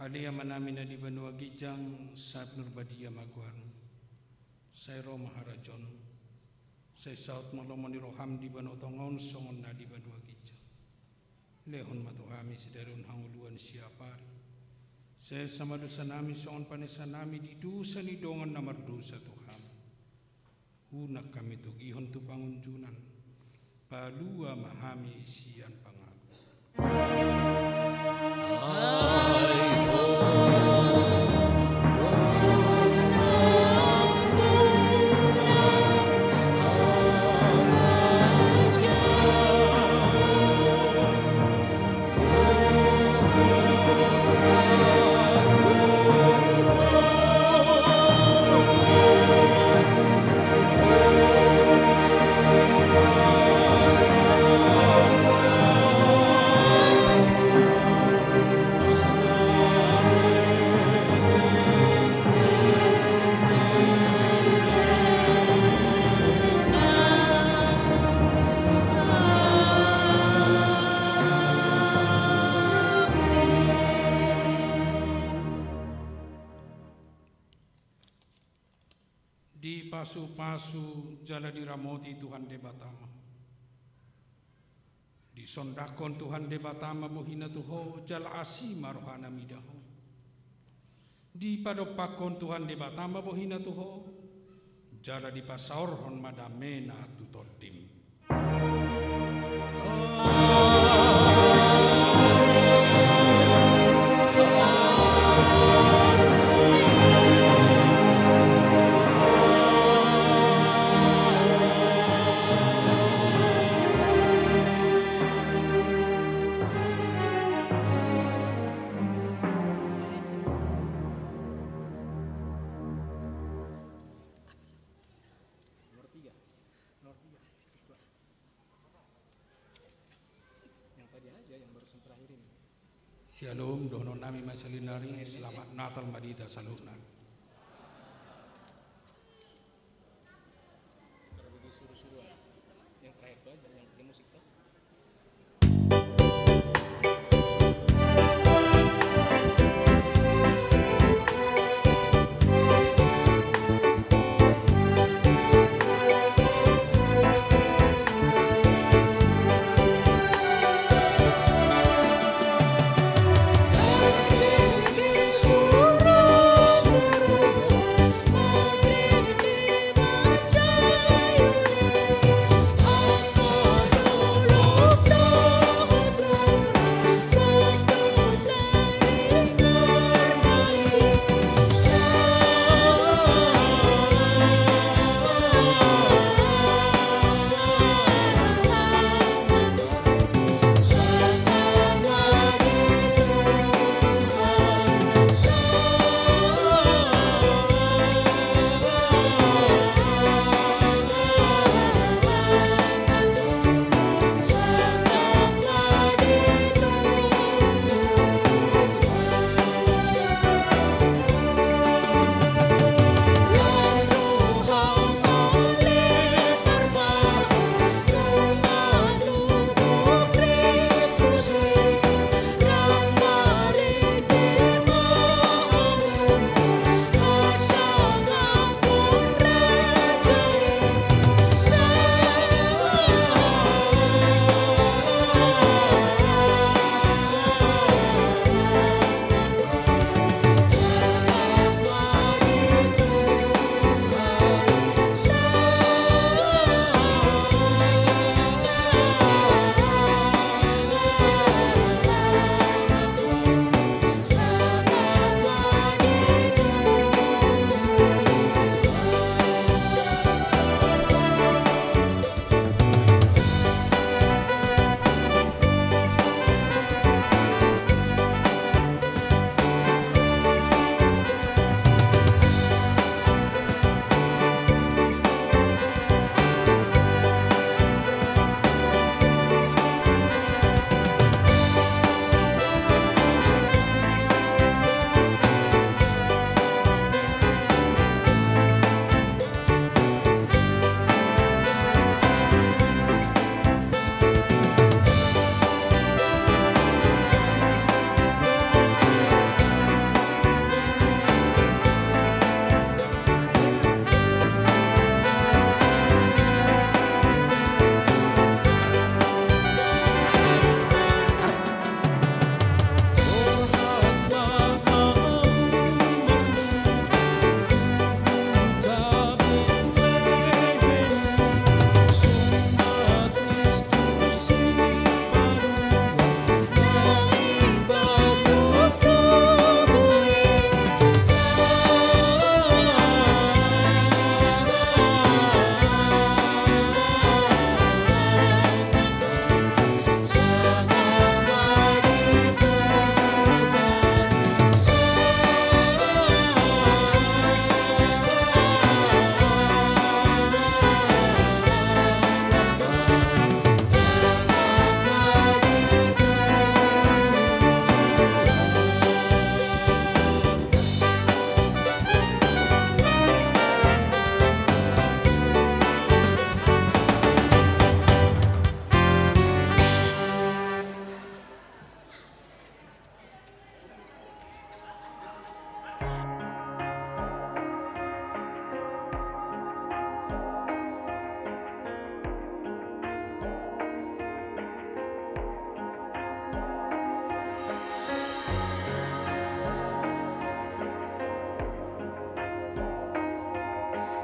Ale Amanami na di banua ginjang, sai pinarbadia ma goarmu. Sai ro ma harajaonmu. Sai saut ma lomo ni roham di banua tonga on songon na di banua ginjang. Lehon ma tu hami sadari on hangoluan siapari. Sesa ma dosanami songon panesanami di dosa ni dongan na mardosa tu hami. Unang hami togihon tu pangunjunan. Palua ma hami sian pangago. Dipasupasu jala diramoti Tuhan Debata ma. Disondangkon Tuhan Debata ma bohina tu ho, jala asi ma rohana mida ho. Dipadompakkon Tuhan Debata ma bohina tu ho, jala dipasaorhon ma damena tu tondim. Shalom, dohonon nami ma sahali nari, selamat Natal ma di hita saluhutna. Kalau begitu suruh-suruh, yang terakhir itu aja, yang, yang musik tuh.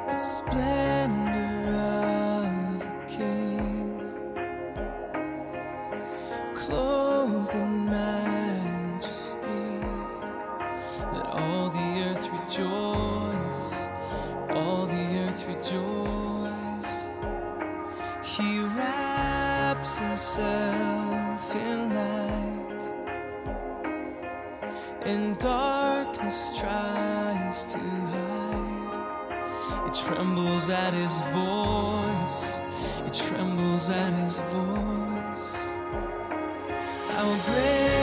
The splendor of a king, clothed in majesty. Let all the earth rejoice, all the earth rejoice. He wraps himself in light, and darkness tries to hide. It trembles at his voice. It trembles at his voice. How great